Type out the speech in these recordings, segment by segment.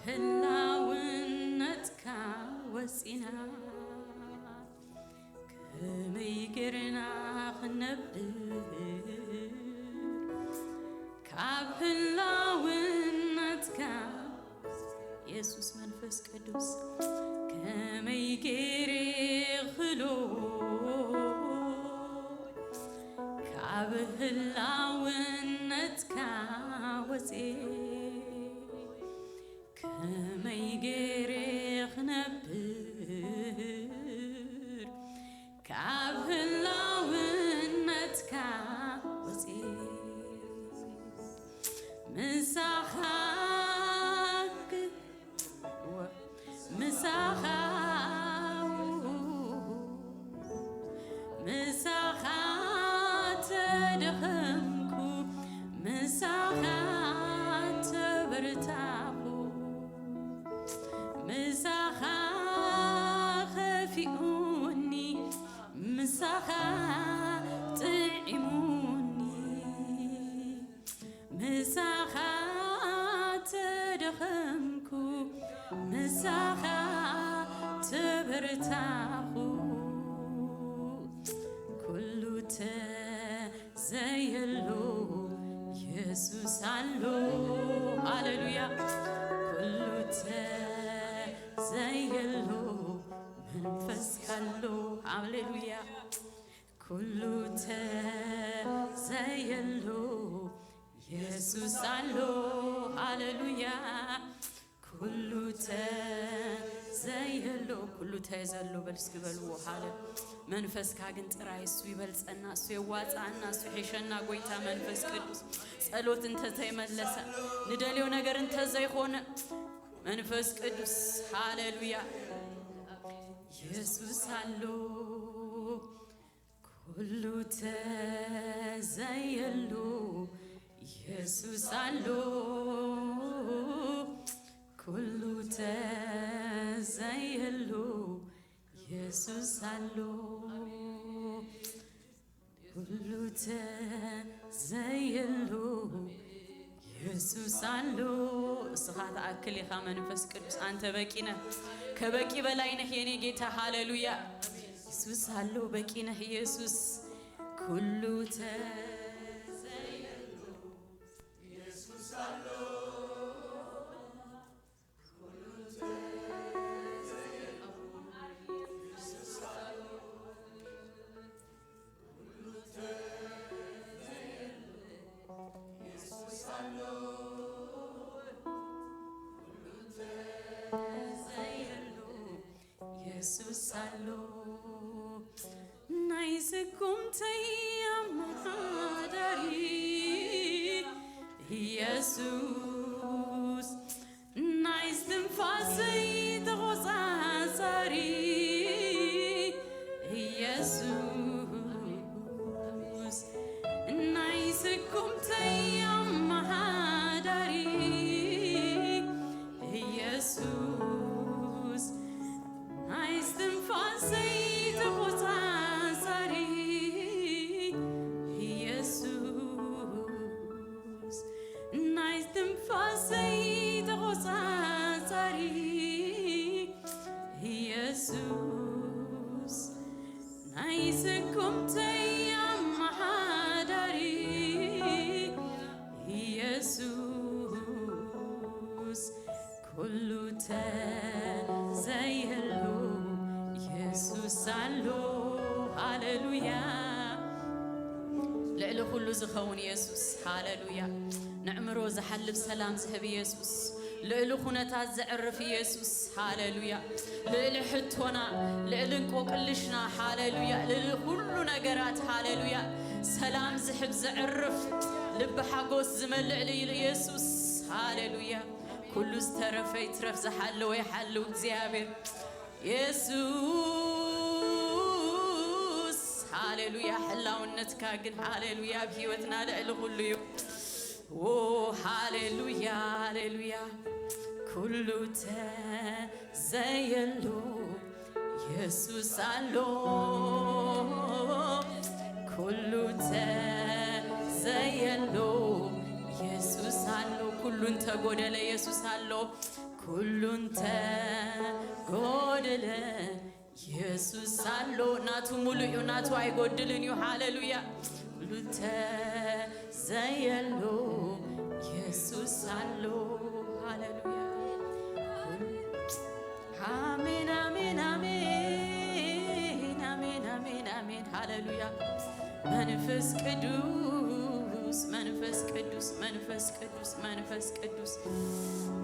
ህላውነትካ ወፂና ከመይ ጌርና ክነብር ካብ ህላውነትካ የሱስ መንፈስ ቅዱስ ከመይ ጌሬ ክሎ ካብ ህላውነትካ ወፅኤ ከመይ ጌሬ ክነብር ካብ ህላውነትካ ወፅኤ ምሳኻ ክ- ወ- ምሳኻ ምሳኻ ተደኸምኩ ምሳኻ ተበርታኹ ምሳኻ ከፊኡኒ ምሳኻ ጥዒሙኒ ምሳኻ ተደኸምኩ ምሳኻ ተበርታኹ ኩሉ ተዘየሎ የሱስ ኣሎ ሃሌሉያ ኩሉ ተዘየሎ መንፈስ ካሎ ሃሌሉያ ኩሉ ተዘየሎ የሱስ ኣሎ ሃሌሉያ ኩሉ ተዘየሎ ኩሉ ተዘሎ በል እስኪ በልዎ ሃለ መንፈስካ ግን ጥራይ እሱ ይበልጸና እሱ የዋጻና እሱ ሒሸና ጎይታ መንፈስ ቅዱስ ጸሎት እንተዘይመለሰ ንደልዮ ነገር እንተዘይኾነ መንፈስ ቅዱስ ሃሌሉያ የሱስ ኣሎ ኩሉ ተዘየሉ የሱስ ኣሎ ኩሉ ተዘየሉ የሱስ ኣሎ ኩሉ ተዘየሉ የሱስ ኣሎ እስኻ ትኣክል ኢኻ መንፈስ ቅዱስ ኣንተ በቂ ነህ ከበቂ በላይ ነህ የኔ ጌታ ሃሌሉያ የሱስ ኣሎ በቂ ነህ የሱስ ኩሉ ተዘየሉ የሱስ ኣሎ የሱስ ኣሎ ናይ ስጉምተይ ኣመሓዳሪ የሱስ ናይ እስትንፋሰይ ተቖጻጻሪ የሱስ ናይ ስጉምተይ ኣመሓዳሪ የሱስ ናይ እስትንፋሰይ ተቖጻጻሪ የሱስ ናይ እስትንፋሰይ ተቖጻጻሪ የሱስ ናይ ስጉምተይ ኣመሓዳሪ የሱስ ኩሉ ተዘይህሉ የሱስ ኣሎ ሃሌሉያ ልዕሊ ኩሉ ዝኸውን የሱስ ሃሌሉያ ንዕምሮ ዝሓልፍ ሰላም ዝህብ የሱስ ልዕሊ ኩነታት ዘዕርፍ የሱስ ሃሌሉያ ልዕሊ ሕቶና ልዕሊ እንቆቅልሽና ሃሌሉያ ልዕሊ ኩሉ ነገራት ሃሌሉያ ሰላም ዝሕብ ዘዕርፍ ልቢ ሓጎስ ዝመልእ ልዩ የሱስ ሃሌሉያ ኩሉ ዝተረፈ ይትረፍ ዝሓለወ ይሓልው እግዚኣብሔር የሱስ ሃሌሉያ ሕላውነትካ ግን ሃሌሉያ ኣብ ህይወትና ልዕሊ ኩሉ እዩ ኦ ሃሌሉያ ሃሌሉያ ኩሉ ተዘየሉ የሱስ ኣሎ ኩሉ ተዘየሉ የሱስ ኣሎ ኩሉ እንተጎደለ የሱስ ኣሎ ኩሉ እንተ ጎደለ የሱስ ኣሎ። ናቱ ሙሉእ እዩ፣ ናቱ ኣይጎድልን እዩ። ሃሌሉያ። ኩሉ እንተ ዘየሎ የሱስ ኣሎ። ሃሌሉያ። ኣሜን፣ ኣሜን፣ ኣሜን፣ ኣሜን፣ ኣሜን፣ ኣሜን። ሃሌሉያ። መንፈስ ቅዱስ፣ መንፈስ ቅዱስ፣ መንፈስ ቅዱስ፣ መንፈስ ቅዱስ።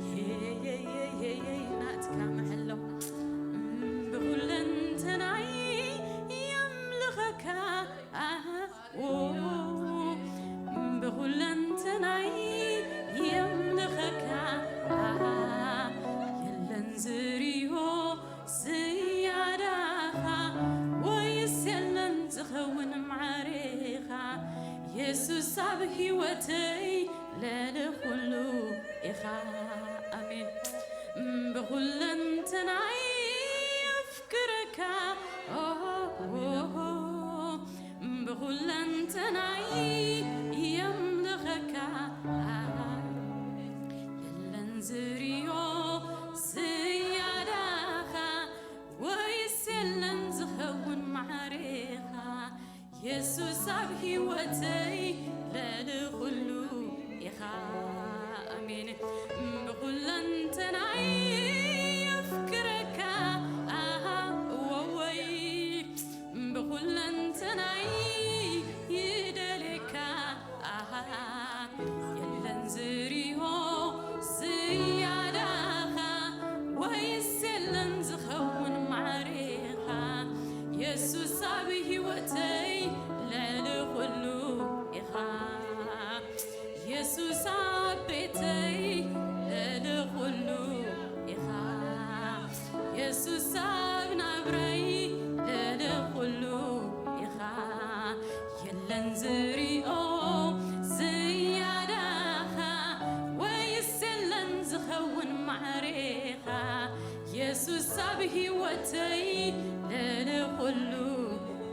የየየየየይ ናትካ ምሕላው። ብኹለንተናይ የምልኸካ። ኣሃ፣ ዎ፣ ብኹለንተናይ የምልኸካ። ኣሃ፣ የለን ዝርዮ ዝያዳኻ፣ ወይስ የለን ዝኸውን ማዕሬኻ። የሱስ ኣብ ህይወተይ ልዕሊ ኩሉ ኢኻ። ኣሜን። ብኹለንተናይ የፍቅረካ። ኦሆ፣ ብኹለንተናይ የምልኸካ። የለን ዝርዮ ዝያዳኻ፣ ወይስ የለን ዝኸውን ማዕሬኻ። የሱስ ኣብ ህይወተይ ልዕሊ ኩሉ ኢኻ። ኣሜን። ብኹለንተናይ የፍቅረካ። ኣሃ፣ ወወይ። ብኹለንተናይ ይደልየካ። ኣሃ፣ የለን ዝርዮ ዝያዳኻ፣ ወይስ የለን ዝኸውን ማዕሬኻ። የሱስ ኣብ ህይወተይ ልዕሊ ኩሉ ኢኻ። የሱስ ኣብ ቤተይ ልዕሊ ኩሉ ኢኻ። የሱስ ኣብ ናብራይ ልዕሊ ኩሉ ኢኻ። የለን ዝርዮ ዝያዳኻ፣ ወይስ የለን ዝኸውን ማዕሬኻ። የሱስ ኣብ ህይወተይ ልዕሊ ኩሉ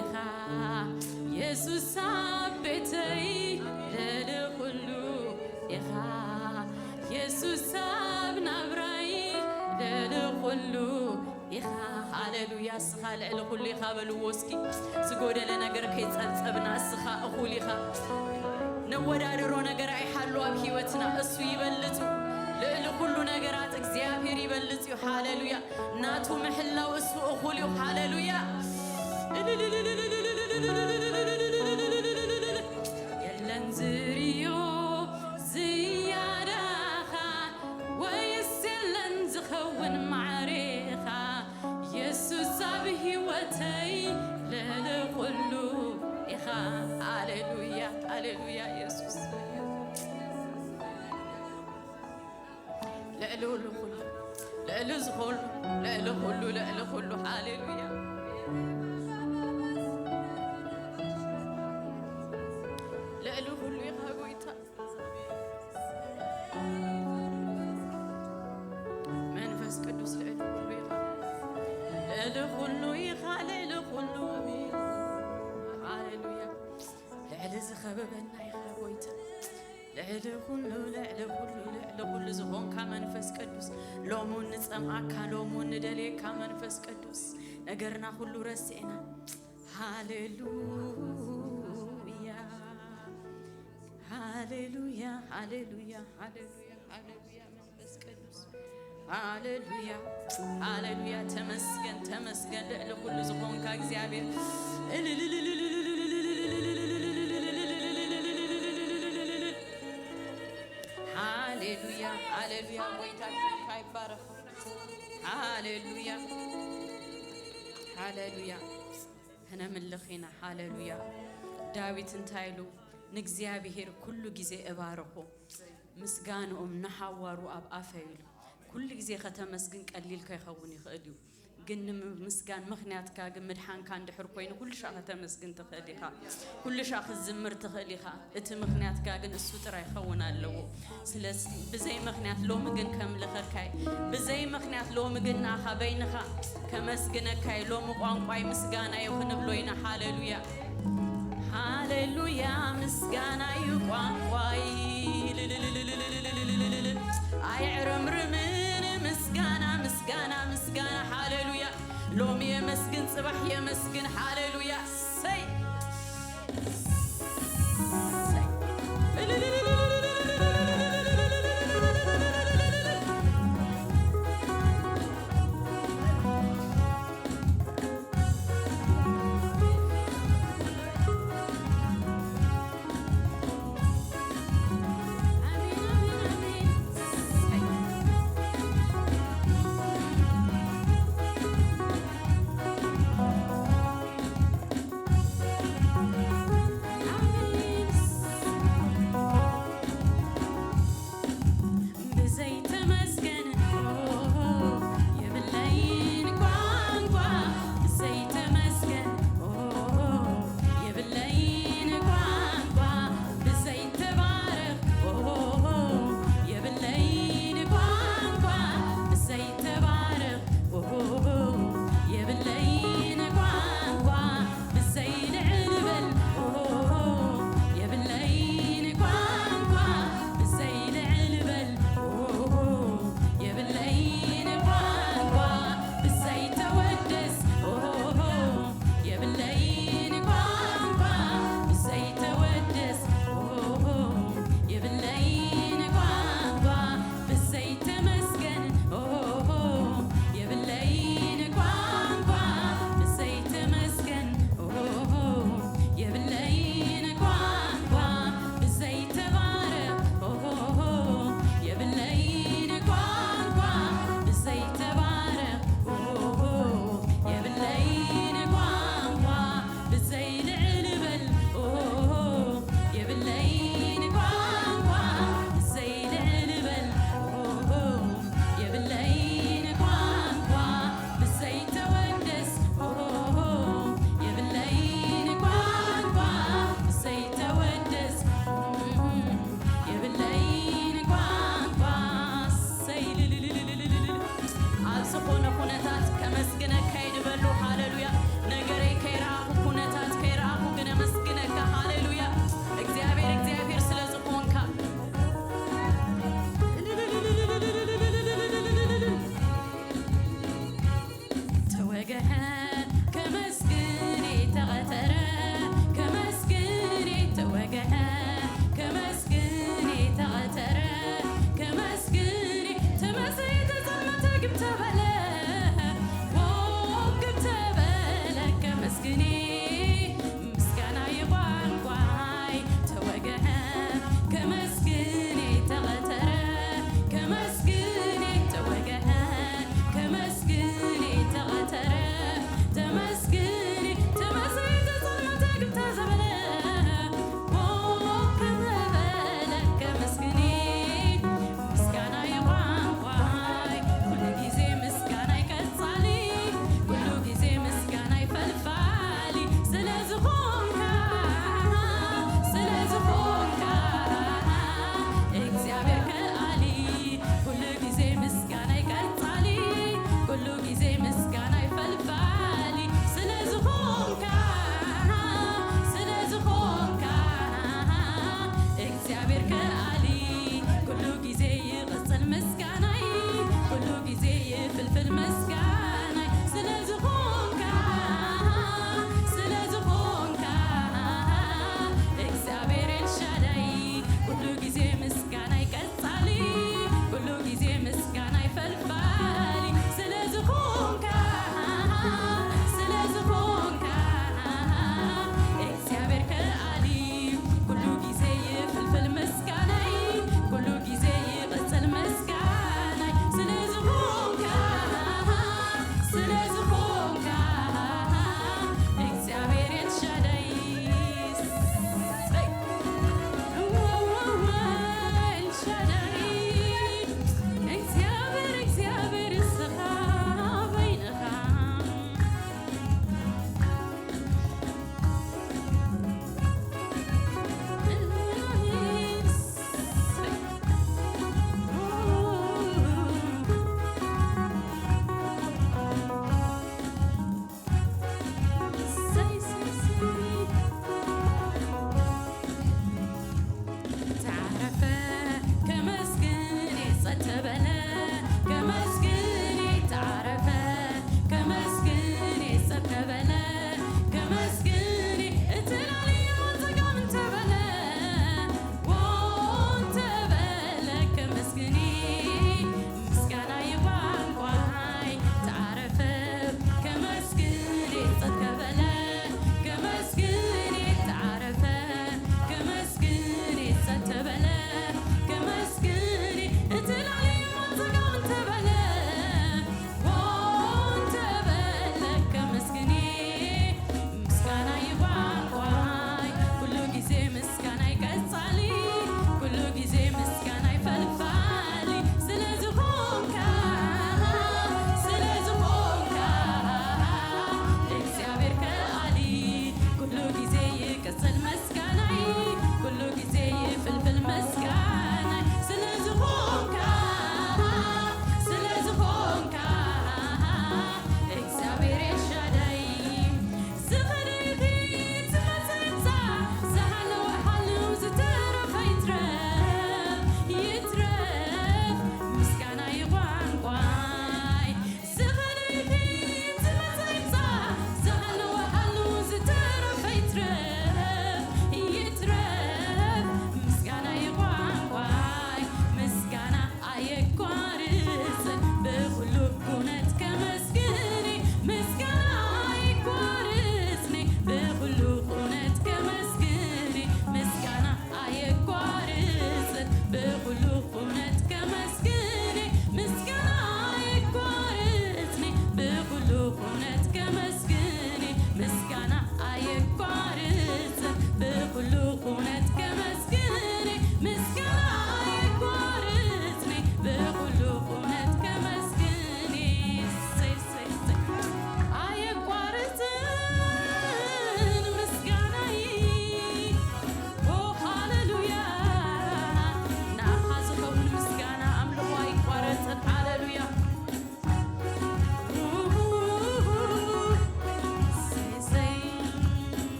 ኢኻ። የሱስ ኣብ ቤተይ ልዕሊ ኩሉ ኢኻ። የሱስ ኣብ ናብራይ ልዕሊ ኩሉ ኢኻ። ሃሌሉያ። እስኻ ልዕሊ ኩሉ ኢኻ በልዎ እስኪ። ዝጎደለ ነገር ከይጸብጸብና፣ እስኻ እኹል ኢኻ። ነወዳድሮ ነገር ኣይሓሉ ኣብ ህይወትና። እሱ ይበልጽ እዩ። ልዕሊ ኩሉ ነገራት እግዚኣብሔር ይበልጽ እዩ። ሃሌሉያ። ናቱ ምሕላው እሱ እኹል እዩ። ሃሌሉያ። የለን ዝርዮ ዝያዳኻ፣ ወይስ የለን ዝኸውን ማዕሬኻ። የሱስ ኣብ ህይወተይ ልዕሊ ኩሉ ኢኻ። ሃሌሉያ፣ ሃሌሉያ። የሱስ ልዕሊ ኩሉ፣ ልዕሊ ዝኾሉ፣ ልዕሊ ኩሉ፣ ልዕሊ ኩሉ። ሃሌሉያ። ልዕሊ ኩሉ ኢኻ ጎይታ። መንፈስ ቅዱስ ልዕሊ ኩሉ ኢኻ። ልዕሊ ኩሉ ኢኻ፣ ልዕሊ ኩሉ። ሃሌሉያ። ልዕሊ ዝኸበበና ኢኻ ጎይታ። ልዕሊ ኩሉ፣ ልዕሊ ኩሉ፣ ልዕሊ ኩሉ ዝኾንካ መንፈስ ቅዱስ፣ ሎሚ እውን ንጸምኣካ፣ ሎሚ እውን ንደልየካ መንፈስ ቅዱስ። ነገርና ኩሉ ረሲዕና። ሃሌሉያ፣ ሃሌሉያ፣ ሃሌሉያ፣ ሃሌሉያ፣ ሃሌሉያ። መንፈስ ቅዱስ። ሃሌሉያ፣ ሃሌሉያ። ተመስገን፣ ተመስገን ልዕሊ ኩሉ ዝኾንካ እግዚኣብሔር። ሃሌሉያ፣ ሃሌሉያ። ጎይታ ሽምካ ይባረኽ። ሃሌሉያ፣ ሃሌሉያ። ከነምልኽ ኢና። ሃሌሉያ። ዳዊት እንታይ ኢሉ? ንእግዚኣብሔር ኩሉ ግዜ እባርኹ፣ ምስጋንኦም ንሓዋሩ ኣብ ኣፈይ ኢሉ። ኩሉ ግዜ ከተመስግን ቀሊል ከይኸውን ይኽእል እዩ፣ ግን ንምምስጋን ምኽንያትካ ግን ምድሓንካ እንድሕር ኮይኑ ኩሉ ሻዕ ከተመስግን ትኽእል ኢኻ፣ ኩሉ ሻዕ ክትዝምር ትኽእል ኢኻ። እቲ ምኽንያትካ ግን እሱ ጥራይ ክኸውን ኣለዎ። ስለዚ ብዘይ ምኽንያት ሎሚ ግን ከምልኸካይ፣ ብዘይ ምኽንያት ሎሚ ግን ንኣኻ በይንኻ ከመስግነካይ። ሎሚ ቋንቋይ ምስጋና እዩ ክንብሎ ኢና። ሃሌሉያ፣ ሃሌሉያ። ምስጋና እዩ ቋንቋይ። ልልልልልልልልልልልል። ኣይዕርምርምን ሎሚ የመስግን፣ ጽባሕ የመስግን። ሃሌሉያ። ሰይ ሰይ።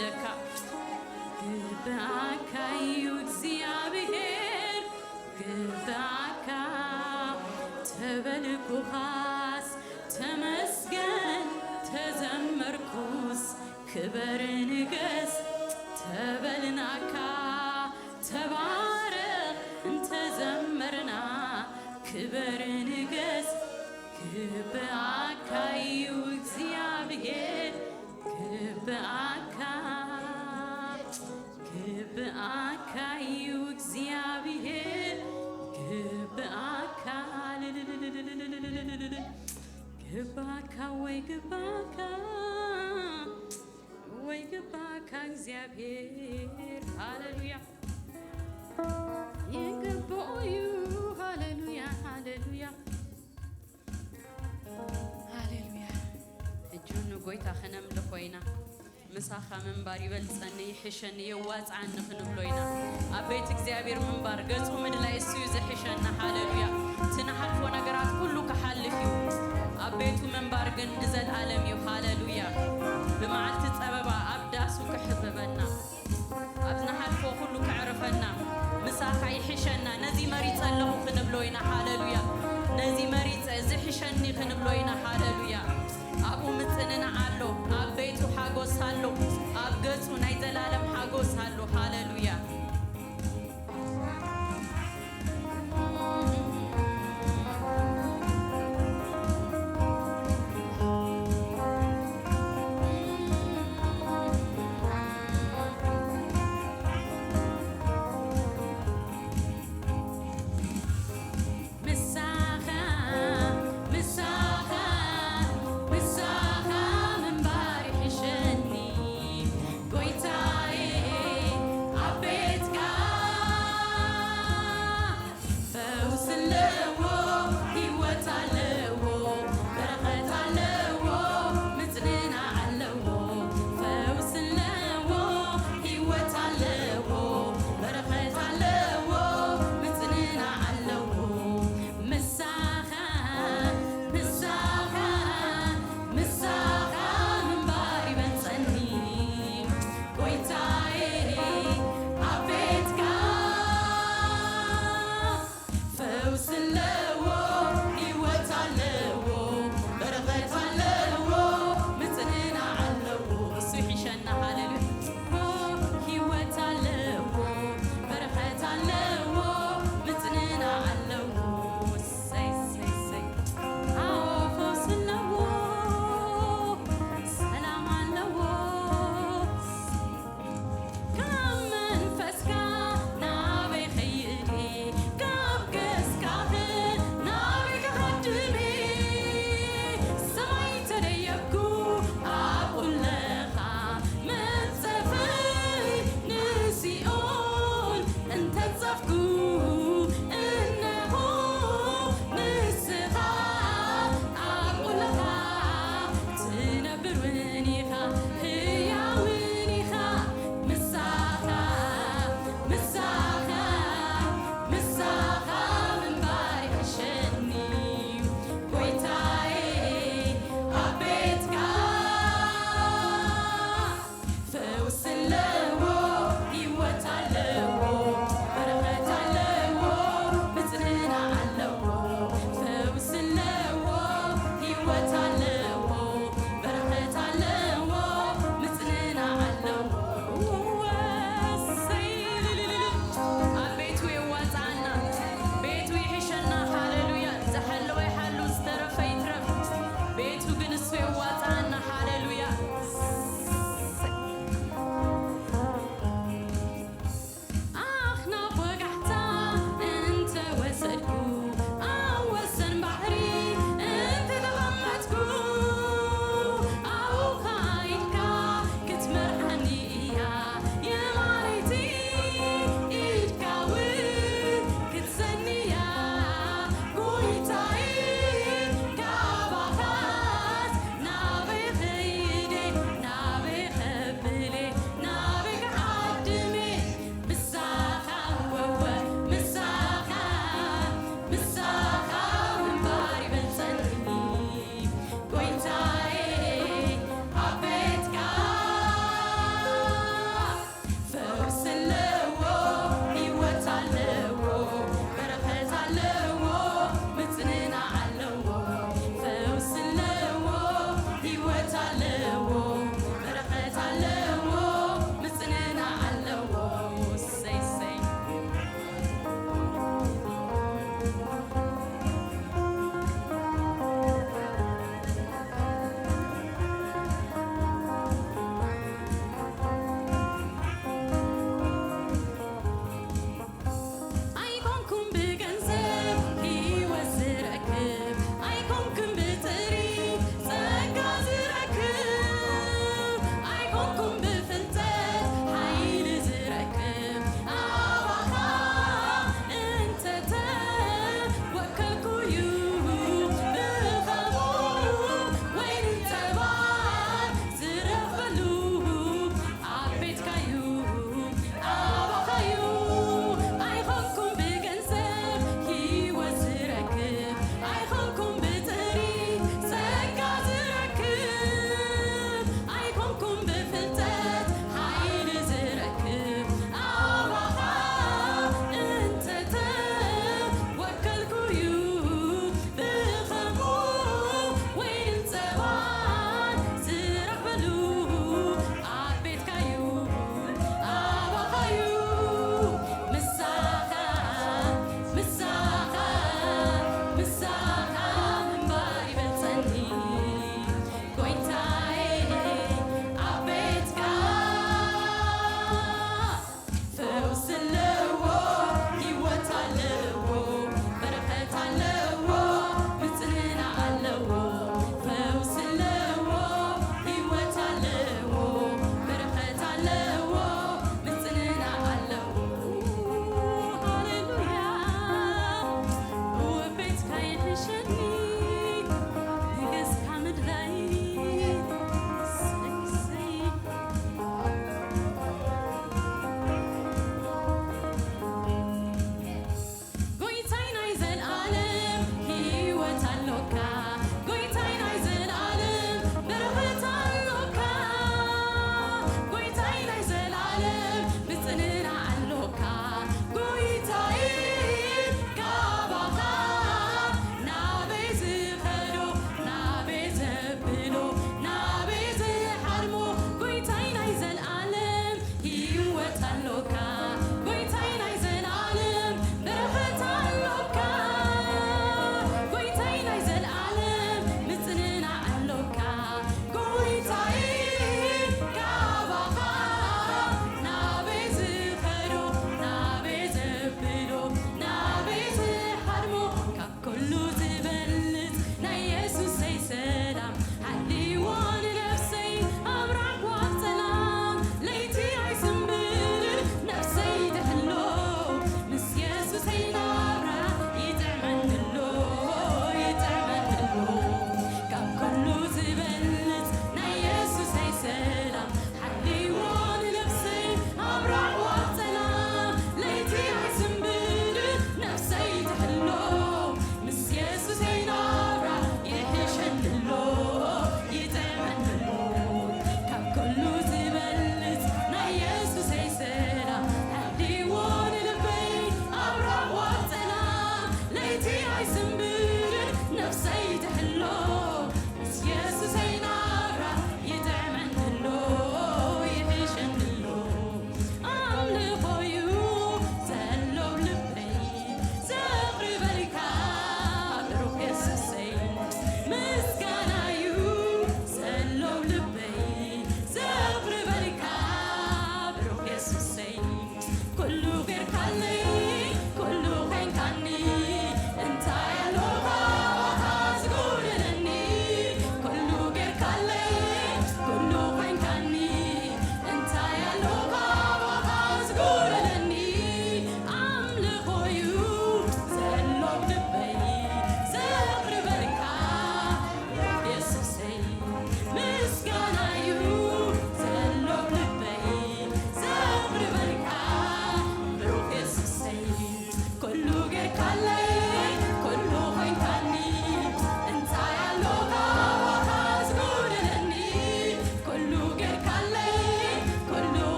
ደካ ግብኣካ እዩ እግዚኣብሔር፣ ግብኣካ ተበልኩኻስ፣ ተመስገን ተዘመርኩስ፣ ክበር ንገስ ተበልናካ፣ ተባረኽ እንተዘመርና፣ ክበር ንገስ ግብኣካ እዩ እግዚኣብሔር፣ ግብኣካ፣ ግብኣካ እዩ እግዚኣብሔር፣ ግብኣካ፣ ግብኣካ ወይ ግብኣካ፣ ወይ ግብኣካ እግዚኣብሔር። ሃሌሉያ፣ ይግብኦ እዩ። ሃሌሉያ፣ ሃሌሉያ፣ ሃሌሉያ። ሕጂ ንጎይታ ክነምልኾ ኢና። ምሳኻ ምንባር ይበልጸኒ፣ ይሕሸኒ፣ የዋጽዓኒ ክንብሎ ኢና። ኣብ ቤት እግዚኣብሔር ምንባር፣ ገጹ ምድላይ፣ እሱ እዩ ዝሕሸና። ሃሌሉያ። እቲ ንሓልፎ ነገራት ኩሉ ክሓልፍ እዩ። ኣብ ቤቱ ምንባር ግን ንዘለኣለም እዩ። ሃሌሉያ። ብመዓልቲ ጸበባ ኣብ ዳሱ ክሕብበና፣ ኣብ ንሓልፎ ኩሉ ከዕርፈና፣ ምሳኻ ይሕሸና። ነዚ መሪጸ ኣለኹ ክንብሎ ኢና። ሃሌሉያ። ነዚ መሪጸ ዝሕሸኒ ክንብሎ ኢና። ሃሌሉያ። ኣብኡ ምጽንናዕ ኣሎ፣ ኣብ ቤቱ ሓጎስ ኣሎ፣ ኣብ ገጹ ናይ ዘላለም ሓጎስ ኣሎ። ሃሌሉያ። ምሳኻ፣ ምሳኻ፣ ምሳኻ ምንባር ይሕሸኒ። ጎይታ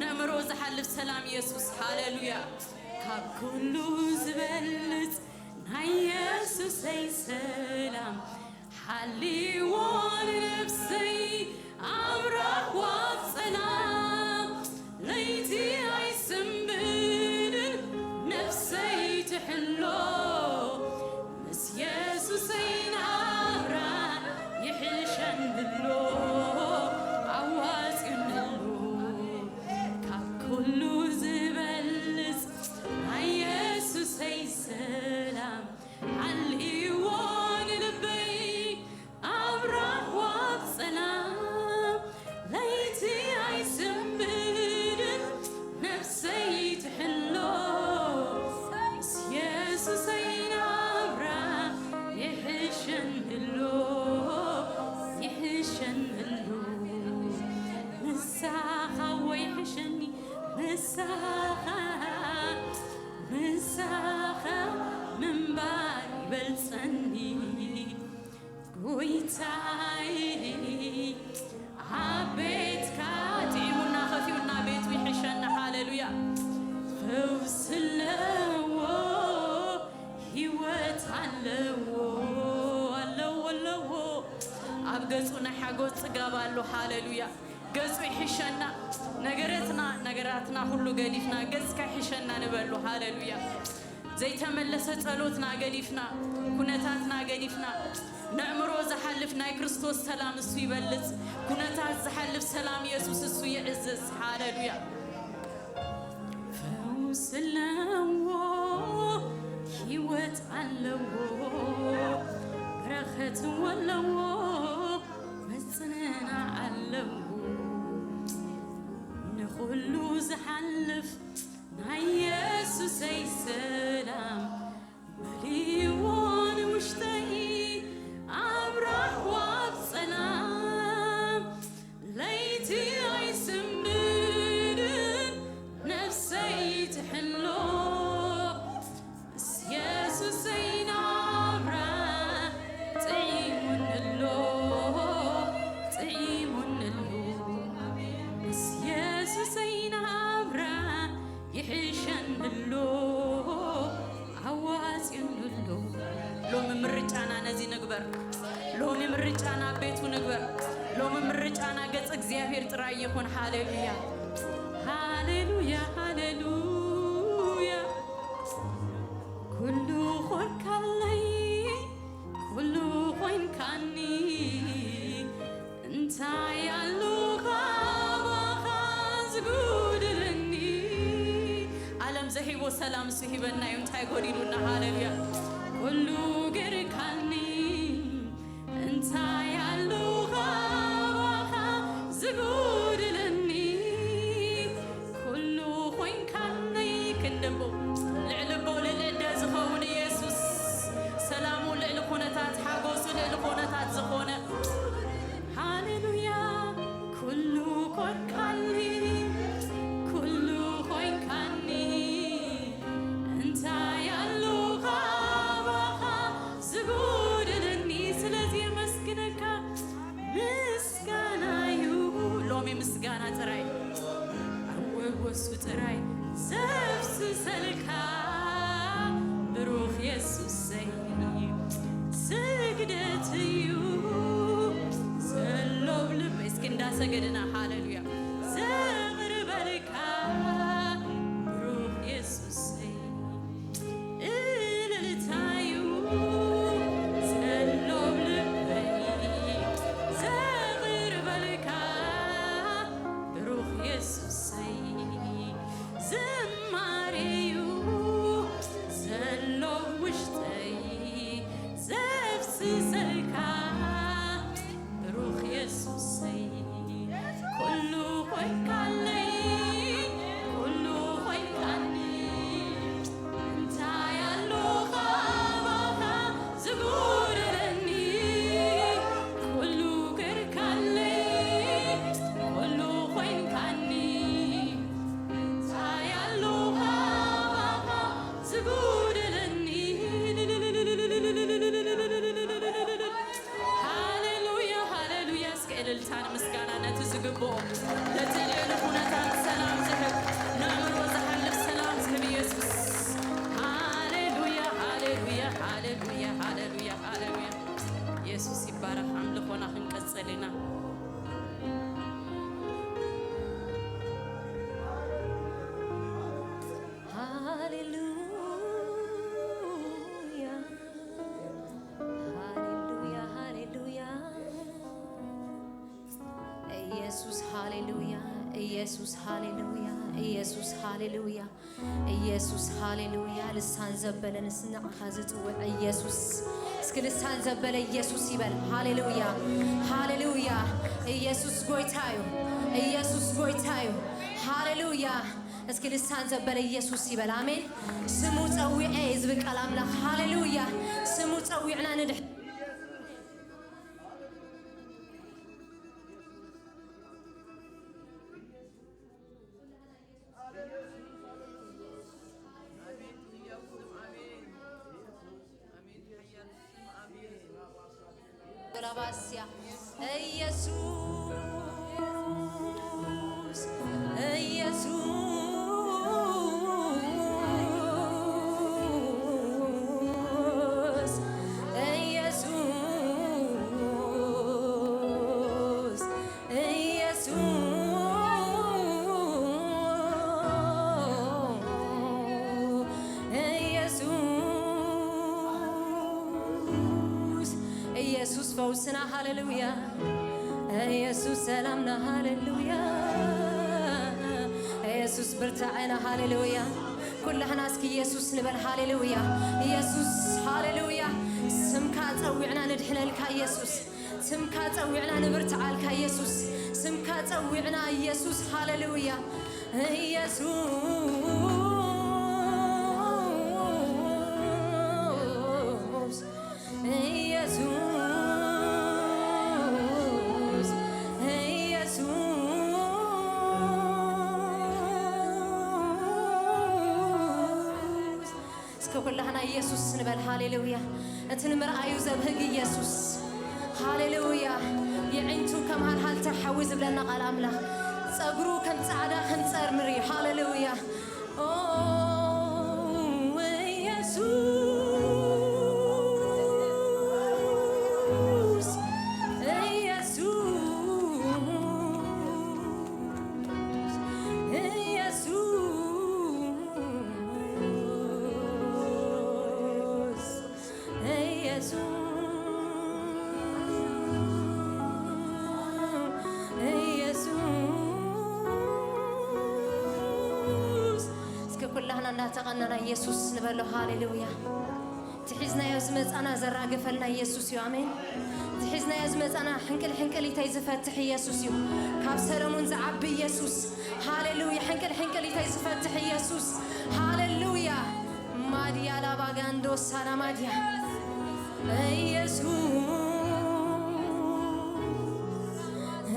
ነእምሮ ዝሓልፍ ሰላም የሱስ። ሃሌሉያ። ካብ ኩሉ ዝበልጽ ናይ የሱሰይ ሰላም ሓልዎ ንነፍሰይ ኣብ ራህዋ ጸላም። ለይቲ ኣይስንብድን ነፍሰይ ትሕሎ። ምስ የሱሰይ ናብራ ይሕሸኒ ኣሎ፣ ኣዋጽዩኒ ኣሎ። ካብ ኩሉ ዝበልጽ ናይ የሱሰይ ሰላም ሓልዎ ንልበይ ኣብ ራህዋ ጸላም። ለይቲ ኣይስንብድን ነፍሰይ ትሕሎ። ምስ የሱሰይ ናብራ ይሕሸኒ ኣሎ፣ ይሕሸኒ ኣሎ። ምሳኻ ወይ ሕሸኒ፣ ምሳኻ፣ ምሳኻ ምንባር ይበልጸኒ። ጎይታይ ኣብ ቤትካ ጥዒሙና ከፊኡና ቤቱ ይሕሸና። ሃሌሉያ። ፈውስ ኣለዎ፣ ህይወት ኣለዎ፣ ኣለዎ፣ ኣለዎ። ኣብ ገጹ ናይ ሓጎስ ጽጋብ ኣሎ። ሃሌሉያ። ገጹ ይሕሸና። ነገረትና፣ ነገራትና ኩሉ ገዲፍና ገጽካ ይሕሸና ንበሉ። ሃሌሉያ። ዘይተመለሰ ጸሎትና ገዲፍና፣ ኩነታትና ገዲፍና፣ ነእምሮ ዝሓልፍ ናይ ክርስቶስ ሰላም እሱ ይበልጽ። ኩነታት ዝሓልፍ ሰላም የሱስ እሱ ይዕዝዝ። ሃሌሉያ። ፈውስ ኣለዎ፣ ህይወት ኣለዎ፣ በረኸት ኣለዎ፣ መጽናና ኣለዎ። ንኹሉ ዝሓልፍ ናይ የሱሰይ ሰላም መሊእዎ ንውሽጠይ ኣብ ራህዋ ኣብ ጸላም። ለይቲ ኣይስንብድን ነፍሰይ ትሕሎ። ምስ የሱሰይ ናብራ ጥዒሙኒ ኣሎ፣ ጥዒሙኒ ኣሎ። ምስ የሱሰይ ናብራ ይሕሸኒ ኣሎ፣ ኣዋጽዩኒ ኣሎ። ሎሚ ምርጫና ነዚ ንግበር። ሎሚ ምርጫና ኣብ ቤቱ ንግበር። ሎሚ ምርጫና ገጽ እግዚኣብሔር ጥራይ ይኹን። ሃሌሉያ፣ ሃሌሉያ፣ ሃሌሉያ። ኩሉ ኾንካለይ፣ ኩሉ ኾይንካኒ፣ እንታይ ኣሎ ካባኻ ዝጉድለኒ? ዓለም ዘሂቦ ሰላም እሱ ሂበና እዩ። እንታይ ጎዲሉና? ሃሌሉያ። ኩሉ ገርካኒ፣ እንታይ ኣሎ ካባኻ ዝጉድለኒ? ኩሉ ኮይንካኒ ክንድቦ ልዕሊ ቦ ልዕሊ እደ ዝኸውን ኢየሱስ፣ ሰላሙ ልዕሊ ኩነታት፣ ሓጎሱ ልዕሊ ኩነታት ዝኾነ። ሃሌሉያ። ኩሉ ኮንካኒ፣ ኩሉ ኮይንካኒ፣ እንታይ ኣሎ ካባኻ ዝጎደለኒ? ስለዚ የመስግነካ፣ ምስጋና እዩ። ሎሚ ምስጋና ጥራይ፣ ኣወወሱ ጥራይ ዘፍስሰልካ ብሩኽ የሱሰይ፣ ስግደት እዩ ዘሎብ ልበይ። እስኪ እንዳሰገድና ሃሌሉያ ዘቕርበልካ ብሩኽ የሱሰይ፣ እልልታ እዩ ዘሎብ ልበይ ዘቕርበልካ ብሩኽ የሱሰይ፣ ዝማሬ እዩ ዘሎብ ውሽጠይ ዘፍስሰልካ ብሩኽ የሱሰይ። ኩሉ ኮይንካለይ፣ ኩሉ ኮይንካኒ፣ እንታይ ኣሎ ካባኻ ዝጉደለኒ? ኩሉ ገርካለይ፣ ኩሉ ኮይንካኒ፣ እንታይ ኣሎ ካባኻ ዝጉደለኒ? ሃሌሉያ፣ ሃሌሉያ። እስከ እልልታን ምስጋና ነቲ ዝግብኦ፣ ነቲ ልዕሊ ኩነታት ሰላም ባረኽ ኣምልኾና ክንቀጽል ኢና። ሃሌሉያ፣ ሃሌሉያ፣ ሃሌሉያ። ኢየሱስ ሃሌሉያ፣ ኢየሱስ ሃሌሉያ፣ ኢየሱስ ሃሌሉያ፣ ኢየሱስ ሃሌሉያ። ልሳን ዘበለ ንስንዓኻ ዝጽውዕ ኢየሱስ። እስኪ ልሳን ዘበለ ኢየሱስ ይበል። ሃሌሉያ፣ ሃሌሉያ። ኢየሱስ ጎይታ እዩ፣ ኢየሱስ ጎይታ እዩ። ሃሌሉያ። እስኪ ልሳን ዘበለ ኢየሱስ ይበል። ኣሜን። ስሙ ጸዊዐ እዩ ዝብል ቃል ኣምላኽ። ሃሌሉያ። ስሙ ጸዊዕና ንድሕ ራባስያ ኢየሱስ፣ ኢየሱስ፣ ኢየሱስ፣ ኢየሱስ፣ ኢየሱስ፣ ኢየሱስ ፈውስና፣ ሃሌሉያ። ኢየሱስ ሰላምና፣ ሃሌሉያ። ኢየሱስ ብርታዕና፣ ሃሌሉያ። ኩላህና እስኪ ኢየሱስ ንበል፣ ሃሌሉያ። ኢየሱስ፣ ሃሌሉያ። ስምካ ጸዊዕና ንድሕነልካ ኢየሱስ። ስምካ ጸዊዕና ንብርትዓልካ ኢየሱስ። ስምካ ጸዊዕና ኢየሱስ፣ ሃሌሉያ። ኢየሱስ፣ ኢየሱስ፣ ኢየሱስ። እስከ ኩላህና ኢየሱስ ንበል። ሃሌሉያ። እቲ ንምርኣዩ ዘብህግ ኢየሱስ። ሃሌሉያ። የዒንቱ ከም ሃልሃልታ ሓዊ ዝብለና ቃል ኣምላኽ፣ ጸጉሩ ከም ጻዕዳ ከም ጸርምሪ። ሃሌሉያ። ኦ ኢየሱስ፣ ኢየሱስ፣ ኢየሱስ፣ ኢየሱስ፣ ኢየሱስ። እስከ ኩላህና እናተቐነና ኢየሱስ ንበሎ። ሃሌሉያ። እቲ ሒዝናዮ ዝመጻና ዘራግፈልና ኢየሱስ እዩ። ኣሜን። እቲ ሒዝናዮ ዝመጻና ሕንቅል ሕንቅሊተይ ዝፈትሕ ኢየሱስ እዩ። ካብ ሰለሙን ዝዓቢ ኢየሱስ። ሃሌሉያ። ሕንቅል ሕንቅሊተይ ዝፈትሕ ኢየሱስ። ሃሌሉያ። ማድያ ላባጋንዶ ሳና ማድያ። ኢየሱስ፣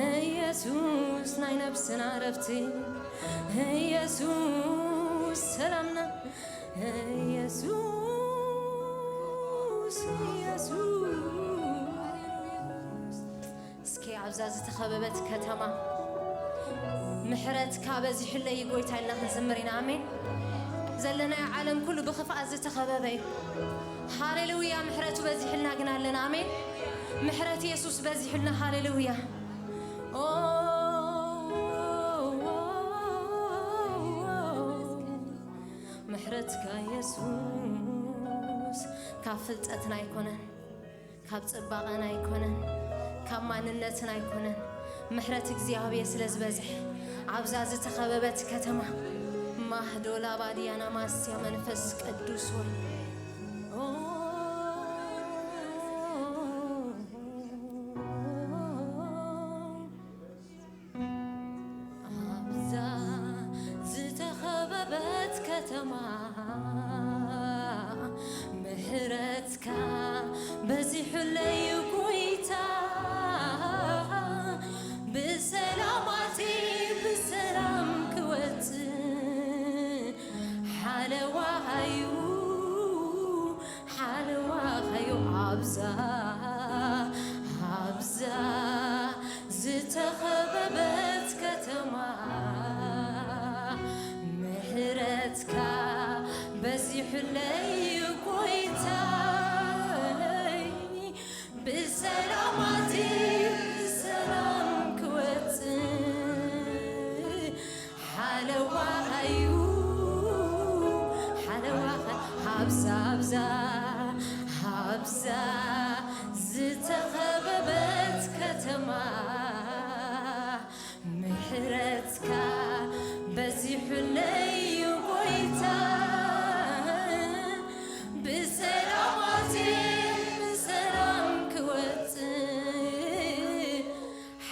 ኢየሱስ ናይ ነብስና ረፍቲ፣ ኢየሱስ ሰላምና፣ ኢየሱስ፣ ኢየሱስ። እስኪ ኣብዛ ዝተኸበበት ከተማ ምሕረትካ በዚሑለይ ጎይታ ኢልና ክንዝምር ኢና። ኣሜን። ዘለናዮ ዓለም ኩሉ ብኽፍኣት ዝተኸበበ እዩ። ሃሌሉያ። ምሕረቱ በዚሑልና ግን ኣለና። ኣሜን። ምሕረት ኢየሱስ በዚሑልና። ሃሌሉያ። ኦ፣ ምሕረትካ ኢየሱስ ካብ ፍልጠትና ኣይኮነን፣ ካብ ጽባቐና ኣይኮነን፣ ካብ ማንነትና ኣይኮነን። ምሕረት እግዚኣብሔር ስለ ዝበዝሕ ኣብዛ ዝተኸበበት ከተማ ማህዶላ ባድያና ማስያ መንፈስ ቅዱስ ሆይ፣ ኦ፣ ኣብዛ ዝተኸበበት ከተማ ምሕረትካ በዚሑለይ ጎይታ፣ ብሰላማቲ ብሰላም ክወጽእ ሓለዋኻዩ፣ ሓለዋኻዩ ኣብዛ፣ ኣብዛ ዝተኸበበት ከተማ ምሕረትካ በዚሑለይ ጎይታይ፣ ብሰላም ኣብዛ ኣብዛ ዝተኸበበት ከተማ ምሕረትካ በዚሑለይ እዩ ጎይታ። ብሰላም ኣትየ ብሰላም ክወጽእ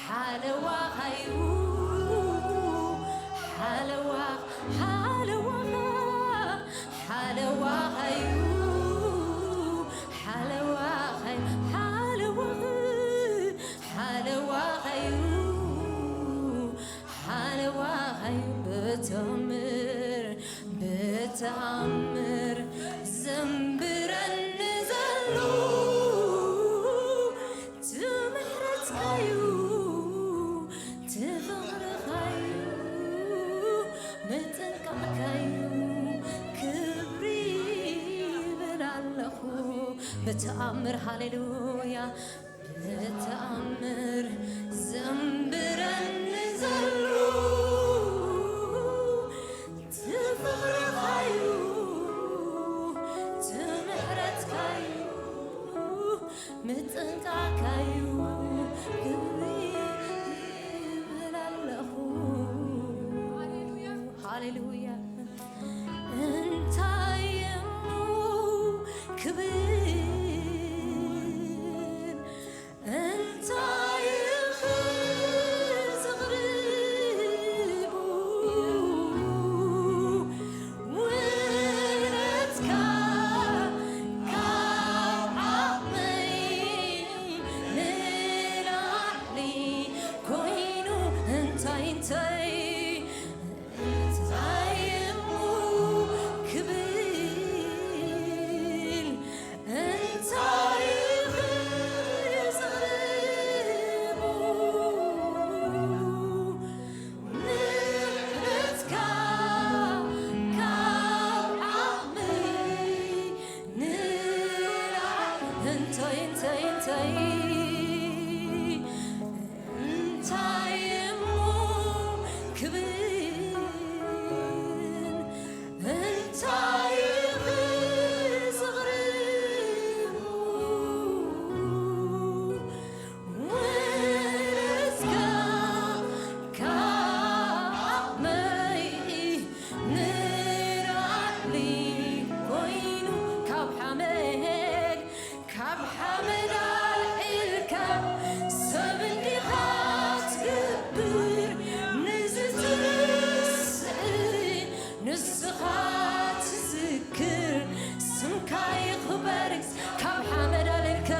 ሓለዋኻዩ ሓለዋ ሓለዋኻ ሓለዋኻዩ ሓለዋኻዩ ሓለዋኻ ሓለዋኻዩ ሓለዋኻዩ ብተኣምር ብተኣምር ዘንብረኒ ዘሎ ትምሕረትካዩ ትፍቕርኻዩ ምጥንቃቕካዩ ክብሪ ይብል ኣለኹ ብተኣምር ሃሌሉያ ብተኣምር ዘንብረኒ ዘሎ ትፍቕርኻዩ ትምሕረትካዩ ምጥንቃቕካዩ ክብሪ ይብል ኣለኹ ሃሌሉያ እንታይ እሞ ክብል እንታይ ዝቕርቡ ውረድካ ካብ ዓቕመይ ንላዕሊ ኮይኑ እንታይ እንታይ እንታይ እሞ ክብል እንታይ ክዘርቡ ምሕረትካ ካብ ዓቕመይ ንላዕሊ እንታይ እንታይ እንታይ እንታይ እሞ ክብል እንታይ ክዘርቡ ውረድካ ካብ ዓቕመይ ንላዕሊ ኮይኑ ካብ ሓመድ ካብ ሓመድ ኣልዒልካ ሰብ እንዲኻ ትገብር ንዝትርስዕ ንስኻ ትዝክር ስምካ ይኽበር ካብ ሓመድ ኣልዒልካ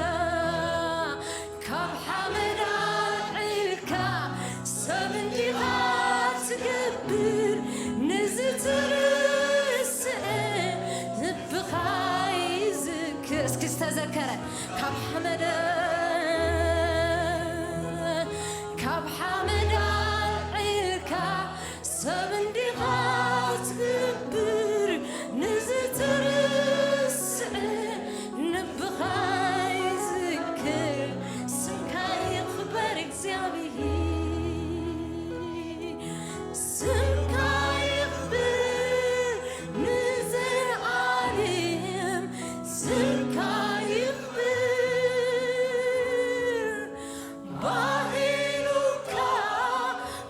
ካብ ሓመድ ኣልዒልካ ሰብ እንዲኻ ትገብር ንዝትርስዕ ልብኻ ይዝክር እስኪ ዝተዘከረ ካብ ሓመድ ካብ ሓመድ ኣልዒልካ ሰብ እንዲኻ ትገብር ንዝትርስዕ ልብኻ ይዝክር ስምካ ይኽበር እግዚኣብሔር ስምካ ይኽበር ንዘለዓለም ስምካ ይኽበር ባህሉካ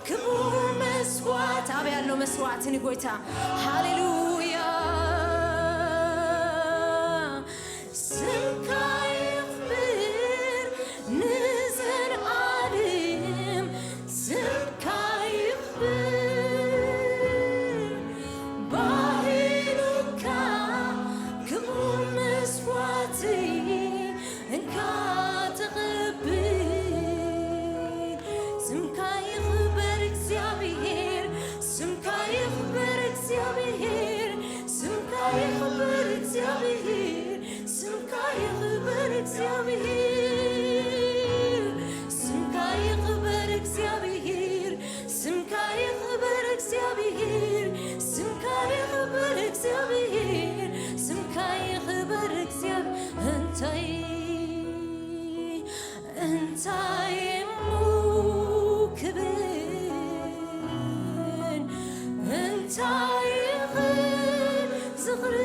ክቡር መስዋዕት ኣበይ ኣሎ መስዋዕት ንጎይታ ሃሌሉያ ስምካ ይኽበር ንዘለዓለም ስምካ ይኽበር ባህሉካ ክቡር መስዋዕት እንካ ተቐብል ስምካ ይኽበር እግዚኣብሔር ስምካ ይኽበር እግዚኣብሔር ስምካ ይኽበር እግዚኣብሔር ስምካ ይኽበር እግዚኣብሔር ስምካ ይኽበር እግዚኣብሔር ስምካ ይኽበር እግዚኣብሔር ስምካ ይኽበር እግዚኣብሔር ስምካ ይኽበር እግዚኣብሔር እንታይ እንታይ እሞ ክብል እንታይ ዝኽሪ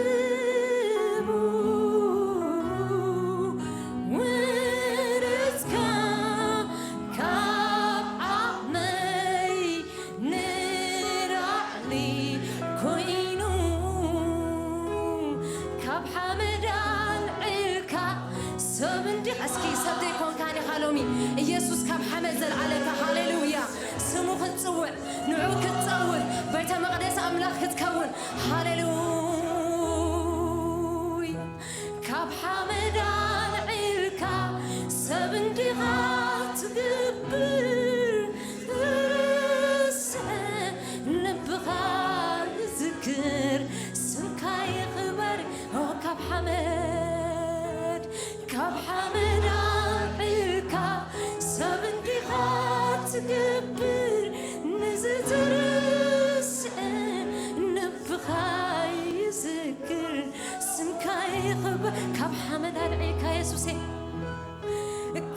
ዲኻ? እስኪ ሰብ ዘይኮንካን ኢኻ ሎሚ። ኢየሱስ ካብ ሓመድ ዘልዓለካ፣ ሃሌሉያ። ስሙ ክትጽውዕ፣ ንዑ ክትጸውር፣ ቤተ መቕደስ ኣምላኽ ክትከውን፣ ሃሌሉያ። ካብ ሓመድ ኣልዒልካ ሰብ እንዲኻ ትገብር፣ ርስዕ ልብኻ ይዝክር፣ ስምካ ይኽበር። ኦ፣ ካብ ሓመድ፣ ካብ ሓመድ ኣልዒልካ ሰብ እንዲኻ ትገብር፣ ንዝትርስዕ ልብኻ ይዝክር፣ ስምካ ይኽበር። ካብ ሓመድ ኣልዒልካ የሱሴ፣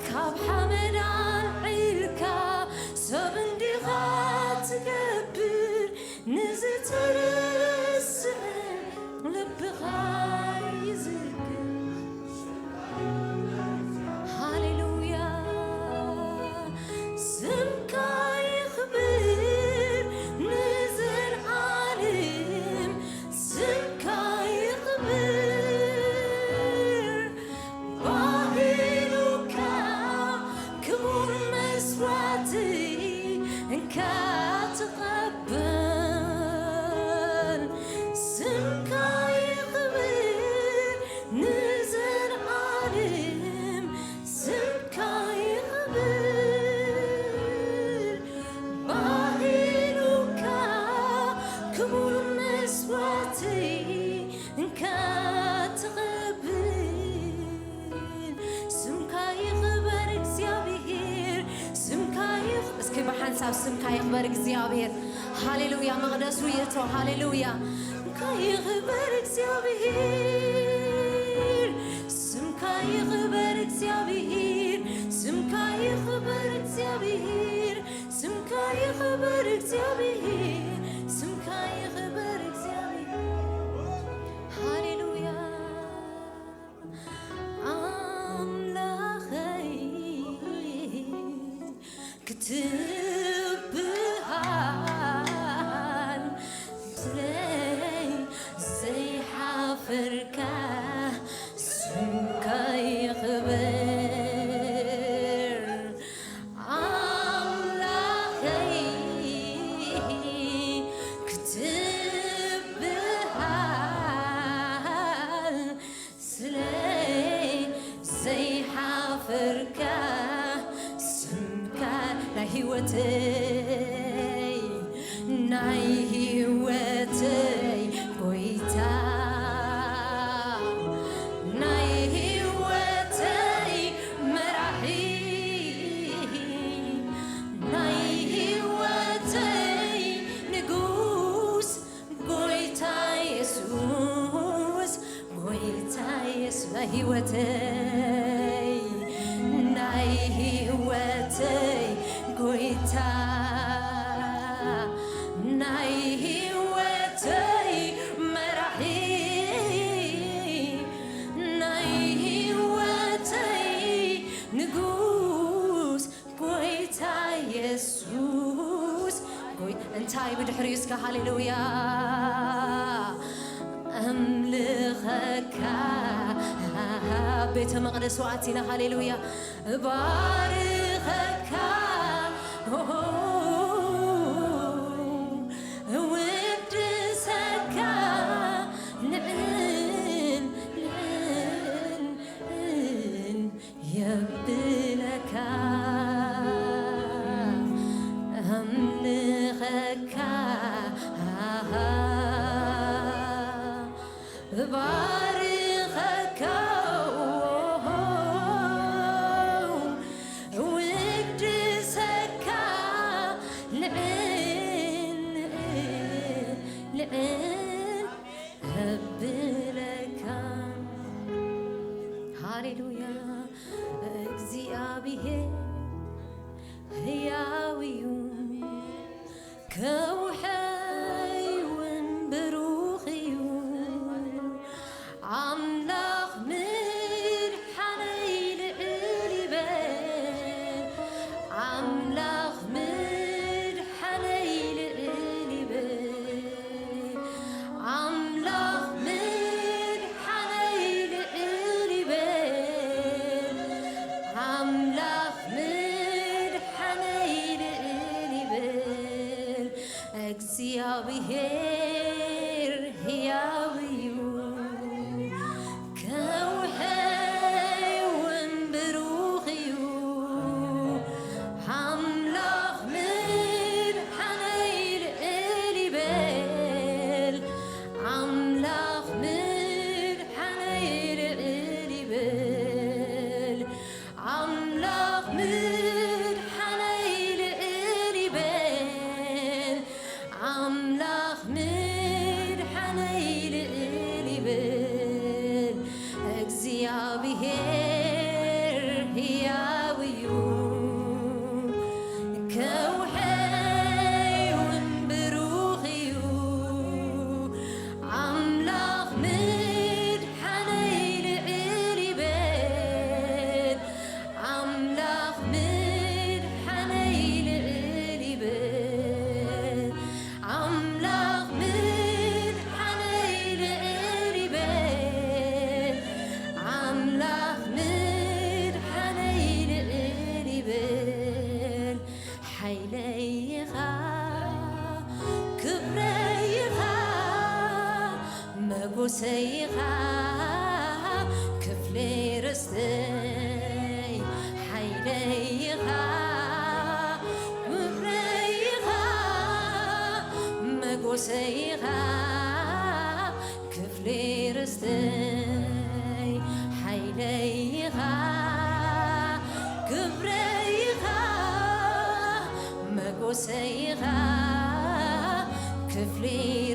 ካብ ሓመድ ኣልዒልካ ሰብ እንዲኻ ትገብር፣ ንዝትርስዕ ልብኻ ይዝክር። ሃሌሉያ። ስምካ ይኽበር ንዘለዓለም፣ ስምካ ይኽበር። ባህሉካ ክቡር መስዋዕቲ እንካ ትቐበል፣ ስምካ ይኽበር ንዘለዓለም፣ ስምካ ይኽበር። ባህሉካ ክቡር መስዋዕቲ እንካ ትቐብል፣ ስምካ ይኽበር እግዚኣብሔር፣ ስምካ ይኽ-፣ እስኪ ብሓንሳብ ስምካ ይኽበር እግዚኣብሔር። ሃሌሉያ፣ መቕደሱ ይእቶ። ሃሌሉያ። ስምካ ይኽበር እግዚኣብሔር፣ ስምካ ይኽበር እግዚኣብሔር፣ ስምካ ይኽበር እግዚኣብሔር፣ ስምካ ይኽበር እግዚኣብሔር፣ ስምካ ይኽበር እግዚኣብሔር። ሃሌሉያ። ኣምላኸይ ክትብሃል ስለይ ዘይሓፈርካ ስምካ ይኽበር። ኣምላኸይ ክትብሃል ስለይ ዘይሓፈርካ ስምካ ናይ ህይወተይ፣ ናይ ህይወተይ ጎይታ፣ ናይ ህይወተይ መራሒ፣ ናይ ህይወተይ ንጉስ ጎይታ የሱስ፣ ጎይታ የሱስ፣ ናይ ህይወተይ፣ ናይ ህይወተይ ጎይታ፣ ናይ ህይወተይ መራሒ፣ ናይ ህይወተይ ንጉስ ጎይታ የሱስ ጎይ-፣ እንታይ ብድሕሪኡ እስከ ሃሌሉያ እምልኸካ። ቤተ መቕደሱ ኣቲና ሃሌሉያ እባርኸካ፣ ኦሆ፣ እውድሰካ፣ ንዕን፣ ንዕን፣ የብለካ፣ ኣምልኸካ፣ እባርኸካ፣ እውድሰካ፣ ልዕል፣ ልዕል፣ ልዕል። እብለካ። ሃሌሉያ። እግዚኣብሔር ህያው እዩ፣ ከውሒ እውን ብሩኽ እዩ። ኣምላኽ ምድሓነይ ልዕል ይበል፣ ኣምላኽ ምድሓነይ ልዕል ይበል፣ ኣምላኽ ምድሓነይ ልዕል ይበል፣ እግዚኣብሔር ሕያው እዩ፣ ከውሒ እውን ብሩኽ እዩ። ኣምላኽ ምድሓነይ ልዕል ይበል፣ ኣምላኽ ምድሓነይ ልዕል ይበል፣ ኣምላኽ ምድሓነይ ልዕል ይበል፣ ኣምላኽ ምድሓነይ ልዕል ይበል። እግዚኣብሔር ሕያው እዩ፣ ከውሒ እውን ብሩኽ እዩ። ኣምላኽ ምድሓነይ ልዕል ይበል፣ ኣምላኽ ምድሓነይ ልዕል ይበል፣ ኣምላኽ ምድሓነይ ልዕል ይበል፣ ኣምላኽ ምድሓነይ ልዕል ይበል። ሓይለይ ኢኻ፣ ክብረይ ኢኻ፣ መጎሰይ ኢኻ፣ ክፍሊ ርስትይ። ሓይለይ ኢኻ፣ ክብረይ ኢኻ፣ መጎሰይ ኢኻ፣ ክፍሊ ርስትይ። ሓይለይ ኢኻ፣ ክብረይ ኢኻ፣ መጎሰይ ኢኻ፣ ክፍሊ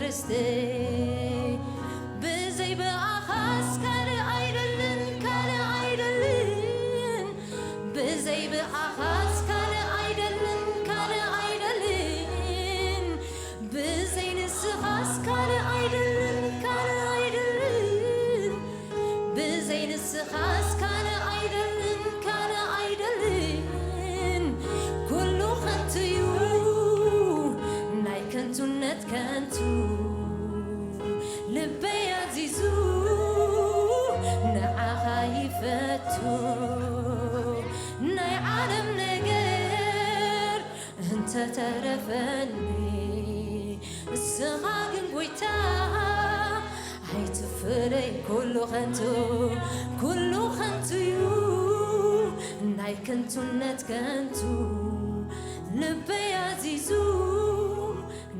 ርስትይ። ብዘይ ብኣኻስ ካልእ ኣይደልን፣ ካልእ ኣይደልን። ብዘይ ብኣኻስ ካልእ ኣይደልን፣ ካልእ ኣይደልን። ብዘይ ንስኻስ ካልእ ኣይደልን፣ ካልእ ኣይደልን። ብዘይ ንስኻስ ካልእ ኣይደልን፣ ካልእ ኣይደልን። ኩሉ ከንቱ እዩ፣ ናይ ከንቱነት ከንቱ። ልበይ ኣዚዙ ንዓኻ ይፈቱ። ናይ ዓለም ነገር እንተተረፈኒ፣ እስኻ ግን ጎይታ ኣይትፍለይ። ኩሉ ከንቱ፣ ኩሉ ከንቱ እዩ፣ ናይ ከንቱነት ከንቱ። ልበይ ኣዚዙ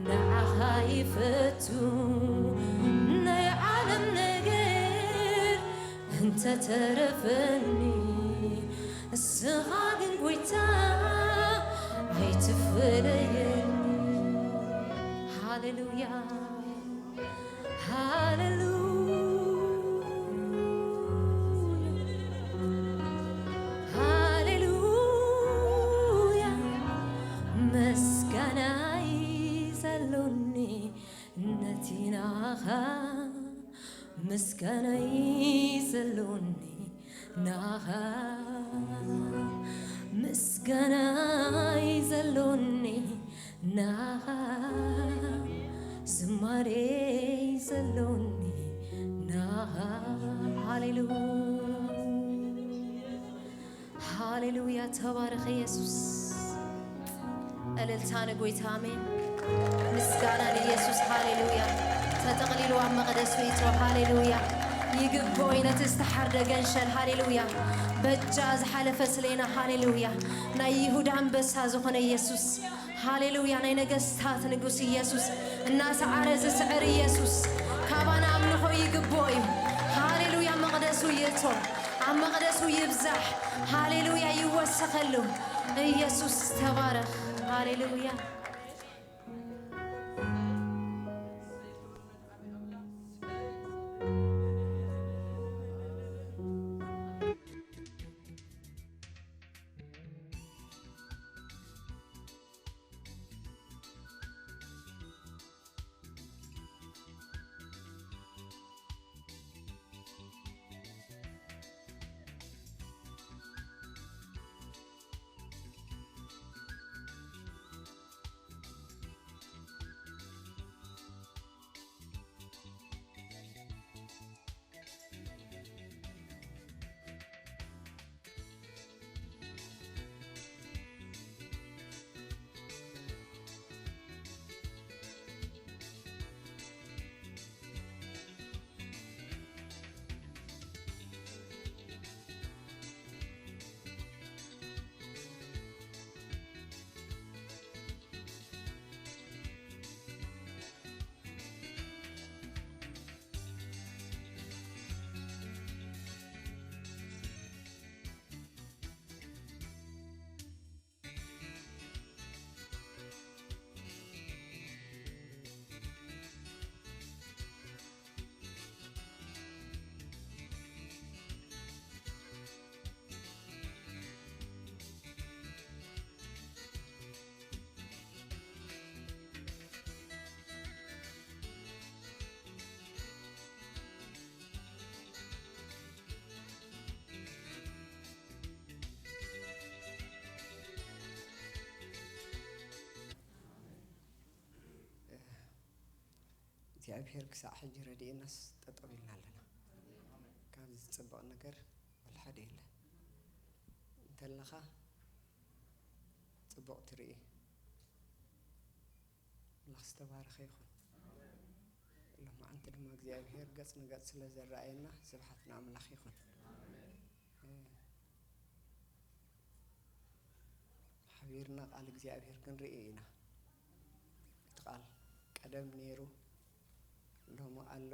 ንዓኻ ይፈቱ። ናይ ዓለም ነገር እንተተረፈኒ፣ እስኻ ግን ጎይታ ኣይትፍለየኒ። ሃሌሉያ፣ ሃሌሉያ፣ ሃሌሉያ። መስጋናይ ዘሎኒ ነቲ ናኻ ምስጋናይ ዘሎኒ ናኻ፣ ምስጋናይ ዘሎኒ ናኻ፣ ዝማሬይ ዘሎኒ ናኻ። ሃሌሉያ፣ ሃሌሉያ። ተባረኽ ኢየሱስ። እልልታ ንጎይታ፣ ኣሜን። ምስጋና ንኢየሱስ፣ ሃሌሉያ። ተጠቕሊሉ ኣብ መቕደሱ ይእቶ፣ ሃሌሉያ። ይግብኦ እዩ ነቲ ዝተሓርደ ገንሸል፣ ሃሌሉያ። በጃ ዝሓለፈ ስሌና፣ ሃሌሉያ። ናይ ይሁዳ ኣንበሳ ዝኾነ ኢየሱስ፣ ሃሌሉያ። ናይ ነገስታት ንጉስ ኢየሱስ፣ እናሰዓረ ዝስዕር ኢየሱስ፣ ካባና ኣምልኾ ይግብኦ እዩ። ሃሌሉያ። መቕደሱ ይእቶ፣ ኣብ መቕደሱ ይብዛሕ። ሃሌሉያ፣ ይወሰኸሉ። ኢየሱስ ተባረኽ። ሃሌሉያ። እግዚኣብሔር ክሳዕ ሕጂ ረድኤናስ ጠጠው ኢልና ኣለና። ካብዚ ዝጽበቕ ነገር ወላ ሓደ የለን። እንተለኻ ጽቡቕ ትርኢ። ኣምላኽ ዝተባረኸ ይኹን። ሎማዓንቲ ድማ እግዚኣብሔር ገጽ ንገጽ ስለ ዘረኣየና ስብሓት ንኣምላኽ ይኹን። ሓቢርና ቃል እግዚኣብሔር ክንርኢ ኢና። እቲ ቃል ቀደም ነይሩ፣ ሎሚ ኣሎ፣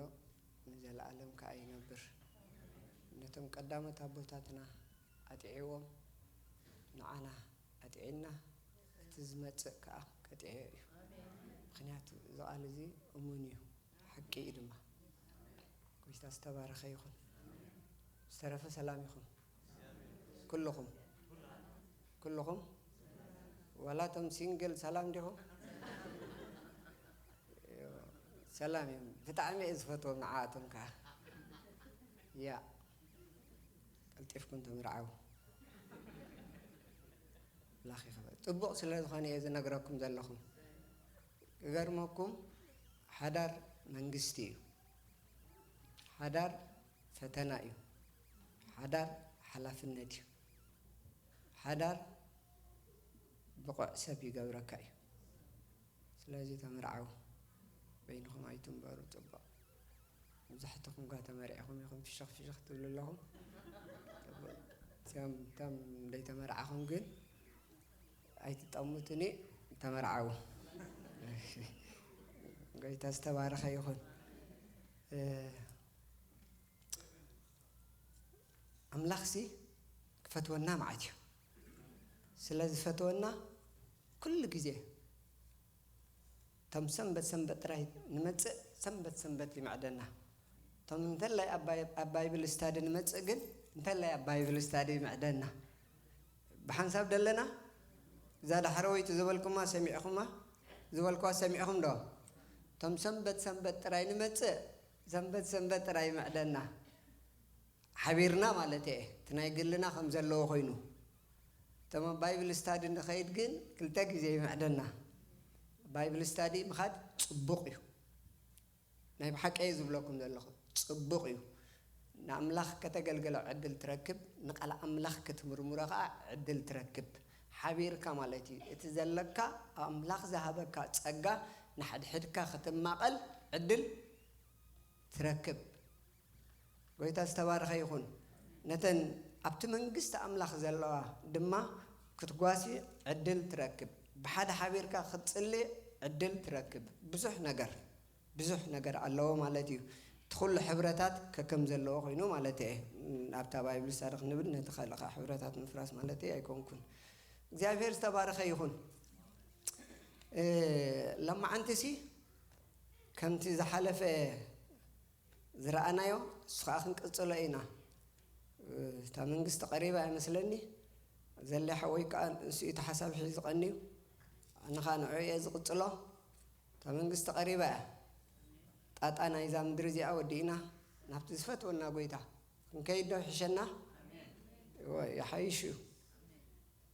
ንዘለኣለም ከኣ ይነብር። ነቶም ቀዳሞት ኣቦታትና ኣጥዒዎም፣ ንዓና ኣጥዒና፣ እቲ ዝመጽእ ከኣ ቀጢዑ እዩ። ምኽንያቱ እዚ ቃል እዚ እሙን እዩ፣ ሓቂ እዩ ድማ። ጎይታ ዝተባረኸ ይኹን። ዝተረፈ ሰላም ይኹን። ኩልኹም፣ ኩልኹም፣ ዋላ እቶም ሲንግል ሰላም ዲኹም? ሰላም እዮም። ብጣዕሚ እየ ዝፈትዎም ንዓኣቶም ከኣ። ያ፣ ቀልጢፍኩም ተመርዓዉ። ኣምላኽ ይኽበር። ጽቡቕ ስለ ዝኾነ እየ ዝነግረኩም ዘለኹ። ክገርመኩም፣ ሓዳር መንግስቲ እዩ። ሓዳር ፈተና እዩ። ሓዳር ሓላፍነት እዩ። ሓዳር ብቑዕ ሰብ ይገብረካ እዩ። ስለዚ ተመርዓዉ፣ በይንኹም ኣይትንበሩ። ጽቡቕ፣ መብዛሕትኹም ጋ ተመርዒኹም ኢኹም ፍሽኽ ፍሽኽ ትብሉ ኣለኹም። እቶም፣ እቶም ዘይተመርዓኹም ግን ኣይትጠምቱኒ፣ ተመርዓዉ። ጎይታ ዝተባረኸ ይኹን። እ፣ ኣምላኽሲ ክፈትወና መዓት እዩ። ስለ ዝፈትወና ኩሉ ግዜ እቶም ሰንበት ሰንበት ጥራይ ንመጽእ፣ ሰንበት ሰንበት ይምዕደና። እቶም እንተላይ ኣብ ባይ-፣ ኣብ ባይብል ስታዲ ንመጽእ ግን እንተላይ ኣብ ባይብል ስታዲ ይምዕደና። ብሓንሳብ ደለና? እዛ ዳሕረወይቲ ዝበልኩማ ሰሚዕኹማ? ዝበልኩዋ ሰሚዕኹም ዶ? እቶም ሰንበት ሰንበት ጥራይ ንመጽእ፣ ሰንበት ሰንበት ጥራይ ይምዕደና። ሓቢርና ማለት እየ። እቲ ናይ ግልና ከም ዘለዎ ኮይኑ፣ እቶም ኣብ ባይብል ስታዲ ንኸይድ ግን ክልተ ግዜ ይምዕደና። ባይብል ስታዲ ምኻድ ጽቡቕ እዩ። ናይ ብሓቂ እየ ዝብለኩም ዘለኹ፣ ጽቡቕ እዩ። ንኣምላኽ ከተገልግሎ ዕድል ትረክብ፣ ንቃል ኣምላኽ ክትምርምሮ ኸኣ ዕድል ትረክብ። ሓቢርካ ማለት እዩ። እቲ ዘለካ ኣምላኽ ዝሃበካ ጸጋ ንሓድሕድካ ክትማቐል ዕድል ትረክብ። ጎይታ ዝተባረኸ ይኹን። ነተን ኣብቲ መንግስቲ ኣምላኽ ዘለዋ ድማ ክትጓሲ ዕድል ትረክብ። ብሓደ ሓቢርካ ክትጽሊ ዕድል ትረክብ። ብዙሕ ነገር፣ ብዙሕ ነገር ኣለዎ ማለት እዩ። እቲ ኩሉ ሕብረታት ከከም ዘለዎ ኮይኑ ማለት እየ። ኣብታ ባይብል ስታዲ ክንብል ነቲ ካልእ ከዓ ሕብረታት ምፍራስ ማለት ኣይኮንኩን። እግዚኣብሔር ዝተባረኸ ይኹን። እ፣ ሎማዓንቲሲ ከምቲ ዝሓለፈ ዝረኣናዮ፣ እሱ ኸዓ ክንቅጽሎ ኢና። እታ መንግስቲ ቀሪባ እያ መስለኒ። ዘለ ሓወይ ከኣ ንሱ እዩ እቲ ሓሳብ ሒዙ ዝቐንዩ። ኣነ ኸኣ ንዕኡ እየ ዝቕጽሎ። እታ መንግስቲ ቀሪባ እያ። ጣጣ ናይዛ ምድሪ እዚኣ ወዲእና ናብቲ ዝፈትወና ጎይታ ክንከይድ ዶ ይሕሸና? እወ፣ ይሓይሽ እዩ።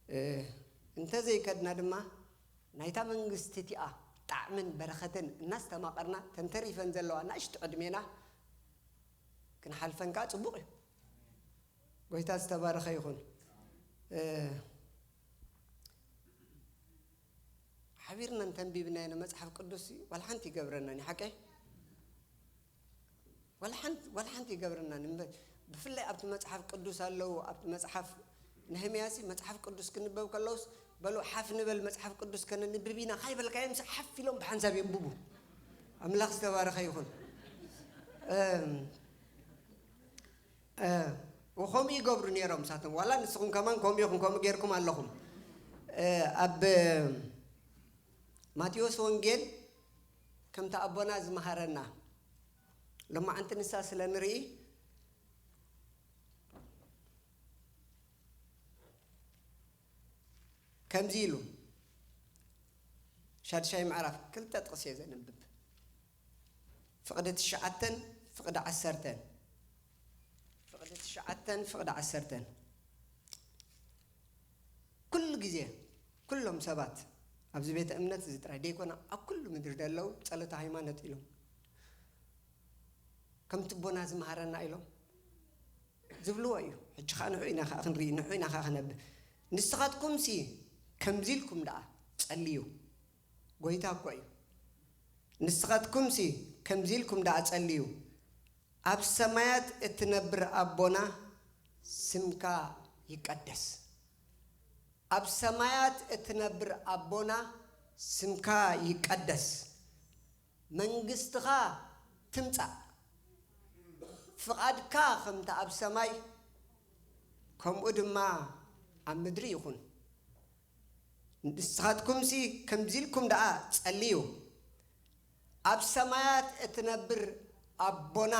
እ፣ እንተዘይከድና ድማ ናይታ መንግስቲ እቲኣ ጣዕምን በረኸትን እናስተማቐርና፣ ተንተሪፈን ዘለዋ ናእሽቱ ዕድሜና ክንሓልፈን ከኣ ጽቡቕ እዩ። ጎይታ ዝተባረኸ ይኹን። እ፣ ሓቢርና እንተንቢብናዮ ንመጽሓፍ ቅዱስ ዋላ ሓንቲ ይገብረናን እዩ፣ ሓቀይ? ዋላ ሓንቲ፣ ዋላ ሓንቲ ይገብረናን። እምበር ብፍላይ ኣብቲ መጽሓፍ ቅዱስ ኣለዉ፣ ኣብቲ መጽሓፍ ነህምያሲ መጽሓፍ ቅዱስ ክንበብ ከለውስ፣ "በሉ ሓፍ ንበል መጽሓፍ ቅዱስ ከነንብብ ኢና" ካይበልካዮምስ ሓፍ ኢሎም ብሓንሳብ የንብቡ። ኣምላኽ ዝተባረኸ ይኹን። እም፣ እ፣ ወከምኡ ይገብሩ ነይሮም እሳቶም። ዋላ ንስኹም ከማን ከምኡ ኢኹም፣ ከምኡ ጌርኩም ኣለኹም። እ፣ ኣብ ማቴዎስ ወንጌል ከምቲ ኣቦና ዝመሃረና፣ ሎማዓንቲ ንሳ ስለ ንርኢ፣ ከምዚ ኢሉ፣ ሻድሻይ ምዕራፍ ክልተ ጥቕሲ እየ ዘንብብ። ፍቕዲ ትሽዓተን ፍቕዲ ዓሰርተን። ፍቕዲ ትሽዓተን ፍቕዲ ዓሰርተን። ኩሉ ግዜ ኩሎም ሰባት ኣብዚ ቤተ እምነት እዚ ጥራይ ደይኮነ ኣብ ኩሉ ምድሪ ደለዉ ጸሎተ ሃይማኖት ኢሎም ከምቲ ኣቦና ዝመሃረና ኢሎም ዝብልዎ እዩ። ሕጂ ኸዓ ንዑ ኢና ኸዓ ክንርኢ፣ ንዑ ኢና ኸዓ ክነብር። ንስኻትኩምሲ ከምዚ ኢልኩም ደኣ ጸልዩ። ጎይታ እኮ እዩ። ንስኻትኩምሲ ከምዚ ኢልኩም ደኣ ጸልዩ። ኣብ ሰማያት እትነብር ኣቦና ስምካ ይቀደስ። ኣብ ሰማያት እትነብር ኣቦና ስምካ ይቀደስ። መንግስትኻ ትምጻእ። ፍቓድካ ከምቲ ኣብ ሰማይ ከምኡ ድማ ኣብ ምድሪ ይኹን። ንስኻትኩምሲ ከምዚ ኢልኩም ደኣ ጸልዩ። ኣብ ሰማያት እትነብር ኣቦና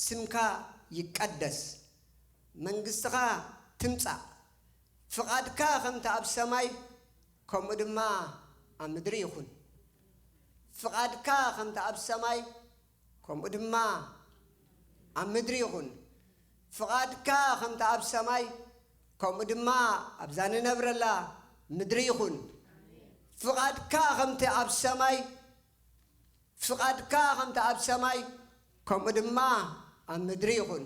ስምካ ይቀደስ። መንግስትኻ ትምጻእ። ፍቓድካ ከምቲ ኣብ ሰማይ ከምኡ ድማ ኣብ ምድሪ ይኹን። ፍቓድካ ከምቲ ኣብ ሰማይ ከምኡ ድማ ኣብ ምድሪ ይኹን። ፍቓድካ ከምቲ ኣብ ሰማይ ከምኡ ድማ ኣብዛ ንነብረላ ምድሪ ይኹን። ፍቓድካ ከምቲ ኣብ ሰማይ ፍቓድካ ከምቲ ኣብ ሰማይ ከምኡ ድማ ኣብ ምድሪ ይኹን።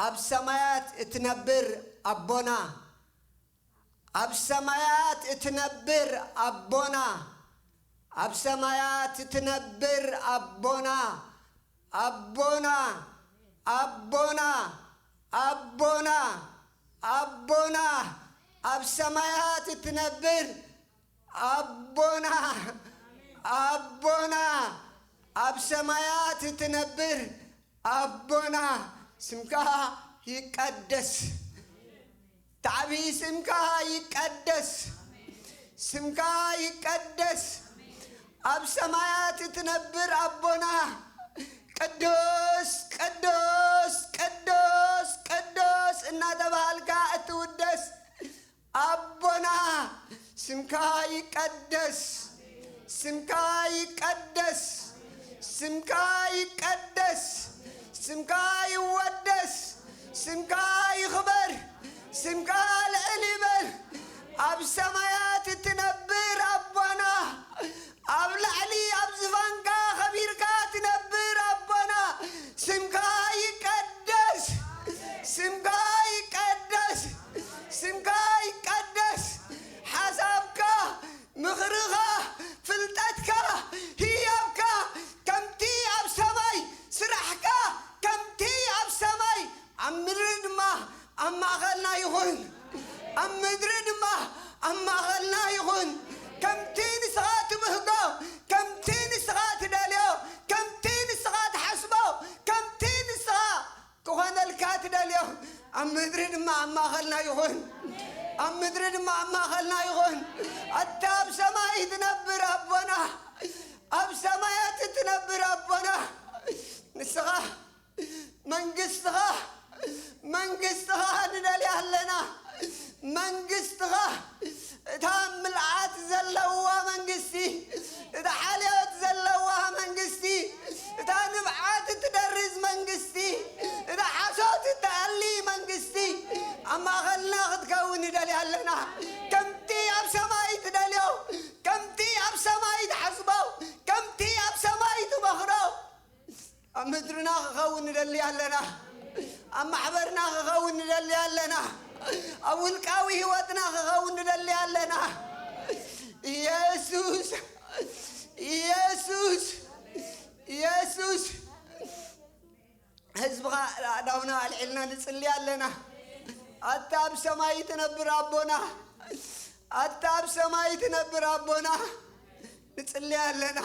ኣብ ሰማያት እትነብር ኣቦና፣ ኣብ ሰማያት እትነብር ኣቦና፣ ኣብ ሰማያት እትነብር ኣቦና፣ ኣቦና፣ ኣቦና፣ ኣቦና፣ ኣቦና፣ ኣብ ሰማያት እትነብር ኣቦና፣ ኣቦና፣ ኣብ ሰማያት እትነብር ኣቦና፣ ስምካ ይቀደስ። ታዕቢ ስምካ ይቀደስ። ስምካ ይቀደስ። ኣብ ሰማያት እትነብር ኣቦና፣ ቅዱስ፣ ቅዱስ፣ ቅዱስ፣ ቅዱስ እናተባሃልካ እትውደስ ኣቦና፣ ስምካ ይቀደስ፣ ስምካ ይቀደስ፣ ስምካ ይቀደስ፣ ስምካ ይወደስ፣ ስምካ ይኽበር፣ ስምካ ልዕል ይበል። ኣብ ሰማያት እትነብር ኣቦና፣ ኣብ ላዕሊ ኣብ ዝፋንካ ኸቢርካ ትነብር ኣቦና፣ ስምካ ይቀደስ፣ ስምካ ይቀደስ፣ ስምካ ይቀደስ። ሓሳብካ፣ ምኽርኻ፣ ፍልጠትካ፣ ህያብካ ከምቲ ኣብ ሰማይ፣ ስራሕካ ከምቲ ኣብ ሰማይ፣ ኣብ ምድሪ ድማ ኣብ ማእኸልና ይኹን። ኣብ ምድሪ ድማ ኣብ ማእኸልና ይኹን። ከምቲ ንስኻ ትብህጎ፣ ከምቲ ንስኻ ትደልዮ፣ ከምቲ ንስኻ ትሓስቦ፣ ከምቲ ንስኻ ክኾነልካ ትደልዮ፣ ኣብ ምድሪ ድማ ኣብ ማእኸልና ይኹን። ኣብ ምድሪ ድማ ኣብ ማእኸልና ይኹን። ኣታ ኣብ ሰማይ ትነብር ኣቦና፣ ኣብ ሰማያት እትነብር ኣቦና፣ ንስኻ መንግስትኻ፣ መንግስትኻ ንደልያ ኣለና። መንግስትኻ፣ እታ ምልኣት ዘለዋ መንግስቲ፣ እታ ሓልዮት ዘለዋ መንግስቲ፣ እታ ንብዓት እትደርዝ መንግስቲ፣ እታ ሓሶት እትኣሊ መንግስቲ ኣብ ማእኸልና ክትከውን ንደልያ ኣለና። ከምቲ ኣብ ሰማይ ትደልዮ፣ ከምቲ ኣብ ሰማይ ትሓስቦ፣ ከምቲ ኣብ ሰማይ ትመኽሮ፣ ኣብ ምድርና ክኸውን ንደሊ ኣለና። ኣብ ማሕበርና ክኸውን ንደሊ ኣለና። ኣብ ውልቃዊ ህይወትና ክኸውን ንደሊ ኣለና። ኢየሱስ፣ ኢየሱስ፣ ኢየሱስ። ህዝብኻ ኣእዳውና ኣልዒልና ንጽሊ ኣለና። ኣታ ኣብ ሰማይ ትነብር ኣቦና፣ ኣታ ኣብ ሰማይ ትነብር ኣቦና፣ ንጽሊ ኣለና።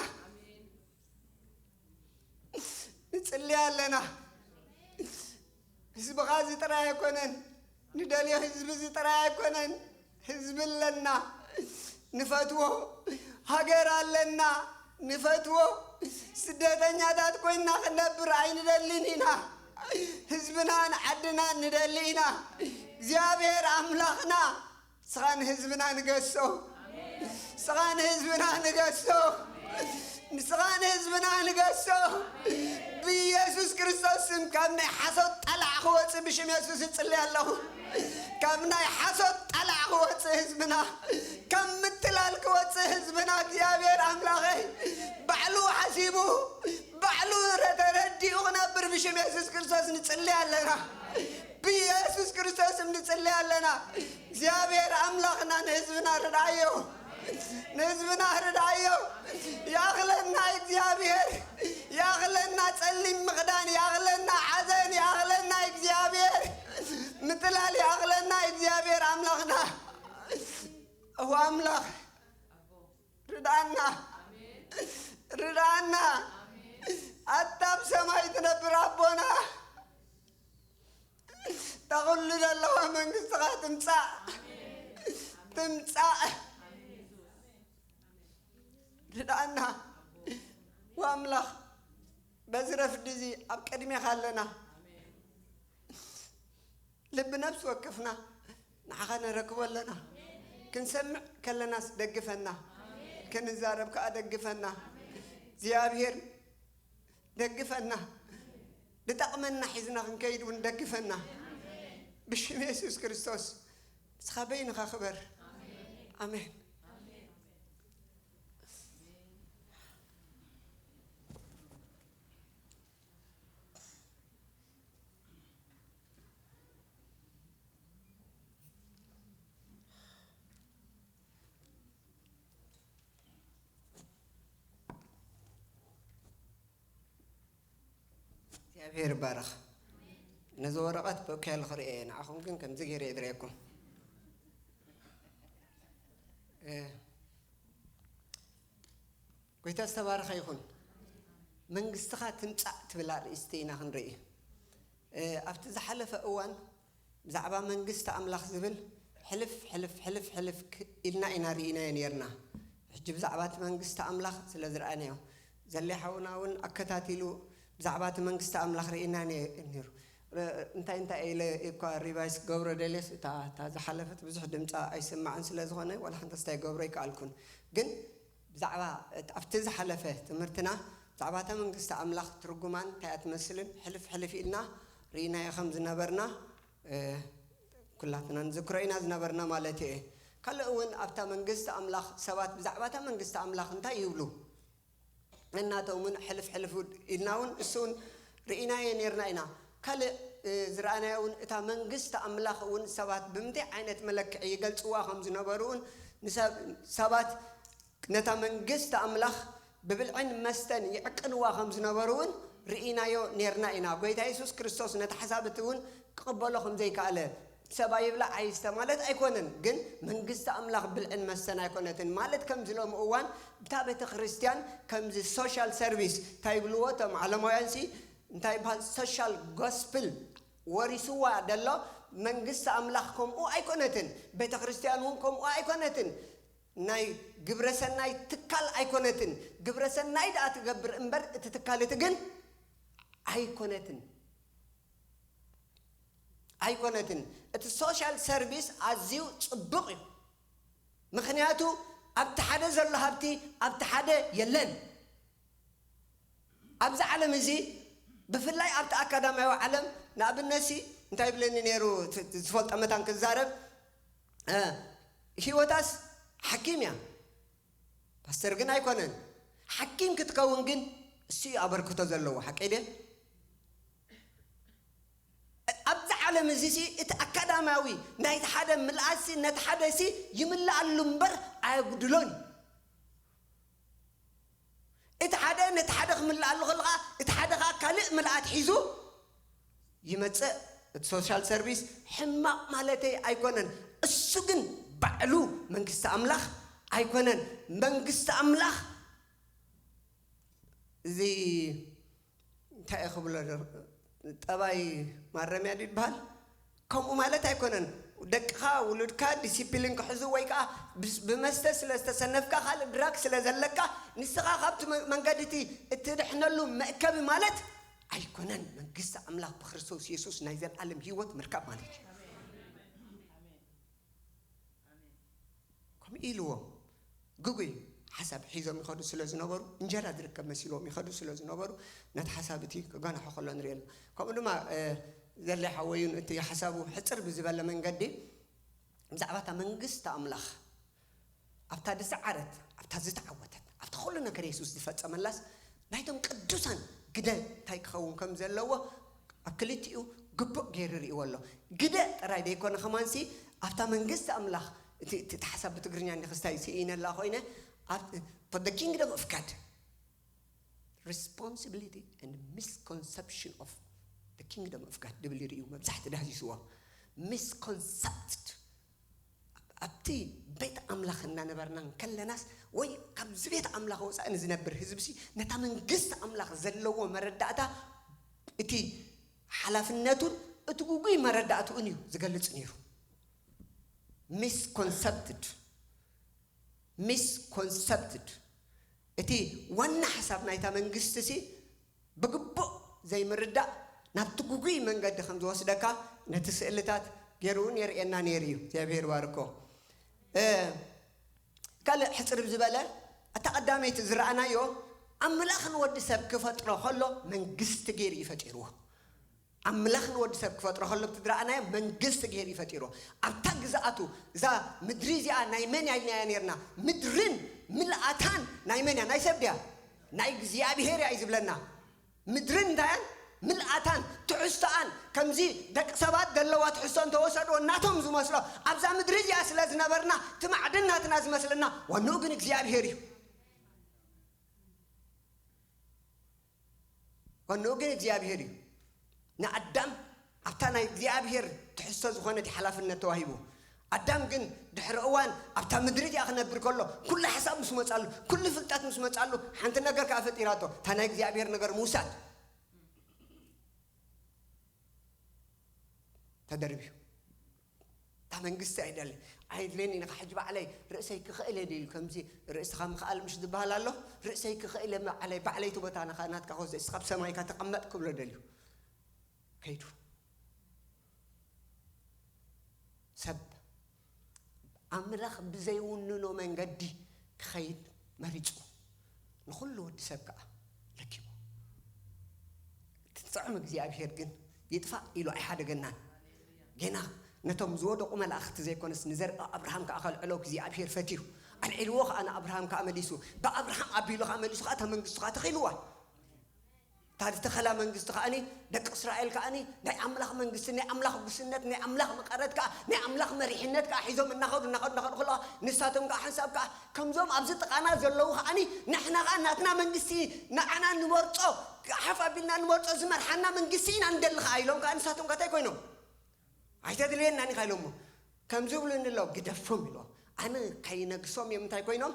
ንጽሊ ኣለና። ህዝብኻ እዚ ጥራይ ኣይኮነን፣ ንደልዮ ህዝቢ እዚ ጥራይ ኣይኮነን። ህዝቢ ኣለና፣ ንፈትዎ። ሃገር ኣለና፣ ንፈትዎ። ስደተኛታት ኮይንና ክንነብር ኣይንደልን ኢና። ህዝብናን ዓድናን ንደሊ ኢና። እግዚኣብሔር ኣምላኽና፣ ንስኻ ንህዝብና ንገሶ። ንስኻ ንህዝብና ንገሶ። ንስኻ ንህዝብና ንገሶ። ብኢየሱስ ክርስቶስ ስም ካብ ናይ ሓሶት ጠላዕ ክወፅእ ብሽም የሱስ እጽሊ ኣለኹ። ካብ ናይ ሓሶት ጠላዕ ክወፅእ ህዝብና፣ ካብ ምትላል ክወፅእ ህዝብና እግዚኣብሔር ኣምላኸይ ባዕሉ ሓሲቡ ባዕሉ ተረዲኡ ክነብር ብሽም የሱስ ክርስቶስ ንጽሊ ኣለና። ብኢየሱስ ክርስቶስ ንጽሊ ኣለና። እግዚኣብሔር ኣምላኽና ንህዝብና ርድኣዮ። ንህዝብና ርድኣዮ። ይኣኽለና እግዚኣብሔር። ይኣኽለና ጸሊም ምኽዳን። ይኣኽለና ሓዘን። ይኣኽለና እግዚኣብሔር። ምትላል ይኣኽለና እግዚኣብሔር ኣምላኽና። እወ ኣምላኽ ርድኣና። ርድኣና። ኣታ ኣብ ሰማይ ትነብር ኣቦና እታ ኩሉ ዘለዋ መንግስትኻ ትምጻእ። ትምጻእ። ርድኣና። ወኣምላኽ በዚ ረፍዲ እዚ ኣብ ቅድሜኻ ኣለና። ልቢ ነፍሲ ወከፍና ንዓኻ ነረክቦ ኣለና። ክንሰምዕ ከለናስ ደግፈና። ክንዛረብ ከኣ ደግፈና። እግዚኣብሔር ደግፈና። ዝጠቕመና ሒዝና ክንከይድ እውን ደግፈና። ብሽም የሱስ ክርስቶስ ንስኻ በይንኻ ክበር። ኣሜን። እግዚኣብሔር ይባረኽ። ነዚ ወረቐት በኪ ኢለ ክርእዮ እየ፣ ንዓኹም ግን ከምዚ ገይረ እየ ዝርእየኩም። እ፣ ጎይታ ዝተባረኸ ይኹን። መንግስትኻ ትምጻእ ትብል ኣርእስቲ ኢና ክንርኢ። እ፣ ኣብቲ ዝሓለፈ እዋን ብዛዕባ መንግስቲ ኣምላኽ ዝብል ሕልፍ፣ ሕልፍ፣ ሕልፍ፣ ሕልፍ ክ-፣ ኢልና ኢና ርኢናዮ ኔርና። ሕጂ ብዛዕባ እቲ መንግስቲ ኣምላኽ ስለ ዝረኣናዮ፣ ዘሌ ሓውና እውን ኣከታቲሉ ብዛዕባ እቲ መንግስቲ ኣምላኽ ርኢና ኔ-፣ ኔሩ። ረ-፣ እንታይ እንታይ ኢለ እኳ ሪቫይስ ክገብሮ ደልየስ፣ እታ፣ እታ ዝሓለፈት ብዙሕ ድምጻ ኣይስማዕን ስለ ዝኾነ፣ ዋላ ሓንቲ ክስታይ ገብሮ ኣይከኣልኩን። ግን ብዛዕባ እት-፣ ኣብቲ ዝሓለፈ ትምህርትና፣ ብዛዕባ እታ መንግስቲ ኣምላኽ ትርጉማን እንታይ እያ ትመስልን ሕልፍ ሕልፍ ኢልና ርኢናዮ ከም ዝነበርና፣ እ፣ ኩላትና ንዝክሮ ኢና ዝነበርና ማለት እየ። ካልእ እውን ኣብታ መንግስቲ ኣምላኽ ሰባት ብዛዕባ እታ መንግስቲ ኣምላኽ እንታይ ይብሉ? እናቶም እውን ሕልፍ ሕልፍ ኢልና እውን እሱ እውን ርኢናዮ ኔርና ኢና። ካልእ፣ እ፣ ዝረኣናዮ እውን እታ መንግስቲ ኣምላኽ እውን ሰባት ብምንታይ ዓይነት መለክዒ ይገልጽዋ ከም ዝነበሩ እውን ንሰብ-፣ ሰባት ነታ መንግስቲ ኣምላኽ ብብልዕን መስተን ይዕቅንዋ ከም ዝነበሩ እውን ርኢናዮ ኔርና ኢና። ጎይታ የሱስ ክርስቶስ ነቲ ሓሳብ እቲ እውን ክቕበሎ ከም ዘይከኣለ፣ ሰብ ኣይብላዕ ኣይስተ ማለት ኣይኮነን፣ ግን መንግስቲ ኣምላኽ ብልዕን መስተን ኣይኮነትን ማለት ከምዚ ሎሚ እዋን ብታ ቤተ ክርስቲያን ከምዚ ሶሻል ሰርቪስ እንታይ ይብልዎ እቶም ዓለማውያንሲ እንታይ ይበሃል ሶሻል ጎስፕል ወሪስዋ ደሎ መንግስቲ ኣምላኽ ከምኡ ኣይኮነትን፣ ቤተ ክርስቲያን እውን ከምኡ ኣይኮነትን። ናይ ግብረ ሰናይ ትካል ኣይኮነትን። ግብረ ሰናይ ደኣ ትገብር እምበር እቲ ትካል እቲ ግን ኣይኮነትን። ኣይኮነትን። እቲ ሶሻል ሰርቪስ ኣዝዩ ጽቡቕ እዩ። ምኽንያቱ ኣብቲ ሓደ ዘሎ ሃብቲ ኣብቲ ሓደ የለን። ኣብዚ ዓለም እዚ ብፍላይ ኣብቲ ኣካዳሚያዊ ዓለም ንኣብነትሲ እንታይ ይብለኒ ነይሩ ት-፣ ት-፣ ዝፈልጦ መታን ክዛረብ፣ እ፣ ህይወታስ ሓኪም እያ። ፓስተር ግን ኣይኮነን። ሓኪም ክትከውን ግን እሱ እዩ ኣበርክቶ ዘለዎ። ሓቀይ ድየ? ኣብዚ ዓለም እዚ ሲ እቲ ኣካዳሚያዊ ናይቲ ሓደ ምልኣትሲ ነቲ ሓደ ሲ ይምልኣሉ እምበር ኣየጉድሎን እዩ። እቲ ሓደ ነቲ ሓደ ክምልኣሉ ከለኻ እቲ ሓደ ኸኣ ካልእ ምልኣት ሒዙ ይመጽእ። እቲ ሶሻል ሰርቪስ ሕማቕ ማለተይ ኣይኮነን። እሱ ግን ባዕሉ መንግስቲ ኣምላኽ ኣይኮነን። መንግስቲ ኣምላኽ እዚ እንታይ እየ ክብሎ ዶ-፣ ጠባይ ማረምያ ድዩ ይበሃል? ከምኡ ማለት ኣይኮነን። ደቅኻ፣ ውሉድካ ዲሲፕሊን ክሕዙ ወይ ከኣ ብስ-፣ ብመስተ ስለ ዝተሰነፍካ፣ ካልእ ድራግ ስለ ዘለካ፣ ንስኻ ካብቲ መ-፣ መንገዲ እቲ እትድሕነሉ መእከቢ ማለት ኣይኮነን። መንግስቲ ኣምላኽ ብክርስቶስ የሱስ ናይ ዘለኣለም ህይወት ምርካብ ማለት እዩ። ከምኡ ኢልዎም። ግጉይ፣ ሓሳብ ሒዞም ይኸዱ ስለ ዝነበሩ፣ እንጀራ ዝርከብ መሲልዎም ይኸዱ ስለ ዝነበሩ፣ ነቲ ሓሳብ እቲ ክገንሖ ከሎ ንርኢ ኣለና። ከምኡ ድማ ዘለ ሓወዩን እቲ ሓሳቡ ሕፅር ብዝበለ መንገዲ ብዛዕባ እታ መንግስቲ ኣምላኽ ኣብታ ዝሰዓረት፣ ኣብታ ዝተዓወተት፣ ኣብታ ኩሉ ነገር የሱስ ዝፈጸመላስ ናይቶም ቅዱሳን ግደ እንታይ ክኸውን ከም ዘለዎ ኣብ ክልቲኡ ግቡእ ገይሩ ርእይዎ ኣሎ። ግደ ጥራይ ዘይኮነ ከማንሲ ኣብታ መንግስቲ ኣምላኽ እቲ እቲ ሓሳብ ብትግርኛ እንዲኽስታይ ስኢነላ ኮይነ for the kingdom of God responsibility and misconception of the kingdom of God ድብል ይርእዩ መብዛሕቲ ዳህዚስዎ misconcept ኣብቲ ቤት ኣምላኽ እናነበርና እንከለናስ ወይ ካብዚ ቤት ኣምላኽ ወፃኢ ንዝነብር ህዝብሲ ነታ መንግስቲ ኣምላኽ ዘለዎ መረዳእታ እቲ ሓላፍነቱን እቲ ጉጉይ መረዳእትኡን እዩ ዝገልፅ ነይሩ። Misconcepted misconcepted እቲ ዋና ሓሳብ ናይታ መንግስቲ ሲ ብግቡእ ዘይምርዳእ ናብቲ ጉጉይ መንገዲ ከም ዝወስደካ ነቲ ስእልታት ገይሩውን የርእየና ነይሩ እዩ። እግዚኣብሔር ባርኮ። ካልእ ሕፅር ዝበለ እታ ቀዳመይቲ ዝረኣናዮ ኣምላኽ ንወዲ ሰብ ክፈጥሮ ከሎ መንግስቲ ገይሩ እዩ ፈጢርዎ። ኣምላኽ ንወዲ ሰብ ክፈጥሮ ከሎ ብቲ ዝረኣናዮ መንግስቲ ገይሩ እዩ ፈጢርዎ። ኣብታ ግዝኣቱ እዛ ምድሪ እዚኣ ናይ መን ኢልናያ ነርና? ምድርን ምልኣታን ናይ መን እያ? ናይ ሰብ ድያ? ናይ እግዚኣብሔር እያ እዩ ዝብለና። ምድርን እንታይ እያን? ምልኣታን ትሕዝቶኣን ከምዚ ደቂ ሰባት ዘለዋ ትሕዝቶ እንተወሰድዎ እናቶም ዝመስሎ ኣብዛ ምድሪ እዚኣ ስለ ዝነበርና እቲ ማዕድን ናትና ዝመስለና ዋንኡ ግን እግዚኣብሔር እዩ። ዋንኡ ግን እግዚኣብሔር እዩ። ንኣዳም ኣብታ ናይ እግዚኣብሔር ትሕዝቶ ዝኾነት ሓላፍነት ተዋሂቡ። ኣዳም ግን ድሕሪ እዋን ኣብታ ምድሪ እዚኣ ክነብር ከሎ ኩሉ ሓሳብ ምስ መጻሉ ኩሉ ፍልጠት ምስ መጻሉ ሓንቲ ነገር ከዓ ፈጢራቶ እታ ናይ እግዚኣብሔር ነገር ምውሳድ ተደርብዩ። እታ መንግስቲ ኣይደልን ኣይድልን ኢኻ ሕጂ ባዕለይ ርእሰይ ክኽእል እየ ድዩ ከምዚ ርእስኻ ምኽኣል ምሽ ዝበሃል ኣሎ። ርእሰይ ክኽእል እየ ባዕለይ ባዕለይ እቲ ቦታ ናኻ ናትካ ክወስደ እስኻ ኣብ ሰማይካ ተቐመጥ ክብሎ ደልዩ ከይዱ። ሰብ ኣምላኽ ብዘይውንኖ መንገዲ ክኸይድ መሪጹ ንኹሉ ወዲ ሰብ ከዓ ለኪሙ። እቲ ዝጥዕም እግዚኣብሔር ግን ይጥፋእ ኢሉ ኣይሓደገናን። ጌና ነቶም ዝወደቑ መላእኽቲ ዘይኮነስ ንዘርኢ ኣብርሃም ከዓ ከልዕሎ እግዚኣብሔር ፈትዩ ኣልዒልዎ ከዓ ንኣብርሃም ከዓ መሊሱ ብኣብርሃም ኣቢሉ ከዓ መሊሱ ከዓ እታ መንግስቱ ከዓ ተኺልዋ። እታ ዝተኸላ መንግስቲ ከዓኒ ደቂ እስራኤል ከዓኒ ናይ ኣምላኽ መንግስቲ ናይ ኣምላኽ ጉስነት ናይ ኣምላኽ መቐረት ከዓ ናይ ኣምላኽ መሪሕነት ከዓ ሒዞም እናኸዱ እናኸዱ እናኸዱ ከለዋ ንሳቶም ከዓ ሓንሳብ ከዓ ከምዞም ኣብዚ ጥቓና ዘለዉ ከዓኒ ንሕና ከዓ ናትና መንግስቲ ንዓና ንመርጾ ሓፍ ኣቢልና ንመርጾ ዝመርሓና መንግስቲ ኢና ንደሊ ከዓ ኢሎም ከዓ ንሳቶም ከዓ እንታይ ኮይኖም ኣይተድልየናን ኢኻ ኢሎሞ ከምዚ ብሉ እንሎ ግደፎም ኢሎ ኣነ ከይነግሶም እዮም እንታይ ኮይኖም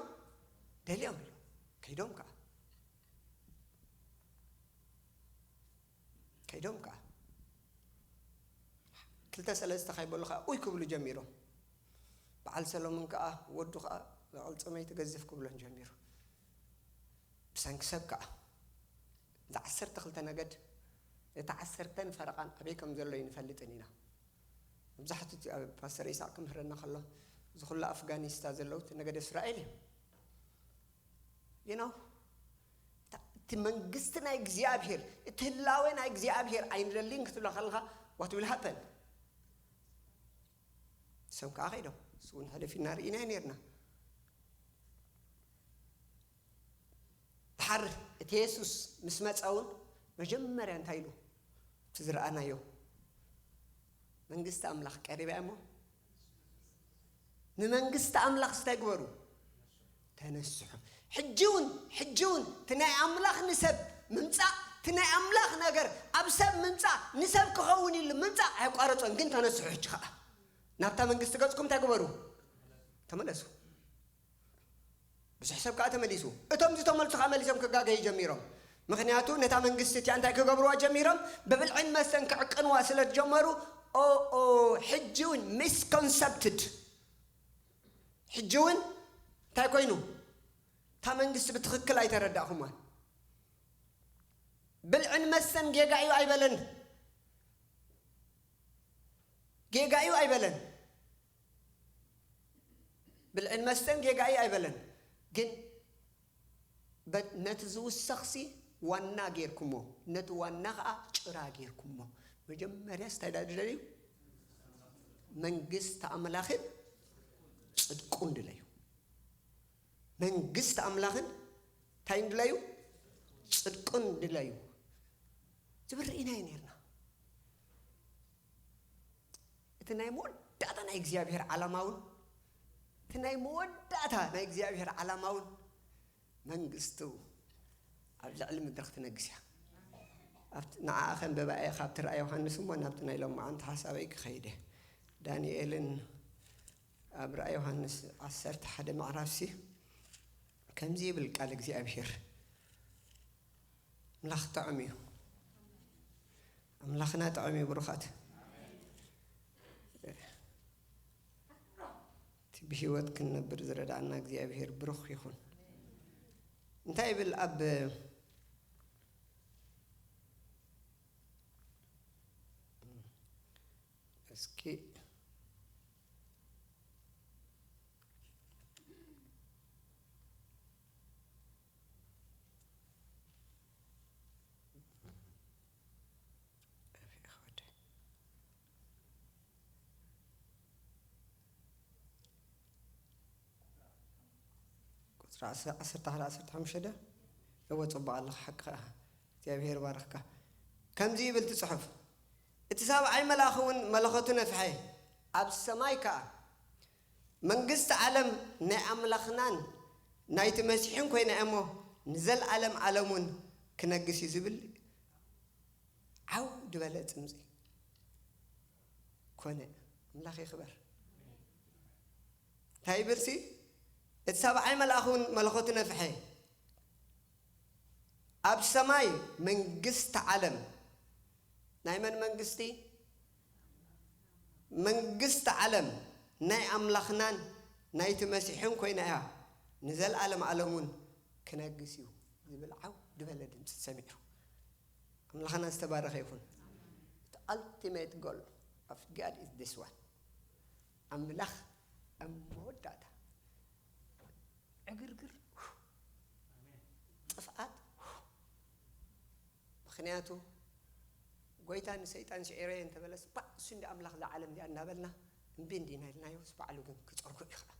ደልዮም ኢሎ ከይዶም ከዓ ከይዶም ከዓ ክልተ ሰለስተ ከይበሉ ከዓ ኡይ ክብሉ ጀሚሮም። በዓል ሰሎሞን ከዓ ወዱ ከዓ በዓል ፅመይ ትገዝፍ ክብሎን ጀሚሩ። ብሰንኪ ሰብ ከዓ እዛ ዓሰርተ ክልተ ነገድ እቲ ዓሰርተን ፈረቓን ኣበይ ከም ዘሎ ይንፈልጥን ኢና። መብዛሕትኡ እቲ ኣብ ፓስተር ኢሳቅ ክምህረና ከሎ እዚ ኩሉ ኣፍጋኒስታ ዘለውት ነገድ እስራኤል እዩ። You know እቲ መንግስቲ ናይ እግዚኣብሔር እቲ ህላዌ ናይ እግዚኣብሔር ኣይንደልን ክትብላ ከለካ what will happen? ሰም ከዓ ከይዶም እሱ እውን ሕልፍ ኢና ርኢና ነርና። ድሓር እቲ የሱስ ምስ መፀ እውን መጀመርያ እንታይ ኢሉ እቲ ዝረኣናዮ መንግስቲ ኣምላኽ ቀሪባ እያ እሞ ንመንግስቲ ኣምላኽ እንታይ ግበሩ ተነስሑ። ሕጂ እውን ሕጂ እውን እቲ ናይ ኣምላኽ ንሰብ ምምፃእ እቲ ናይ ኣምላኽ ነገር ኣብ ሰብ ምምፃእ ንሰብ ክኸውን ኢሉ ምምፃእ ኣየቋረፆን። ግን ተነስሑ ሕጂ ከዓ ናብታ መንግስቲ ገፅኩም እንታይ ግበሩ ተመለሱ። ብዙሕ ሰብ ከዓ ተመሊሱ። እቶም ዝተመልሱ ከዓ መሊሶም ክጋገዩ ጀሚሮም። ምክንያቱ ነታ መንግስቲ እቲኣ እንታይ ክገብርዋ ጀሚሮም? ብብልዕን መስተን ክዕቅንዋ ስለ ዝጀመሩ ኦኦ ሕጂ እውን ሚስኮንሰፕትድ ሕጂ እውን እንታይ ኮይኑ እታ መንግስቲ ብትክክል ኣይተረዳእኹምዋን። ብልዕን መስተን ጌጋ እዩ ኣይበለን። ጌጋ እዩ ኣይበለን። ብልዕን መስተን ጌጋ እዩ ኣይበለን። ግን በት-፣ ነቲ ዝውሰኽሲ ዋና ጌርኩሞ፣ ነቲ ዋና ኸዓ ጭራ ጌርኩሞ። መጀመርያስ እንታይ ደኣ ድለዩ? መንግስቲ ኣምላኽን ጽድቁን ድለዩ። መንግስቲ ኣምላኽን እንታይ ድለዩ? ጽድቁን ድለዩ። ዝብል ርኢናዮ ነርና። እቲ ናይ መወዳእታ ናይ እግዚኣብሔር ዓላማ እውን፣ እቲ ናይ መወዳእታ ናይ እግዚኣብሔር ዓላማ እውን መንግስቱ ኣብ ልዕሊ ምድሪ ክትነግስ እያ። ኣብቲ፣ ንዓኣ ከንብባ እየ፣ ካብቲ ራእይ ዮሃንስ እሞ ናብቲ ናይ ሎማዓንቲ ሓሳበይ ክኸይድ እየ። ዳንኤልን ኣብ ራእይ ዮሃንስ ዓሰርተ ሓደ ምዕራፍሲ ከምዚ ይብል ቃል እግዚኣብሔር። ኣምላኽ ጥዑም እዩ። ኣምላኽና ጥዑም እዩ፣ ብሩኻት። እቲ ብህይወት ክንነብር ዝረዳእና እግዚኣብሔር ብሩኽ ይኹን። እንታይ ይብል ኣብ፣ እስኪ ቁጽሪ ዓሰርተ፣ ዓሰርተ ሓደ፣ ዓሰርተ ሓሙሽተ ዶ? እወ፣ ጽቡቕ ኣለኻ፣ ሓቅኻ። እግዚኣብሔር ባርኽካ። ከምዚ ይብል እቲ ጽሑፍ፣ "እቲ ሳብዓይ መልኣኽ እውን መለኸቱ ነፍሐ፣ ኣብ ሰማይ ከኣ መንግስቲ ዓለም ናይ ኣምላኽናን ናይቲ መሲሕን ኮይና እያ እሞ፣ ንዘለኣለም ዓለም እውን ክነግስ እዩ" ዝብል ዓው ዝበለ ጽምጺ ኮነ። ኣምላኽ ይኽበር። እንታይ ይብልሲ? "እቲ ሳብዓይ መልኣኽ እውን መለኸቱ ነፍሐ፣ ኣብ ሰማይ መንግስቲ ዓለም"፣ ናይ መን መንግስቲ? መንግስቲ ዓለም ናይ ኣምላኽናን ናይቲ መሲሕን ኮይና እያ፣ ንዘለኣለም ዓለም እውን ክነግስ እዩ ዝብል ዓው ዝበለ ድምፂ ተሰሚዑ። ኣምላኽና ዝተባረኸ ይኹን። The ultimate goal of God is this one። ኣምላኽ ኣብ መወዳእታ ዕግርግር፣ ጥፍኣት። ምኽንያቱ ጎይታ ንሰይጣን ስዒረዮ እንተበለስ፣ ባእ፣ እሱ እንዲ ኣምላኽ እዛ ዓለም እዚኣ እናበልና እምቢ እንዲና ኢልናዮስ፣ ባዕሉ ግን ክጸርጎ እዩ ኸዓ።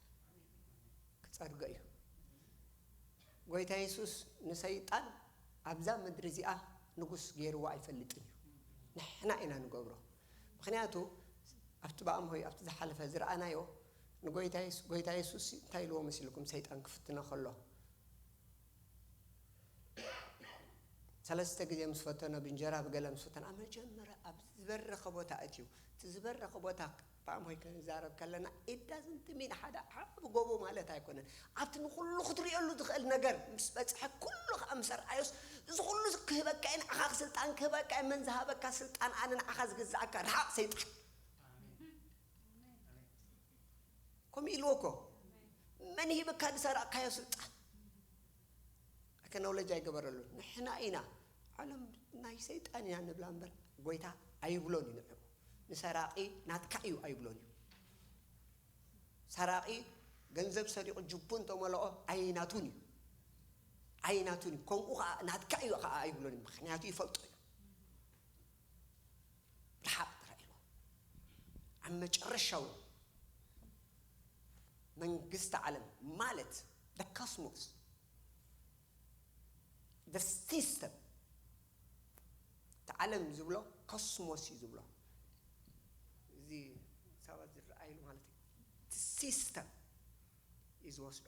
ክጸርጎ እዩ። ጎይታ የሱስ ንሰይጣን ኣብዛ ምድሪ እዚኣ ንጉስ ገይርዎ ኣይፈልጥን እዩ። ንሕና ኢና ንገብሮ። ምኽንያቱ ኣብቲ ብኣምሆይ ኣብቲ ዝሓለፈ ዝረኣናዮ ንጎይታ የሱ-፣ ጎይታ የሱስ እንታይ ኢልዎ መሲልኩም ሰይጣን ክፍትኖ ከሎ? ሰለስተ ግዜ ምስ ፈተኖ፣ ብእንጀራ ብገለ ምስ ፈተኖ፣ ኣብ መጀመርያ ኣብ ዝበረኸ ቦታ ኣእትዩ። እቲ ዝበረኸ ቦታ ብኣምሆይ ክንዛረብ ከለና፣ it doesn't mean ሓደ ዓቢ ጎቦ ማለት ኣይኮነን። ኣብቲ ንኹሉ ክትርእየሉ ትኽእል ነገር ምስ በጽሐ፣ ኩሉ ከኣ ምስ ኣርኣዮስ፣ እዚ ኩሉ ክህበካ እየ፣ ንዓኻ ስልጣን ክህበካ እየ፣ መን ዝሃበካ ስልጣን፣ ኣነ ንዓኻ ዝግዝኣካ፣ ርሓቕ ሰይጣን። ከምኡ ኢልዎ እኮ። መን ሂብካ ዝሰረቕካዮ ስልጣን? ኣክኖሎጅ ኣይገበረሉን። ንሕና ኢና፣ ዓለም ናይ ሰይጣን ኢና ንብላ እምበር፣ ጎይታ ኣይብሎን እዩ ንዕኡ። ንሰራቒ ናትካ እዩ ኣይብሎን እዩ። ሰራቒ ገንዘብ ሰሪቑ ጅቡ እንተመልኦ ኣይናቱን እዩ። ኣይናቱን እዩ። ከምኡ ኸዓ ናትካ እዩ ኸዓ ኣይብሎን እዩ። ምኽንያቱ ይፈልጦ እዩ። ርሓቕ ጥራይ ኢልዎ። ኣብ መጨረሻ እውን መንግስቲ ዓለም ማለት the cosmos፣ the system፣ እቲ ዓለም ዝብሎ ኮስሞስ እዩ ዝብሎ። እዚ ሰባት ዝረኣይሉ ማለት እዩ። እቲ ሲስተም እዩ ዝወስዶ።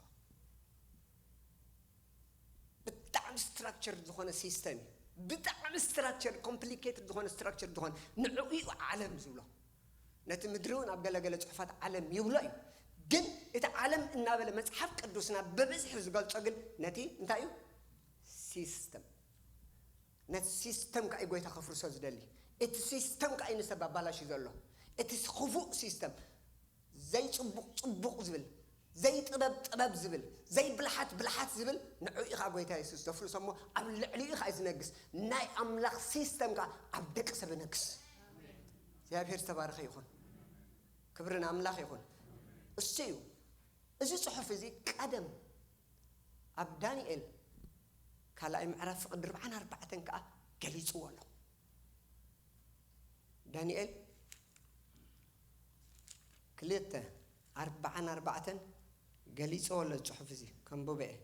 ብጣዕሚ ስትራክቸር ዝኾነ ሲስተም እዩ። ብጣዕሚ ስትራክቸር፣ ኮምፕሊኬትድ ዝኾነ ስትራክቸር ዝኾነ ንዕኡ እዩ ዓለም ዝብሎ። ነቲ ምድሪ እውን ኣብ ገለገለ ጽሑፋት ዓለም ይብሎ እዩ። ግን እቲ ዓለም እናበለ መጽሓፍ ቅዱስና ብብዝሒ ዝገልጾ ግን ነቲ እንታይ እዩ? ሲስተም። ነቲ ሲስተም ከኣ እዩ ጎይታ ከፍርሶ ዝደሊ። እቲ ሲስተም ከኣ እዩ ንሰብ ኣባላሽዩ ዘሎ። እቲ ክፉእ ሲስተም፣ ዘይጽቡቕ ጽቡቕ ዝብል፣ ዘይጥበብ ጥበብ ዝብል፣ ዘይብልሓት ብልሓት ዝብል፣ ንዕኡ እዩ ከኣ ጎይታ የሱስ ዘፍርሶ እሞ ኣብ ልዕሊኡ ከኣ እዩ ዝነግስ። ናይ ኣምላኽ ሲስተም ከኣ ኣብ ደቂ ሰብ ይነግስ። እግዚኣብሔር ዝተባረኸ ይኹን። ክብሪ ንኣምላኽ ይኹን። እሱ እዩ። እዚ ጽሑፍ እዚ ቀደም ኣብ ዳንኤል ካልኣይ ምዕራፍ ፍቕዲ ኣርባዓን ኣርባዕተን ከኣ ገሊጽዎ ኣሎ። ዳንኤል ክልተ፣ ኣርባዓን ኣርባዕተን ገሊጽዎ ኣሎ ጽሑፍ እዚ። ከንብበ እየ።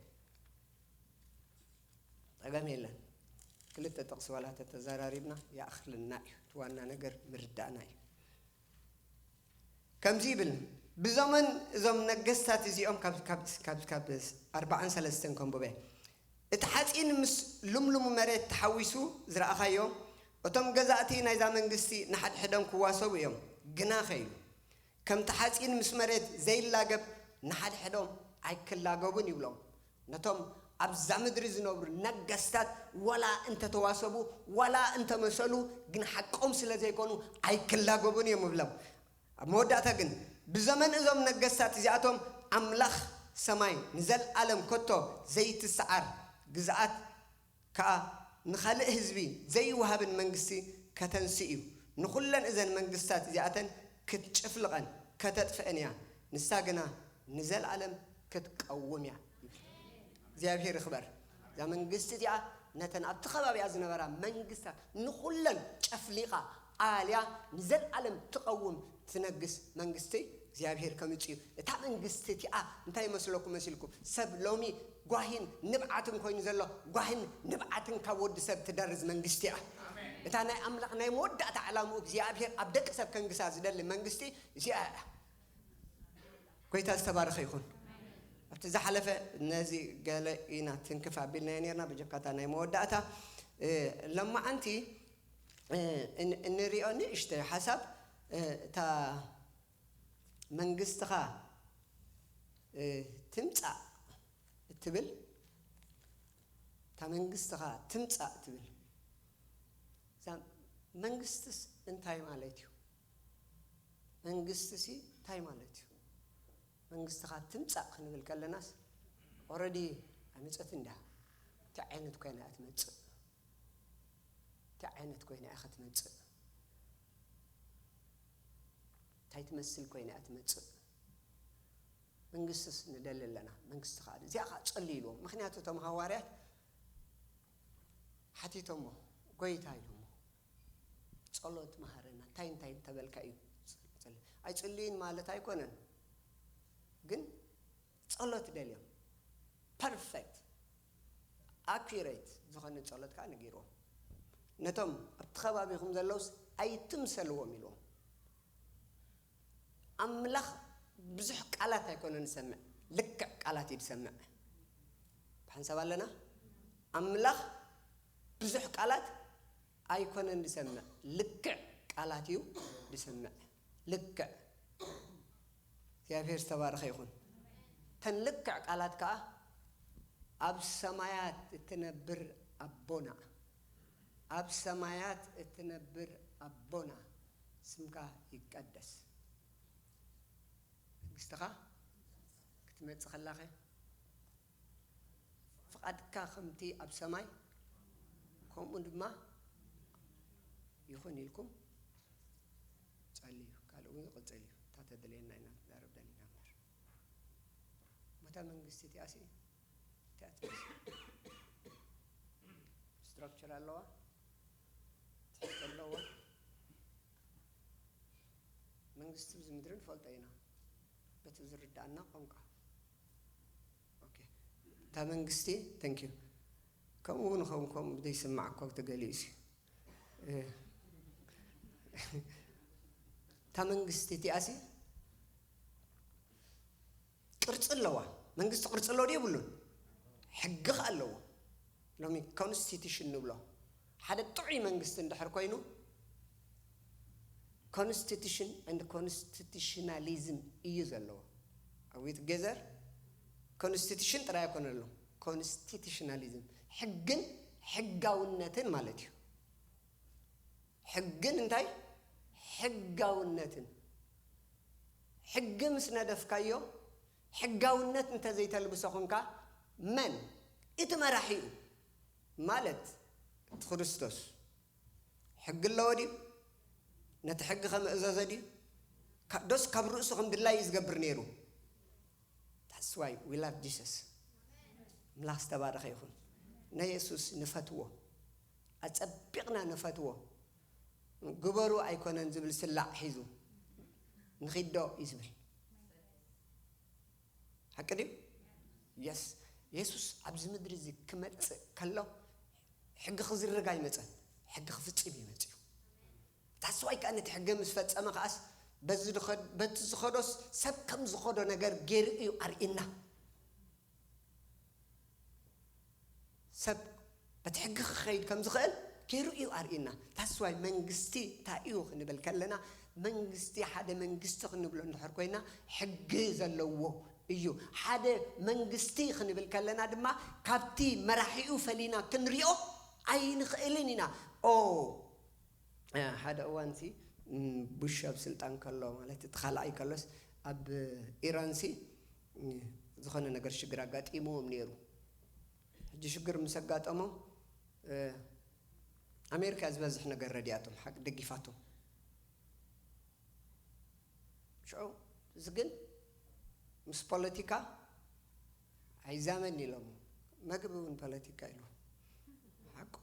ጸገም የለን። ክልተ ጥቕሲ ዋላ ተተዘራሪብና ይኣኽለና እዩ። እቲ ዋና ነገር ምርዳእና እዩ። ከምዚ ይብል፣ ብዘመን እዞም ነገስታት እዚኦም፣ ካብ፣ ካብ፣ ካብ፣ ካብ ኣርባዓን ሰለስተን ከንብበ። እቲ ሓጺን ምስ ልምሉሙ መሬት ተሓዊሱ ዝረኣኻዮ፣ እቶም ገዛእቲ ናይዛ መንግስቲ ንሓድሕዶም ክዋሰቡ እዮም። ግናኸ ኢሉ፣ ከምቲ ሓጺን ምስ መሬት ዘይላገብ ንሓድሕዶም ኣይክላገቡን ይብሎም። ነቶም ኣብዛ ምድሪ ዝነብሩ ነገስታት ዋላ እንተተዋሰቡ፣ ዋላ እንተመሰሉ፣ ግን ሓቆም ስለ ዘይኮኑ ኣይክላገቡን እዮም ይብሎም። ኣብ መወዳእታ ግን ብዘመን እዞም ነገስታት እዚኣቶም ኣምላኽ ሰማይ ንዘለኣለም ከቶ ዘይትሰዓር ግዝኣት ከኣ ንኻልእ ህዝቢ ዘይወሃብን መንግስቲ ከተንስእ እዩ። ንኹለን እዘን መንግስታት እዚኣተን ክትጭፍልቐን ከተጥፍአን እያ። ንሳ ግና ንዘለኣለም ክትቀውም እያ። እግዚኣብሔር ይኽበር። እዛ መንግስቲ እዚኣ ነተን ኣብቲ ከባቢኣ ዝነበራ መንግስታት ንኹለን ጨፍሊቓ ኣልያ ንዘለኣለም ትቐውም ትነግስ መንግስቲ እግዚኣብሔር ከምጽእ እዩ። እታ መንግስቲ እቲኣ እንታይ ይመስለኩም መሲልኩም? ሰብ ሎሚ ጓሂን ንብዓትን ኮይኑ ዘሎ፣ ጓሂን ንብዓትን ካብ ወዲ ሰብ ትደርዝ መንግስቲ እያ። እታ ናይ ኣምላኽ ናይ መወዳእታ ዕላምኡ እግዚኣብሔር ኣብ ደቂ ሰብ ከንግሳ ዝደሊ መንግስቲ እዚኣ እያ። ጎይታ ዝተባረኸ ይኹን። ኣብቲ ዝሓለፈ ነዚ ገለ ኢና ትንክፍ ኣቢልናዮ ነርና፣ ብጀካታ ናይ መወዳእታ፣ እ፣ ለማዓንቲ፣ እ፣ እን-፣ እንሪኦ ንእሽተይ ሓሳብ፣ እ፣ እታ መንግስትኻ፣ እ፣ ትምጻእ እትብል፣ እታ መንግስትኻ ትምጻእ እትብል፣ እዛ መንግስትስ እንታይ ማለት እዩ? መንግስትሲ እንታይ ማለት እዩ? መንግስትኻ ትምጻእ ክንብል ከለናስ፣ ኦረዲ ኣምጸት እንዳ፣ እንታይ ዓይነት ኮይና እያ ትመጽእ? እንታይ ዓይነት ኮይና እያ ክትመጽእ? እንታይ ትመስል ኮይና እያ ትመጽእ? መንግስትስ ንደሊ ኣለና፣ መንግስቲ ከኣ እዚኣ ከኣ ጸልዩ ኢልዎም። ምኽንያቱ እቶም ሃዋርያት ሓቲቶሞ፣ ጎይታ ኢሎሞ፣ ጸሎት መሃረና፣ እንታይ እንታይ እንተበልካ እዩ ጸል-፣ ኣይጽልዩን ማለት ኣይኮነን፣ ግን ጸሎት ደልዮም፣ ፐርፌክት፣ ኣኩሬት ዝኾነ ጸሎት ከኣ ነጊርዎም። ነቶም ኣብቲ ከባቢኹም ዘለውስ ኣይትምሰልዎም ኢልዎም። ኣምላኽ ብዙሕ ቃላት ኣይኮነን ዝሰምዕ፣ ልክዕ ቃላት እዩ ዝሰምዕ። ብሓንሳብ ኣለና? ኣምላኽ ብዙሕ ቃላት ኣይኮነን ዝሰምዕ፣ ልክዕ ቃላት እዩ ዝሰምዕ። ልክዕ። እግዚኣብሔር ዝተባረኸ ይኹን። ተን ልክዕ ቃላት ከኣ፣ ኣብ ሰማያት እትነብር ኣቦና፣ ኣብ ሰማያት እትነብር ኣቦና፣ ስምካ ይቀደስ። መንግስትኻ ክትመጽእ ከላኸ፣ ፍቓድካ ከምቲ ኣብ ሰማይ፣ ከምኡ ድማ ይኹን ኢልኩም ጸልዩ። ካልእ እውን ይቕጽል እዩ። እታ ተድልየና ኢና ክንዛረብ ደሊና እምበር። እታ መንግስቲ እቲኣሲ፣ እቲኣ ትመስል። ስትራክቸር ኣለዋ፣ ትሕዝቶ ኣለዋ። መንግስቲ ኣብዚ ምድሪ ንፈልጦ ኢና፣ በቲ ዝርድኣና ቋንቋ። ኦኬ። እታ መንግስቲ፣ thank you። ከምኡ እውን ኸውን፣ ከምኡ ዘይስማዕ እኳ ተገሊኡ ሲ። እ፣ እታ መንግስቲ እቲኣሲ ቅርጺ ኣለዋ። መንግስቲ ቅርጺ ኣለዎ ድዩ የብሉን? ሕጊ ኸኣ ኣለዎ። ሎሚ ኮንስቲቱሽን ንብሎ። ሓደ ጥዑይ መንግስቲ እንድሕር ኮይኑ፣ ኮንስቲቱሽን and ኮንስቲቱሽናሊዝም እዩ ዘለዎ። Are we together? ኮንስቲቱሽን ጥራይ ኣይኮነሉ፣ ኮንስቲቱሽናሊዝም፣ ሕግን ሕጋውነትን ማለት እዩ። ሕግን እንታይ? ሕጋውነትን። ሕጊ ምስ ነደፍካዮ፣ ሕጋውነት እንተዘይተልብሶ ኹንካ፣ መን? እቲ መራሒኡ ማለት እቲ ክርስቶስ። ሕጊ ኣለዎ ድዩ? ነቲ ሕጊ ከመእዘዞ ድዩ? ካ-፣ ዶስ ካብ ርእሱ ከም ድላዩ ዝገብር ነይሩ? That's why we love Jesus። ኣምላኽ ዝተባረኸ ይኹን። ንየሱስ ንፈትዎ፣ ኣጸቢቕና ንፈትዎ። ግበሩ ኣይኮነን ዝብል ስላዕ ሒዙ ንኺዶ እዩ ዝብል። ሓቂ ድዩ? የስ። የሱስ ኣብዚ ምድሪ እዚ ክመጽእ ከሎ ሕጊ ክዝርግ ኣይመጸን፣ ሕጊ ክፍጽም እዩ መጺኡ። ታስዋይ ከኣ ነቲ ሕጊ ምስ ፈጸመ ከኣስ በዚ ዝኸድ-፣ በቲ ዝኸዶስ ሰብ ከም ዝኸዶ ነገር ገይሩ እዩ ኣርእና። ሰብ በቲ ሕጊ ክኸይድ ከም ዝኽእል ገይሩ እዩ ኣርእና። ታስዋይ መንግስቲ እንታይ እዩ ክንብል ከለና፣ መንግስቲ ሓደ መንግስቲ ክንብሎ እንድሕር ኮይና ሕጊ ዘለዎ እዩ። ሓደ መንግስቲ ክንብል ከለና ድማ ካብቲ መራሒኡ ፈሊና ክንሪኦ ኣይንኽእልን ኢና። ኦ፣ ሓደ እዋንሲ፣ ም፣ ቡሽ ኣብ ስልጣን ከሎ፣ ማለት እቲ ካልኣይ ከሎስ፣ ኣብ ኢራንሲ፣ ም፣ ዝኾነ ነገር ሽግር ኣጋጢምዎም ነይሩ። ሕጂ ሽግር ምስ ኣጋጠሞም፣ እ፣ ኣሜሪካ ዝበዝሕ ነገር ረዲኣቶም፣ ሓቂ ደጊፋቶም። ሽዑ እዚ ግን ምስ ፖለቲካ ኣይዛመድን ኢሎሞ። መግቢ እውን ፖለቲካ ኢሉ። ሓቁ።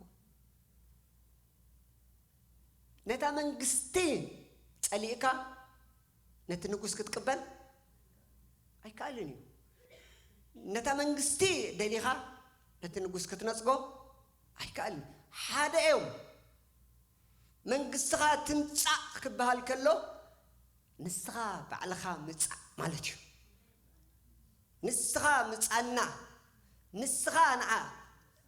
ነታ መንግስቲ ጸሊእካ ነቲ ንጉስ ክትቅበል ኣይከኣልን እዩ። ነታ መንግስቲ ደሊኻ ነቲ ንጉስ ክትነጽጎ ኣይከኣልን። ሓደ እዮም። መንግስትኻ ትምጻእ ክበሃል ከሎ፣ ንስኻ ባዕልኻ ምጻእ ማለት እዩ። ንስኻ ምጻና፣ ንስኻ ንዓ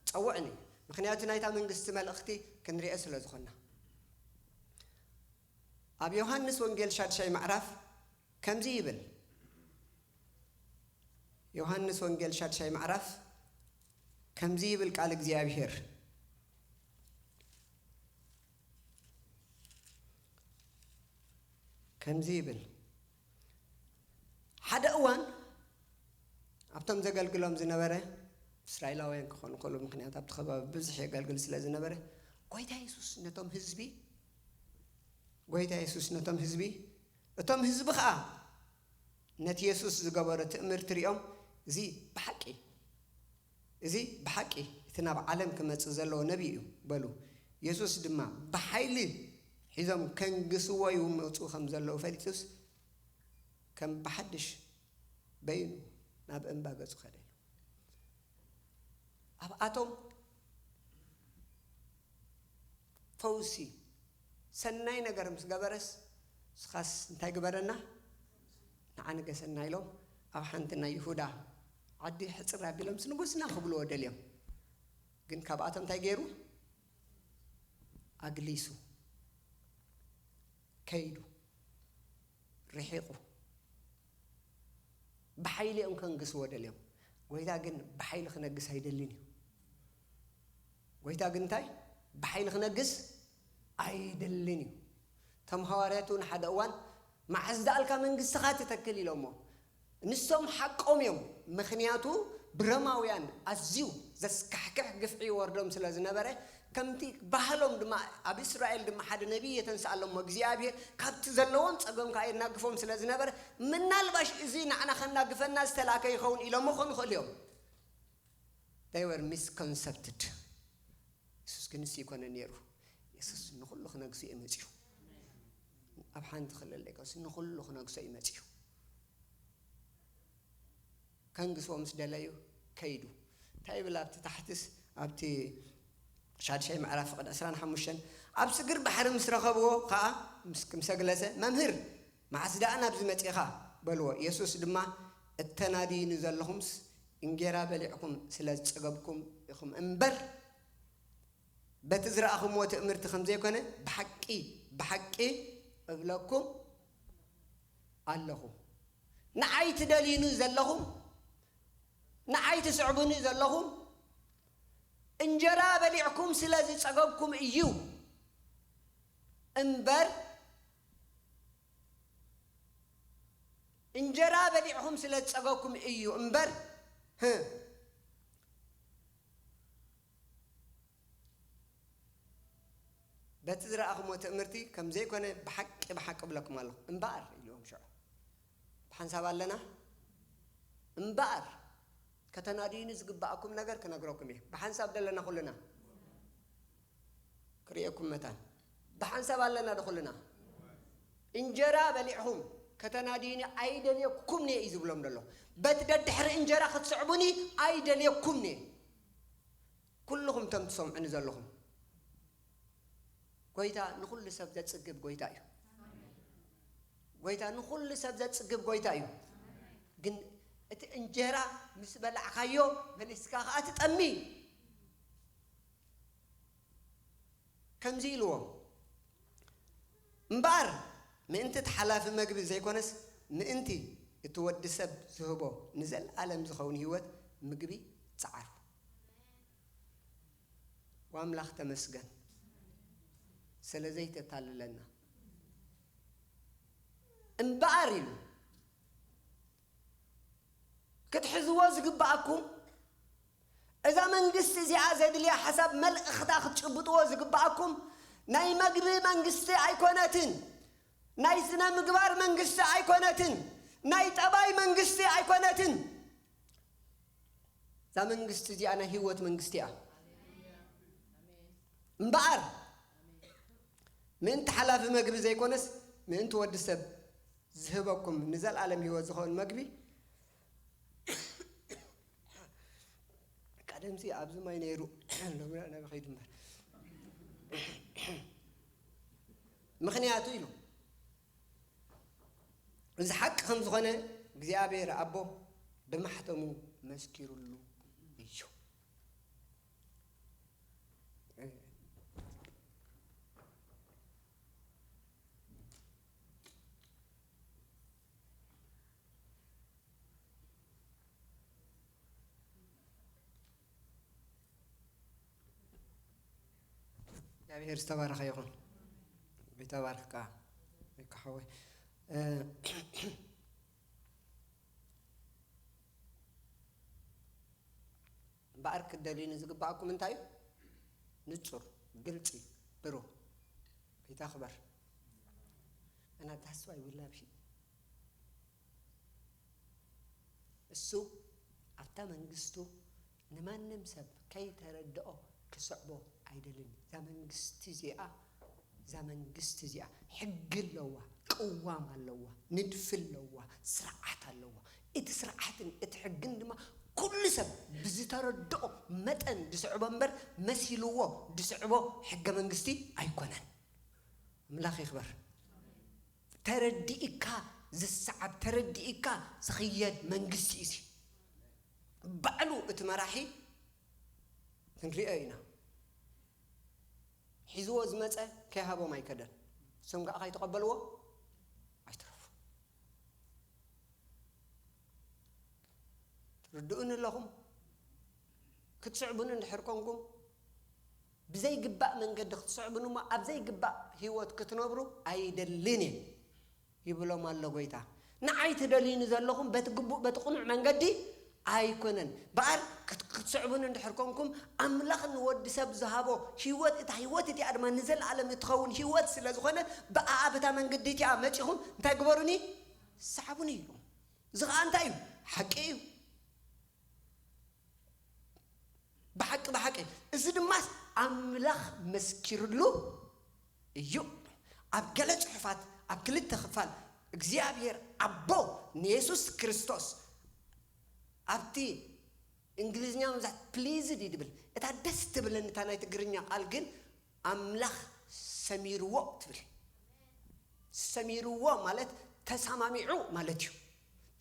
ጸውዕኒ። ምኽንያቱ ናይታ መንግስቲ መልእኽቲ ክንሪኦ ስለ ዝኾንና። ኣብ ዮሃንስ ወንጌል ሻድሻይ ምዕራፍ ከምዚ ይብል። ዮሃንስ ወንጌል ሻድሻይ ምዕራፍ ከምዚ ይብል ቃል እግዚኣብሔር። ከምዚ ይብል፣ ሓደ እዋን ኣብቶም ዘገልግሎም ዝነበረ፣ እስራኤላውያን ክኾኑ ከሉ፣ ምኽንያት ኣብቲ ከባቢ ብዙሕ የገልግል ስለ ዝነበረ፣ ጎይታ የሱስ ነቶም ህዝቢ፣ ጎይታ የሱስ ነቶም ህዝቢ፣ እቶም ህዝቢ ኸኣ ነቲ የሱስ ዝገበሮ ትእምርቲ ሪኦም፣ "እዚ ብሓቂ፣ እዚ ብሓቂ እቲ ናብ ዓለም ክመጽእ ዘለዎ ነቢይ እዩ" በሉ። የሱስ ድማ ብሓይሊ ሒዞም ከንግስዎ ይመጹ ከም ዘለዉ ፈሊጡስ፣ ከም ብሓድሽ በይኑ ናብ እምባ ገጹ ከደ ኢሉ። ኣብኣቶም ፈውሲ፣ ሰናይ ነገር ምስ ገበረስ፣ "ንስኻስ እንታይ ግበረና? ንዓ ንገሰና" ኢሎም ኣብ ሓንቲ ናይ ይሁዳ ዓዲ ሕጽር ኣቢሎምስ ንጉስና ክብልዎ ደልዮም። ግን ካብኣቶም እንታይ ገይሩ? ኣግሊሱ፣ ከይዱ፣ ርሒቑ። ብሓይሊ እዮም ከንግስዎ ደልዮም። ጎይታ ግን ብሓይሊ ክነግስ ኣይደልን እዩ። ጎይታ ግን እንታይ? ብሓይሊ ክነግስ ኣይደልን እዩ። እቶም ሃዋርያት እውን ሓደ እዋን፣ "መዓስ ደኣልካ መንግስትኻ ትተክል?" ኢሎሞ። ንሶም ሓቆም እዮም። ምኽንያቱ ብሮማውያን ኣዝዩ ዘስካሕክሕ ግፍዒ ይወርዶም ስለ ዝነበረ፣ ከምቲ ባህሎም ድማ፣ ኣብ እስራኤል ድማ ሓደ ነቢይ የተንስኣሎም እሞ እግዚኣብሔር ካብቲ ዘለዎም ጸገም ከኣ የናግፎም ስለ ዝነበረ፣ ምናልባሽ እዚ ንዓና ከናግፈና ዝተላከ ይኸውን ኢሎሞ ክኾኑ ይኽእሉ እዮም። They were misconcepted። የሱስ ግን ንሱ ይኮነ ነይሩ። የሱስ ንኹሉ ክነግሱ እዩ መጺኡ። ኣብ ሓንቲ ክልል ደቀስ ንኹሉ ክነግሶ እዩ መጺኡ። ከንግስዎ ምስ ደለዩ ከይዱ። እንታይ ይብል ኣብቲ ታሕትስ፣ ኣብቲ ሻድሻይ ምዕራፍ ፍቕዲ ዕስራን ሓሙሽተን፣ ኣብ ስግር ባሕሪ ምስ ረኸብዎ ኸኣ ምስ፣ ምስ ኣግለሰ፣ "መምህር፣ መዓስ ደኣ ናብዚ መጺኻ?" በልዎ። የሱስ ድማ፣ "እተናድይኒ ዘለኹምስ እንጌራ በሊዕኩም ስለ ዝጸገብኩም ኢኹም እምበር፣ በቲ ዝረኣኹምዎ ትእምርቲ ከም ዘይኮነ ብሓቂ፣ ብሓቂ እብለኩም ኣለኹ። ንዓይ ትደልዩኒ ዘለኹም፣ ንዓይ ትስዕቡኒ ዘለኹም፣ እንጀራ በሊዕኩም ስለ ዝጸገብኩም እዩ እምበር፣ እንጀራ በሊዕኹም ስለ ዝጸገብኩም እዩ እምበር፣ ህ፣ በቲ ዝረኣኹምዎ ትእምርቲ ከም ዘይኮነ ብሓቂ፣ ብሓቂ እብለኩም ኣለኹ እምበኣር" ኢልዎም ሽዑ። ብሓንሳብ ኣለና እምበኣር፣ ከተናድዩኒ ዝግባኣኩም ነገር ክነግረኩም እየ። ብሓንሳብ ደለና ኩልና ክርእየኩም መታን። ብሓንሳብ ኣለና ዶ ኩልና? እንጀራ በሊዕኹም ከተናድዩኒ ኣይደልየኩምን'የ እዩ ዝብሎም ዘሎ። በቲ ደድሕሪ እንጀራ ክትስዕቡኒ ኣይደልየኩምን'የ። ኩልኹም እቶም ትሰምዑኒ ዘለኹም፣ ጎይታ ንኹሉ ሰብ ዘጽግብ ጎይታ እዩ። ጎይታ ንኹሉ ሰብ ዘጽግብ ጎይታ እዩ። ግን እቲ እንጀራ ምስ በላዕካዮ መሊስካ ከኣ ትጠሚ። ከምዚ ኢልዎም፣ እምበኣር ምእንቲ እቲ ሓላፊ መግቢ ዘይኮነስ፣ ምእንቲ እቲ ወዲ ሰብ ዝህቦ ንዘለኣለም ዝኸውን ህይወት ምግቢ ጸዓሩ። ወኣምላኽ ተመስገን ስለ ዘይተታልለና። እምበኣር ኢሉ ክትሕዝዎ ዝግባኣኩም፣ እዛ መንግስቲ እዚኣ ዘድልያ ሓሳብ መልእኽታ ክትጭብጥዎ ዝግባኣኩም፣ ናይ መግቢ መንግስቲ ኣይኮነትን፣ ናይ ስነ ምግባር መንግስቲ ኣይኮነትን፣ ናይ ጠባይ መንግስቲ ኣይኮነትን። እዛ መንግስቲ እዚኣ ናይ ህይወት መንግስቲ እያ። እምበኣር ምእንቲ ሓላፊ መግቢ ዘይኮነስ፣ ምእንቲ ወዲ ሰብ ዝህበኩም ንዘለኣለም ህይወት ዝኸውን መግቢ። ቀደምሲ ኣብዚ ማይ ነይሩ፣ ሎሚ ናብ ከይዱ እምበር። ምኽንያቱ ኢሉ፣ እዚ ሓቂ ከም ዝኾነ እግዚኣብሔር ኣቦ ብማሕተሙ መስኪሩሉ እዩ። እግዚኣብሔር ዝተባረኸ ይኹን። ይተባረኽካ ይካ ሓወይ። እ፣ እምበኣር ክደልዩኒ ዝግባኣኩም እንታይ እዩ? ንጹር፣ ግልጺ፣ ብሩህ። ጌታ ክበር። And that's why we love him። እሱ ኣብታ መንግስቱ ንማንም ሰብ ከይተረድኦ ክስዕቦ ኣይደልን። እዛ መንግስቲ እዚኣ፣ እዛ መንግስቲ እዚኣ ሕጊ ኣለዋ፣ ቅዋም ኣለዋ፣ ንድፊ ኣለዋ፣ ስርዓት ኣለዋ። እቲ ስርዓትን እቲ ሕግን ድማ ኩሉ ሰብ ብዝተረድኦ መጠን ዝስዕቦ እምበር፣ መሲልዎ ዝስዕቦ ሕገ መንግስቲ ኣይኮነን። ኣምላኽ ይኽበር። ተረዲእካ ዝሰዓብ፣ ተረዲእካ ዝኽየድ መንግስቲ እዩ እዚ። ባዕሉ እቲ መራሒ ክንሪኦ ኢና። ሒዝዎ ዝመጸ ከይሃቦም ኣይከደን። እሶም ከኣ ከይተቐበልዎ ኣይትረፉ። ትርድኡኒ ኣለኹም? ክትስዕቡኒ እንድሕር ኮንኩም፣ ብዘይግባእ መንገዲ ክትስዕቡኒ እሞ፣ ኣብ ዘይግባእ ህይወት ክትነብሩ ኣይደልን እየ ይብሎም ኣሎ ጎይታ። ንዓይ ትደልዩኒ ዘለኹም በቲ ግቡእ፣ በቲ ቅኑዕ መንገዲ ኣይኮነን። በኣር ክት-፣ ክትስዕቡኒ እንድሕር ኮንኩም፣ ኣምላኽ ንወዲ ሰብ ዝሃቦ ህይወት፣ እታ ህይወት እቲኣ ድማ ንዘለኣለም እትኸውን ህይወት ስለ ዝኾነ፣ ብኣኣ በታ መንገዲ እቲኣ መጺኹም እንታይ ግበሩኒ? ሰዓቡኒ ኢሉ። እዚ ኸኣ እንታይ እዩ? ሓቂ እዩ። ብሓቂ፣ ብሓቂ። እዚ ድማስ ኣምላኽ መስኪርሉ እዩ። ኣብ ገለ ጽሑፋት፣ ኣብ ክልተ ክፋል፣ እግዚኣብሔር ኣቦ ንየሱስ ክርስቶስ ኣብቲ እንግሊዝኛ መብዛሕት ፕሊዝድ እዩ ድብል። እታ ደስ ትብለኒ እታ ናይ ትግርኛ ቃል ግን ኣምላኽ ሰሚርዎ ትብል። ሰሚርዎ ማለት ተሰማሚዑ ማለት እዩ።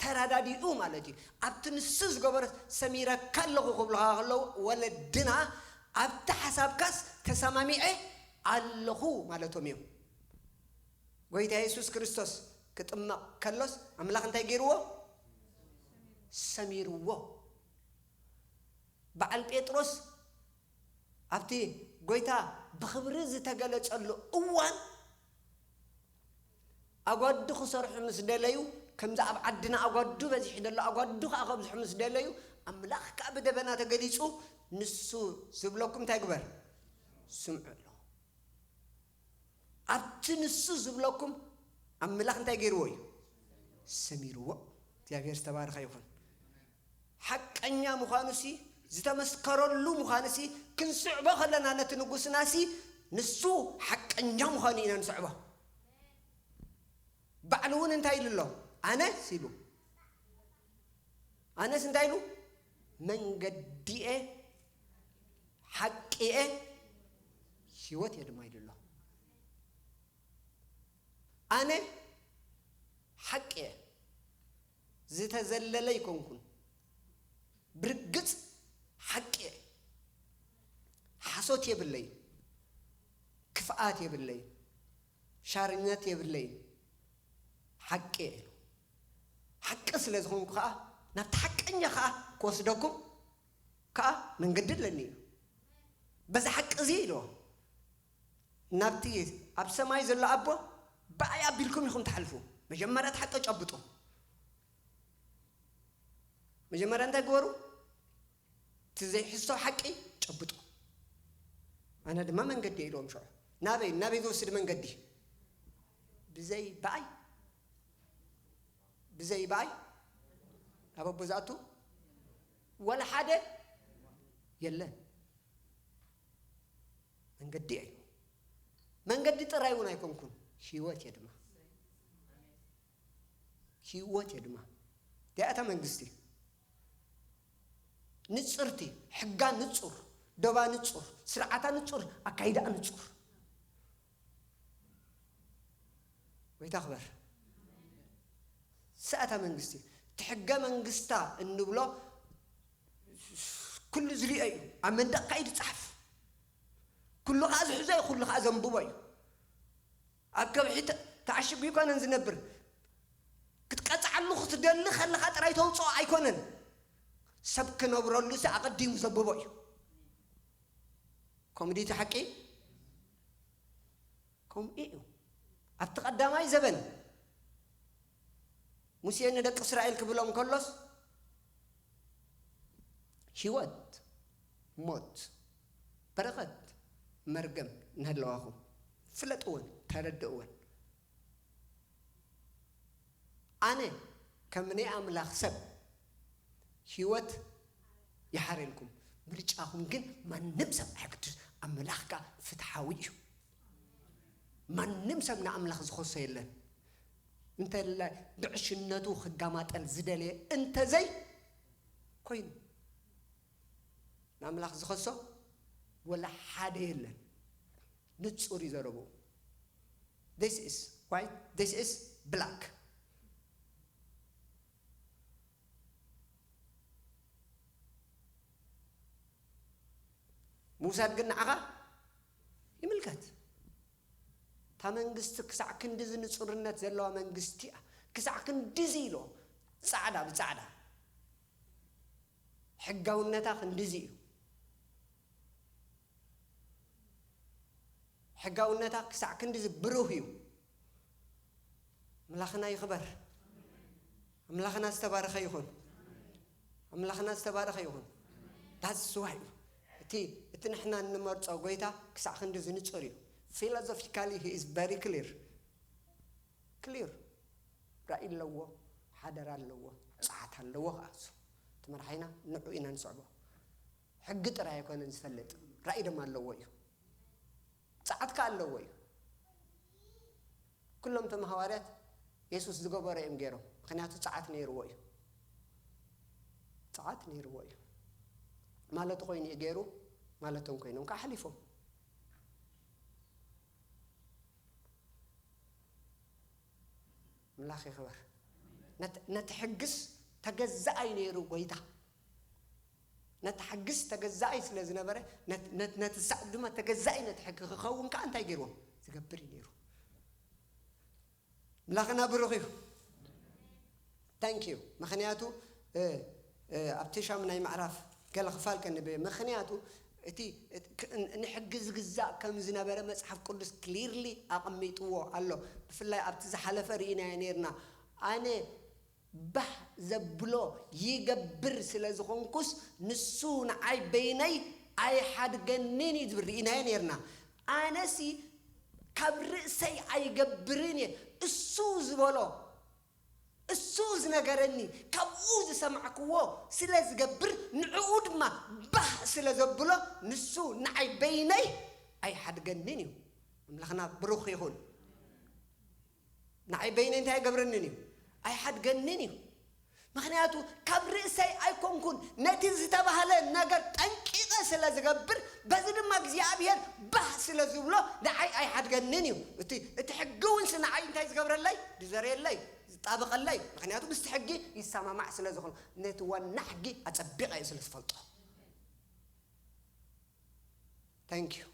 ተራዳዲኡ ማለት እዩ። ኣብቲ ንሱ ዝገበሮ ሰሚረካ ኣለኹ ክብልኻ ከለዉ ወለድና ኣብቲ ሓሳብካስ ተሰማሚዐ ኣለኹ ማለቶም እዮም። ጎይታ የሱስ ክርስቶስ ክጥመቕ ከሎስ ኣምላኽ እንታይ ገይርዎ? ሰሚርዎ። በዓል ጴጥሮስ ኣብቲ ጎይታ ብኽብሪ ዝተገለጸሉ እዋን ኣጓዱ ክሰርሑ ምስ ደለዩ፣ ከምዚ ኣብ ዓድና ኣጓዱ በዚሑ ዘሎ ኣጓዱ ከኣ ከብዝሑ ምስ ደለዩ፣ ኣምላኽ ከኣ ብደበና ተገሊጹ፣ ንሱ ዝብለኩም እንታይ ግበር? ስምዑ ኣሎ። ኣብቲ ንሱ ዝብለኩም ኣምላኽ እንታይ ገይርዎ እዩ? ሰሚርዎ። እግዚኣብሔር ዝተባረኸ ይኹን። ሓቂ ሓቀኛ ምዃኑሲ፣ ዝተመስከረሉ ምዃኑሲ ክንስዕቦ ከለና ነቲ ንጉስናሲ፣ ንሱ ሓቀኛ ምዃኑ ኢና ንስዕቦ። ባዕሉ እውን እንታይ ኢሉ ኣሎ? ኣነስ ኢሉ፣ ኣነስ እንታይ ኢሉ? መንገዲ'የ፣ ሓቂ'የ፣ ህይወት'የ ድማ ኢሉ ኣሎ። ኣነ ሓቂ'የ፣ ዝተዘለለ ኣይኮንኩን፣ ብርግጽ ሓቂ'የ፣ ሓሶት የብለይን፣ ክፍኣት የብለይን፣ ሻርነት የብለይን፣ ሓቂ'የ ኢሉ። ሓቂ ስለ ዝኾንኩ ኸኣ፣ ናብቲ ሓቀኛ ኸኣ ክወስደኩም ከኣ መንገዲ ኣለኒ ኢሉ። በዚ ሓቂ እዚ ኢልዎ፣ ናብቲ ኣብ ሰማይ ዘሎ ኣቦ ብኣይ ኣቢልኩም ኢኹም ትሓልፉ። መጀመርያ እቲ ሓቂ ጨብጡ። መጀመርያ እንታይ ግበሩ? እቲ ዘይሕሶ ሓቂ ጨብጡ። ኣነ ድማ መንገዲ እየ ኢልዎም ሽዑ። ናበይ? ናበይ ዝወስድ መንገዲ? ብዘይ ብኣይ? ብዘይ ብኣይ? ናብ ኣቦ ዝኣቱ? ወላ ሓደ የለን። መንገዲ እየ። መንገዲ ጥራይ እውን ኣይኮንኩን፣ ህይወት እየ ድማ። ህይወት እየ ድማ። እዚኣ እታ መንግስቲ። ንጽርቲ፣ ሕጋ ንጹር፣ ዶባ ንጹር፣ ስርዓታ ንጹር፣ ኣካይዳኣ ንጹር። ጎይታ ክበር። ሰኣታ መንግስቲ፣ እቲ ሕገ መንግስታ እንብሎ ኩሉ ዝሪኦ እዩ። ኣብ መንደቕ ከኣ ይጽሓፍ። ኩሉ ከኣ ዝሕዞ እዩ፣ ኩሉ ከኣ ዘንብቦ እዩ። ኣብ ከብሒ ተ-፣ ተዓሺጉ ኣይኮነን ዝነብር። ክትቀጽዓሉ ክትደሊ ከለኻ ጥራይ ተውጽኦ ኣይኮነን። ሰብ ክነብረሉ ሲ ኣቐዲሙ ዘንብቦ እዩ። ከምኡ ድዩ እቲ ሓቂ? ከምኡ እዩ። ኣብቲ ቀዳማይ ዘበን ሙሴ ንደቂ እስራኤል ክብሎም ከሎስ፣ ህይወት፣ ሞት፣ በረኸት፣ መርገም እናሃለዋኹም ፍለጥወን፣ ተረድእወን። ኣነ ከም ናይ ኣምላኽ ሰብ ህይወት ይሓረልኩም። ምርጫኹም ግን ማንም ሰብ ኣየግድስ። ኣምላኽ ከኣ ፍትሓዊ እዩ። ማንም ሰብ ንኣምላኽ ዝኸሶ የለን። እንተላይ ብዕሽነቱ ክጋማጠል ዝደለየ እንተዘይ ኮይኑ፣ ንኣምላኽ ዝኸሶ ወላ ሓደ የለን። ንጹር እዩ ዘረብኡ። This is white, this is black። ምውሳድ ግን ንዓኻ ይምልከት። እታ መንግስቲ ክሳዕ ክንድዚ ንጹርነት ዘለዋ መንግስቲ እያ። ክሳዕ ክንድዚ ኢሎ ጻዕዳ ብጻዕዳ። ሕጋውነታ ክንድዚ እዩ። ሕጋውነታ ክሳዕ ክንድዚ ብሩህ እዩ። ኣምላኽና ይኽበር። ኣምላኽና ዝተባረኸ ይኹን። ኣምላኽና ዝተባረኸ ይኹን። That's why እቲ፣ እቲ ንሕና እንመርጾ ጎይታ ክሳዕ ክንድዚ ንጹር እዩ። Philosophically, he is very clear. ክሊር ራእይ ኣለዎ፣ ሓደራ ኣለዎ፣ ጸዓት ኣለዎ። ከኣ እሱ እቲ መርሓይና ንዑ ኢና ንስዕቦ። ሕጊ ጥራይ ኣይኮነን ዝፈልጥ፣ ራእይ ድማ ኣለዎ እዩ። ጸዓት ከኣ ኣለዎ እዩ። ኩሎም እቶም ሃዋርያት የሱስ ዝገበሮ እዮም ገይሮም፣ ምኽንያቱ ጸዓት ነይርዎ እዩ። ጸዓት ነይርዎ እዩ። ማለቱ ኮይኑ እዩ ገይሩ፣ ማለቶም ኮይኖም ከኣ ሓሊፎም። ኣምላኽ ይኽበር። ነት-፣ ነቲ ሕግስ ተገዛኣይ ነይሩ ጎይታ። ነቲ ሕግስ ተገዛኣይ ስለ ዝነበረ፣ ነት-፣ ነት-፣ ነቲ ሳዕ ድማ ተገዛኣይ ነቲ ሕጊ ክኸውን ከኣ እንታይ ገይርዎም? ዝገብር እዩ ነይሩ። ኣምላኽና ብሩኽ እዩ። Thank you። ምኽንያቱ፣ እ፣ እ፣ ኣብቲ ሻሙናይ ምዕራፍ ገለ ክፋል ከንብብ። ምኽንያቱ፣ እቲ፣ እቲ ክ-፣ ን-፣ ንሕጊ ዝግዛእ ከም ዝነበረ መጽሓፍ ቅዱስ ክሊርሊ ኣቐሚጥዎ ኣሎ። ብፍላይ ኣብቲ ዝሓለፈ ርኢናዮ ነይርና። ኣነ ባህ ዘብሎ ይገብር ስለ ዝኾንኩስ፣ ንሱ ንዓይ በይነይ ኣይሓድገንን እዩ ዝብል ርኢናዮ ነይርና። ኣነሲ ካብ ርእሰይ ኣይገብርን እየ፣ እሱ ዝበሎ እሱ ዝነገረኒ ካብኡ ዝሰማዕክዎ ስለ ዝገብር፣ ንዕኡ ድማ ባህ ስለ ዘብሎ፣ ንሱ ንዓይ በይነይ ኣይሓድገንን እዩ። ኣምላኽና ብሩኽ ይኹን። ንዓይ በይነይ እንታይ ኣይገብረንን እዩ? ኣይሓድገንን እዩ። ምኽንያቱ ካብ ርእሰይ ኣይኮንኩን፣ ነቲ ዝተባህለ ነገር ጠንቂቐ ስለ ዝገብር፣ በዚ ድማ እግዚኣብሔር ባህ ስለ ዝብሎ ንዓይ ኣይሓድገንን እዩ። እቲ፣ እቲ ሕጊ እውን ሲ ንዓይ እንታይ ዝገብረለይ? ዝዘርየለይ፣ ዝጣበቐለይ። ምኽንያቱ ምስቲ ሕጊ ይሰማማዕ ስለ ዝኾነ፣ ነቲ ዋና ሕጊ ኣጸቢቐ እየ ስለ ዝፈልጦ። Thank you።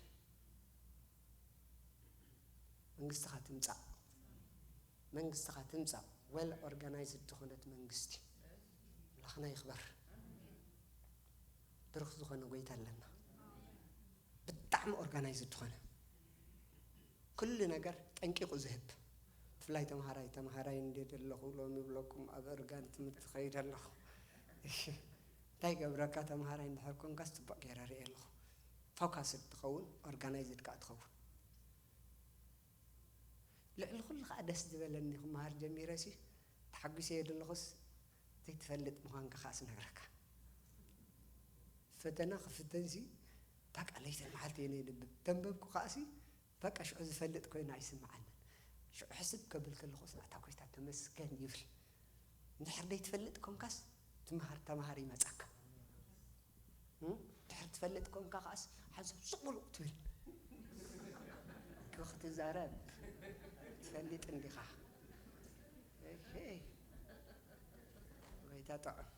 መንግስትኻ ትምጻእ፣ መንግስትኻ ትምጻእ። Well organized ዝኾነት መንግስቲ። ኣምላኽና ይኽበር። ብሩኽ ዝኾነ ጎይታ ኣለና። ብጣዕሚ organized ዝኾነ፣ ኩሉ ነገር ጠንቂቑ ዝህብ። ብፍላይ ተምሃራይ፣ ተምሃራይ እንዴ ዘለኹ ሎሚ ይብለኩም፣ ኣብ እርጋን ትምህርቲ ኸይድ ኣለኹ። እሺ፣ እንታይ ገብረካ? ተምሃራይ እንድሕር ኮንካስ ጽቡቕ ገይረ ርእየ ኣለኹ። Focused ትኸውን፣ organized ከኣ ትኸውን። ልዕሊ ኩሉ ከኣ ደስ ዝበለኒ ክመሃር ጀሚረ ሲ፣ ተሓጒሰ እየ ዘለኹስ፣ ዘይትፈልጥ ምዃንካ ከኣ ስነግረካ። ፈተና ክፍተን ሲ፣ በቃ ለይትን መዓልቲ እየ ነየንብብ። ተንበብኩ ከኣ ሲ፣ በቃ ሽዑ ዝፈልጥ ኮይኑ ኣይስምዓንን። ሽዑ ሕስብ ከብል ከለኹስ፣ ኣታ ጎይታ ተመስገን ይብል። እንድሕር ዘይትፈልጥ ኮንካስ፣ ትምሃር ተምሃር ይመጻካ። እም? ድሕር ትፈልጥ ኮንካ ከኣስ፣ ሓንሳብ ሱቕ ሙሉቕ ትብል። ክትዛረብ ትፈልጥ እንዲኻ። እሄ። ጎይታ ጥዑም።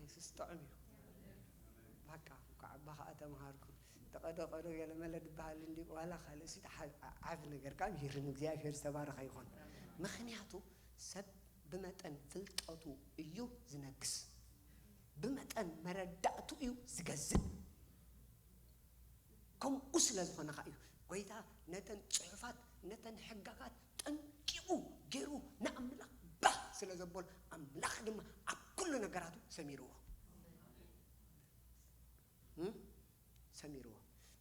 የሱስ ጥዑም እዩ። በቃ፣ እንኳዕ ኣባ ኸኣ ተምሃርኩ። ተቐዶ ቀዶ ገለ መለ ድበሃል እንዲ፣ ዋላ ካልእ ሲ፣ ዓብ-፣ ዓቢ ነገር ካብ ይርን እግዚኣብሔር ዝተባረኸ ይኹን። ምኽንያቱ ሰብ ብመጠን ፍልጠቱ እዩ ዝነግስ። ብመጠን መረዳእቱ እዩ ዝገዝእ። ከምኡ ስለ ዝኾነ ኸኣ እዩ ጎይታ ነተን ጽሑፋት፣ ነተን ሕጋጋት ጠንቂቑ ገይሩ ንኣምላኽ ባህ ስለ ዘበሎ፣ ኣምላኽ ድማ ኣብ ኩሉ ነገራቱ ሰሚርዎ። እም? ሰሚርዎ።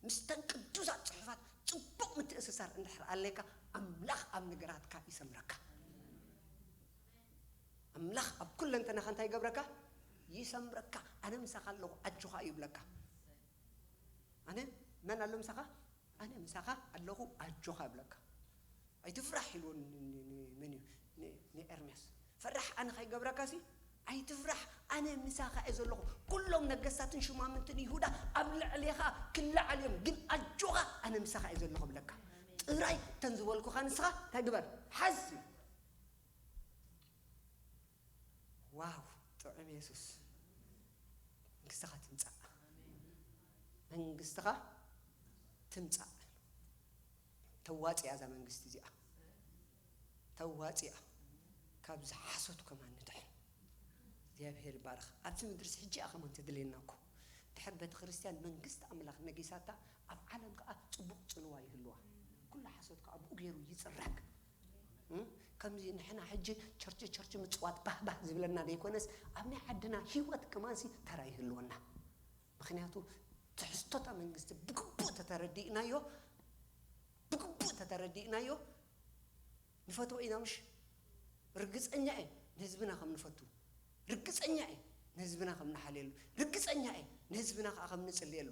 ምስተን ቅዱሳት ጽሑፋት ጽቡቕ ምትእስሳር እንድሕር ኣለካ፣ ኣምላኽ ኣብ ነገራትካ ይሰምረካ። ኣምላኽ ኣብ ኩለንተናኻ እንታይ ይገብረካ? ይሰምረካ። "ኣነ ምሳኻ ኣለኹ፣ ኣጆኻ" ይብለካ። ኣነ፣ መን ኣሎ ምሳኻ? "ኣነ ምሳኻ ኣለኹ፣ ኣጆኻ" ይብለካ። "ኣይትፍራሕ" ኢልዎ ን-፣ ን-፣ ን-፣ መን እዩ? ን-፣ ንኤርምያስ። "ፈራሕ ኣነ ከይገብረካሲ፣ ኣይትፍራሕ፣ ኣነ ምሳኻ እየ ዘለኹ። ኩሎም ነገስታትን ሹማምንትን ይሁዳ ኣብ ልዕሌኻ ክለዓል እዮም፣ ግን ኣጆኻ፣ ኣነ ምሳኻ እየ ዘለኹ" ይብለካ። ጥራይ እተን ዝበልኩኻ ንስኻ እንታይ ግበር? ሓዝ። ዋው፣ ጥዑም የሱስ። መንግስትኻ ትምጻእ። መንግስትኻ ትምጻእ። ተዋጽያ እዛ መንግስቲ እዚኣ። ተዋጽያ። ካብዚ ሓሶት ከማን ንድሕን። እግዚኣብሔር ይባረኽ። ኣብዚ ምድርስ ሕጂ እያ ከማን ትድልየና እኮ። ድሕር ቤተ ክርስቲያን መንግስቲ ኣምላኽ ነጊሳታ፣ ኣብ ዓለም ከኣ ጽቡቕ ጽልዋ ይህልዋ። ኩሉ ሓሶት ከኣ ብኡ ገይሩ ይጽረግ። እም? ከምዚ ንሕና ሕጂ ቸርች፣ ቸርች ምጽዋት ባህ ባህ ዝብለና ዘይኮነስ፣ ኣብ ናይ ዓድና ህይወት ከማንሲ ተራ ይህልወና። ምኽንያቱ ትሕዝቶታ መንግስቲ ብግቡእ ተተረዲእናዮ፣ ብግቡእ ተተረዲእናዮ፣ ንፈትዎ ኢና ምሽ? ርግጸኛ እየ ንህዝብና ከም ንፈቱ። ርግጸኛ እየ ንህዝብና ከም ንሓልየሉ። ርግጸኛ እየ ንህዝብና ከኣ ከም ንጽልየሉ።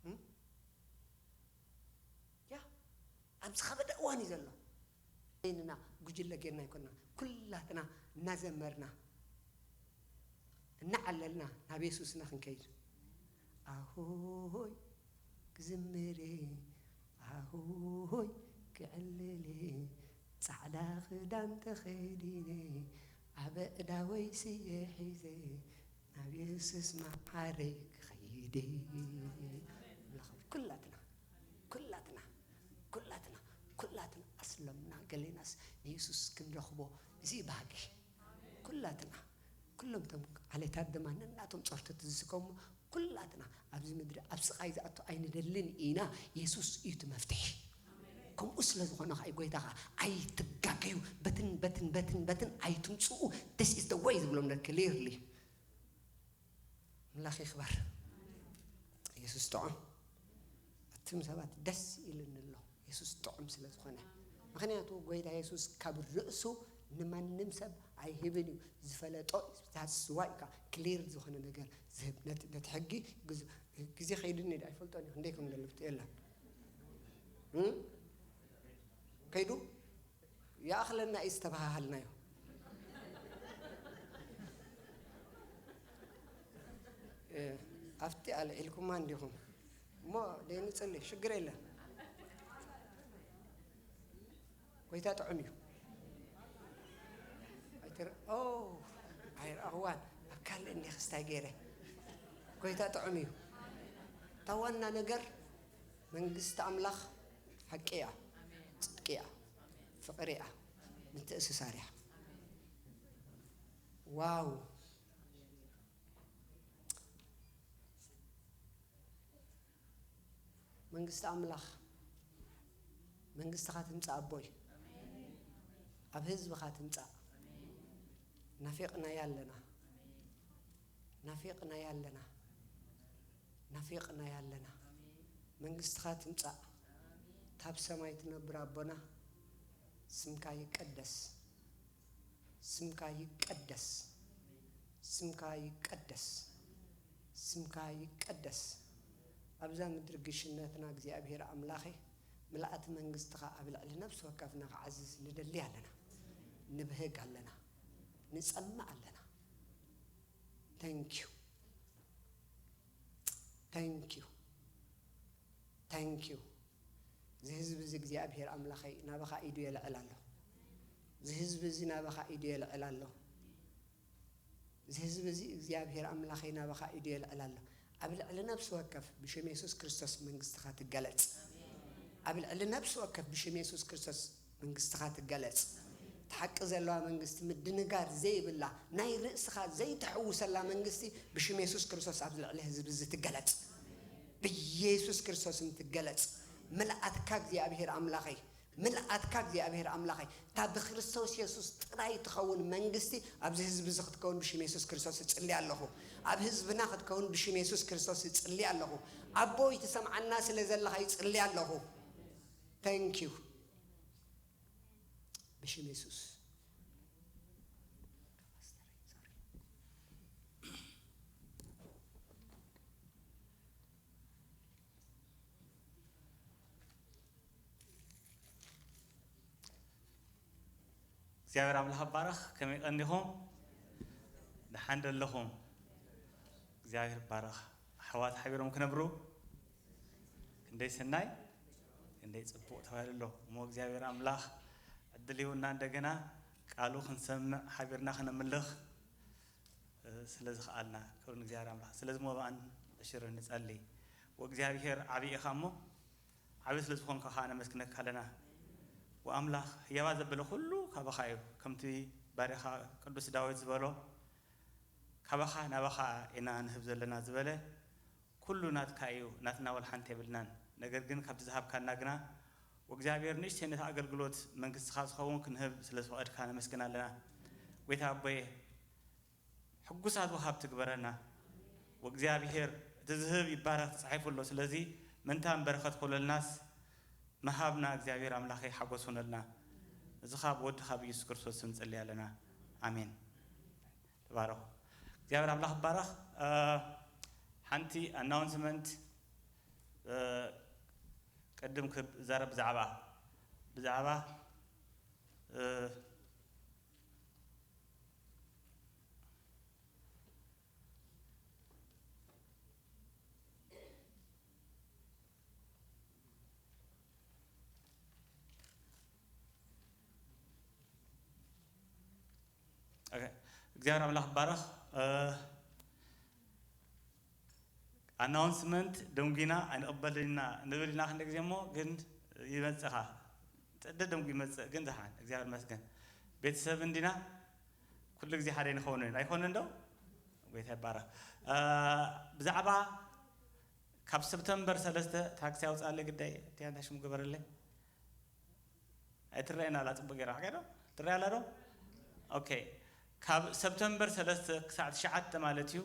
እም? ያ፣ ኣብ ዝኸበደ እዋን እዩ ዘሎ። በይንና ጉጅለ ጌርና ኣይኮንና። ኩላትና እናዘመርና፣ እናዓለልና ናብ የሱስና ክንከይድ። ኣሆይ ክዝምር እየ፣ ኣሆይ ክዕልል እየ፣ ጻዕዳ ክዳን ተኸዲነ፣ ኣብ ኣእዳወይ ስየ ሒዘ፣ ናብ የሱስ መዓረይ ክኸይድ እየ። ኣምላኽ ኩላትና፣ ኩላትና፣ ኩላትና፣ ኩላትና ኣስለምና ገሌናስ ንየሱስ ክንረኽቦ እዚ ባህጊ። ኩላትና፣ ኩሎም እቶም ዓሌታት ድማ ነናቶም ጾርተት ዝስከሙ፣ ኩላትና ኣብዚ ምድሪ ኣብ ስቓይ ዝኣቱ ኣይንደልን ኢና። የሱስ እዩ እቲ መፍትሒ። ከምኡ ስለ ዝኾነ ኸኣ እዩ ጎይታ ኸኣ፣ "ኣይትጋገዩ፣ በትን፣ በትን፣ በትን፣ በትን ኣይትምጽኡ። This is the way" ዝብሎም ነ-፣ clearly። ኣምላኽ ይኽበር። የሱስ ጥዑም። ኣቱም ሰባት ደስ ኢሉኒ ኣሎ፣ የሱስ ጥዑም ስለ ዝኾነ። ምኽንያቱ ጎይታ የሱስ ካብ ርእሱ ንማንም ሰብ ኣይህብን እዩ። ዝፈለጦ እዩ። That's why እዩ ከዓ ክሊር ዝኾነ ነገር ዝህብ። ነቲ፣ ነቲ ሕጊ ግዝ-፣ ግዜ ከይድኒ ዶ ኣይፈልጦን እዩ። ክንደይ ከም ዘሎ የለን። እም? ከይዱ ይኣኽለና እዩ ዝተባሃሃልናዮ። እ፣ ኣብቲ ኣልዒልኩማ እንዲኹም። እሞ ደይንጽሊ፣ ሽግር የለን። ጎይታ ጥዑም እዩ። ኣይትር-፣ ኦ፣ ኣይረኣኽዋን። ኣብ ካልእ እኒኽስታይ ገይረ። ጎይታ ጥዑም እዩ። እታ ዋና ነገር መንግስቲ ኣምላኽ ሓቂ እያ፣ ጽድቂ እያ፣ ፍቕሪ እያ፣ ምትእስሳር እያ። ዋው! መንግስቲ ኣምላኽ፣ መንግስትኻ ትምጻእ ኣቦይ። ኣብ ህዝብኻ ትምጻእ። ናፊቕናያ ኣለና። ናፊቕናያ ኣለና። ናፊቕናያ ኣለና። መንግስትኻ ትምጻእ። ታብ ሰማይ ትነብር ኣቦና፣ ስምካ ይቀደስ። ስምካ ይቀደስ። ስምካ ይቀደስ። ስምካ ይቀደስ። ኣብዛ ምድሪ ግሽነትና እግዚኣብሔር ኣምላኸ፣ ምልኣት መንግስትኻ ኣብ ልዕሊ ነፍሲ ወከፍና ክዓዝዝ ንደሊ ኣለና። ንብህግ ኣለና። ንጸምእ ኣለና። Thank you። Thank you። Thank you። እዚ ህዝቢ እዚ እግዚኣብሔር ኣምላኸይ ናባኻ ኢዱ የልዕል ኣሎ። እዚ ህዝቢ እዚ ናባኻ ኢዱ የልዕል ኣሎ። እዚ ህዝቢ እዚ እግዚኣብሔር ኣምላኸይ ናባኻ ኢዱ የልዕል ኣሎ። ኣብ ልዕሊ ነፍሲ ወከፍ ብሽም የሱስ ክርስቶስ መንግስትኻ ትገለጽ። ኣብ ልዕሊ ነፍሲ ወከፍ ብሽም የሱስ ክርስቶስ መንግስትኻ ትገለጽ። እቲ ሓቂ ዘለዋ መንግስቲ፣ ምድንጋር ዘይብላ፣ ናይ ርእስኻ ዘይትሕውሰላ መንግስቲ ብሽም የሱስ ክርስቶስ ኣብዚ ልዕሊ ህዝቢ እዚ ትገለጽ። ብየሱስ ክርስቶስ ስም ትገለጽ። ምልኣትካ እግዚኣብሔር ኣምላኸይ፣ ምልኣትካ እግዚኣብሔር ኣምላኸይ፣ እታ ብክርስቶስ የሱስ ጥራይ ትኸውን መንግስቲ ኣብዚ ህዝቢ እዚ ክትከውን ብሽም የሱስ ክርስቶስ እጽሊ ኣለኹ። ኣብ ህዝብና ክትከውን ብሽም የሱስ ክርስቶስ እጽሊ ኣለኹ። ኣቦይ ትሰምዓና ስለ ዘለኻ ይጽሊ ኣለኹ። Thank you። ብሽም የሱስ። እግዚኣብሔር ኣምላኽ ይባረኽ። ከመይ ቀኒኹም? ደሓን ዶ ኣለኹም? እግዚኣብሔር ይባረኽ። ኣሕዋት ሓቢሮም ክነብሩ ክንደይ ሰናይ፣ ክንደይ ጽቡቕ ተባሂሉ ኣሎ። እሞ እግዚኣብሔር ኣምላኽ ዕድል ይሁንና እንደገና ቃሉ ክንሰምዕ፣ ሓቢርና ክነምልኽ፣ እ፣ ስለ ዝኸኣልና፣ ክብሪ ንእግዚኣብሔር ኣምላኽ። ስለዚ እሞ ብኣን ዕሽር ንጸሊ። ወእግዚኣብሔር ዓቢ ኢኻ እሞ፣ ዓቢ ስለ ዝኾንካ ከኣ ነመስግነካ ኣለና። ወኣምላኽ ህያባ ዘበለ ኩሉ ካባኻ እዩ። ከምቲ ባሪኻ ቅዱስ ዳዊት ዝበሎ፣ ካባኻ ናባኻ ኢና ንህብ ዘለና ዝበለ፣ ኩሉ ናትካ እዩ፣ ናትና ወላ ሓንቲ የብልናን። ነገር ግን ካብቲ ዝሃብካና ግና፣ ወእግዚኣብሔር ንእሽተይ ነቲ ኣገልግሎት መንግስትኻ ዝኸውን ክንህብ ስለ ዝፈቐድካ ነመስግን ኣለና። ጎይታ ኣቦየ፣ ሕጉሳት ወሃብቲ ግበረና። ወእግዚኣብሔር፣ እቲ ዝህብ ይባረኽ ተጻሒፉ ኣሎ። ስለዚ ምእንታን በረኸት ክውለልናስ ምሃብና እግዚኣብሔር ኣምላኸይ ሓጎስ ሁነልና። እዚ ኸኣ ብወድኻ ብኢየሱስ ክርስቶስ ስም ንጽሊ ኣለና። ኣሜን። ተባረኹ። እግዚኣብሔር ኣምላኽ ይባረኽ። እ፣ ሓንቲ ኣናውንስመንት፣ እ፣ ቅድም ክዛረብ ብዛዕባ፣ ብዛዕባ፣ እ፣ ኦኬ፣ እግዚኣብሔር ኣምላኽ ይባረኽ። እ፣ ኣናውንስመንት ደንጉና ኣይንቕበልን ኢና ንብል ኢና ክንደ ግዜ እሞ፣ ግን ይመጽኻ። ጥደ ደንጉ ይመጽእ፣ ግን ደሓን፣ እግዚኣብሔር ይመስገን። ቤተሰብ እንዲና፣ ኩሉ ግዜ ሓደ ኣይንኸውንን፣ ኣይኮነን ዶ? ጎይታ ይባረኽ። እ፣ ብዛዕባ ካብ ሰፕተምበር ሰለስተ ታክሲ ኣውፅኣለይ ግዳይ፣ እቲኣ እንታይ ሽሙ ገበረለይ? ኣይትረአየና ኣላ፣ ጽቡቅ ገይራ፣ ሓቀ ዶ? ትረአ ኣላ ዶ? ኦኬ። ካብ ሰፕተምበር ሰለስተ ክሳዕ ትሽዓተ ማለት እዩ።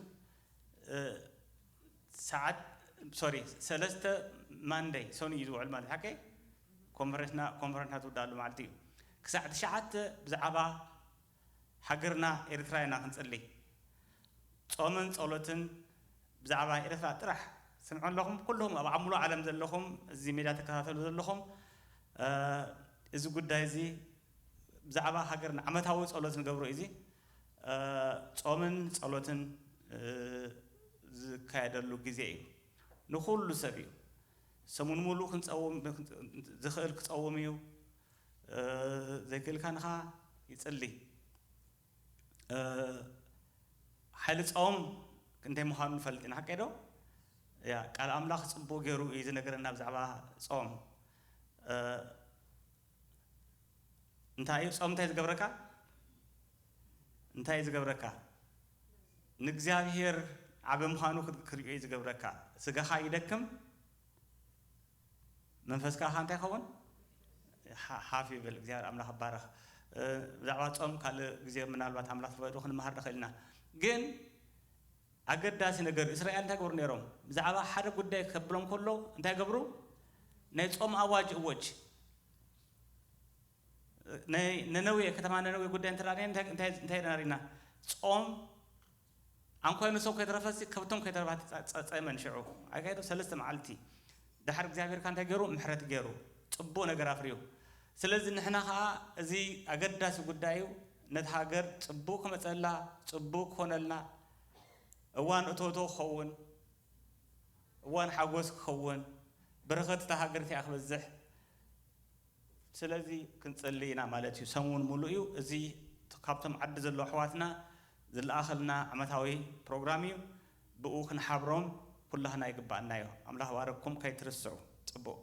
እ፣ ሰዓት፣ ሶሪ፣ ሰለስተ ማንደይ፣ ሰኑይ እዩ ዝውዕል ማለት፣ ሓቀይ? ኮንፈረንስና ኮንፈረንስና ዝውዳእሉ መዓልቲ እዩ። ክሳዕ ትሽዓተ ብዛዕባ ሃገርና ኤርትራ ኢና ክንጽሊ። ጾምን ጸሎትን ብዛዕባ ኤርትራ ጥራሕ ስምዑ ኣለኹም። ኩልኹም ኣብ ሙሉእ ዓለም ዘለኹም፣ እዚ ሜድያ ተከታተሉ ዘለኹም፣ እ፣ እዚ ጉዳይ እዚ ብዛዕባ ሃገርና ዓመታዊ ጸሎት ንገብሮ እዩ። እዚ፣ እ፣ ጾምን ጸሎትን፣ እ፣ ዝካየደሉ ግዜ እዩ። ንኹሉ ሰብ እዩ። ሰሙን ሙሉእ ክንጸውም ዝኽእል ክጸውም እዩ። እ፣ ዘይክእል ካንኻ ይጽሊ። እ፣ ሓይሊ ጾም እንታይ ምዃኑ ንፈልጥ ኢና፣ ሓቀይ ዶ? ያ፣ ቃል ኣምላኽ ጽቡቕ ገይሩ እዩ ዝነገረና ብዛዕባ ጾም። እ፣ እንታይ እዩ ጾም? እንታይ ዝገብረካ? እንታይ እዩ ዝገብረካ? ንእግዚኣብሔር ዓቢ ምዃኑ ክር-፣ ክርእዮ እዩ ዝገብረካ። ስጋኻ ይደክም፣ መንፈስካ ኸኣ እንታይ ይኸውን? ሓ-፣ ሓፍ ይብል። እግዚኣብሔር ኣምላኽ ይባረኽ። እ፣ ብዛዕባ ጾም ካልእ ግዜ ምናልባት ኣምላኽ ተፈቕዱ ክንመሃር ንኽእል ኢና። ግን ኣገዳሲ ነገር፣ እስራኤል እንታይ ገብሩ ነይሮም? ብዛዕባ ሓደ ጉዳይ ከብሎም ከሎ እንታይ ገብሩ? ናይ ጾም ኣዋጅ እወጅ። ናይ ነነዌ፣ ከተማ ነነዌ ጉዳይ እንተ ርኣና እንታይ፣ እንታይ፣ እንታይ ኢና ርኢና? ጾም ኣንኳይ ንሶም ከይተረፈሲ ከብቶም ከይተረፋ ጸ-፣ ጸ-፣ ጸመን ሽዑ። ኣካይዶ ሰለስተ መዓልቲ። ድሓር እግዚኣብሔር ከኣ እንታይ ገይሩ? ምሕረት ገይሩ። ጽቡቕ ነገር ኣፍርዩ። ስለዚ ንሕና ከኣ እዚ ኣገዳሲ ጉዳይ እዩ። ነቲ ሃገር ጽቡቕ ክመጸላ፣ ጽቡቕ ክኾነልና፣ እዋን እቶቶ ክኸውን፣ እዋን ሓጎስ ክኸውን፣ በረኸት እታ ሃገር እቲኣ ክበዝሕ፣ ስለዚ ክንጽሊ ኢና ማለት እዩ። ሰሙን ሙሉእ እዩ። እዚ ካብቶም ዓዲ ዘለዉ ኣሕዋትና ዝለኣኸልና ዓመታዊ ፕሮግራም እዩ። ብኡ ክንሓብሮም ኩላህና ይግባኣና እዩ። ኣምላኽ ባረኩም፣ ከይትርስዑ። ጽቡቕ።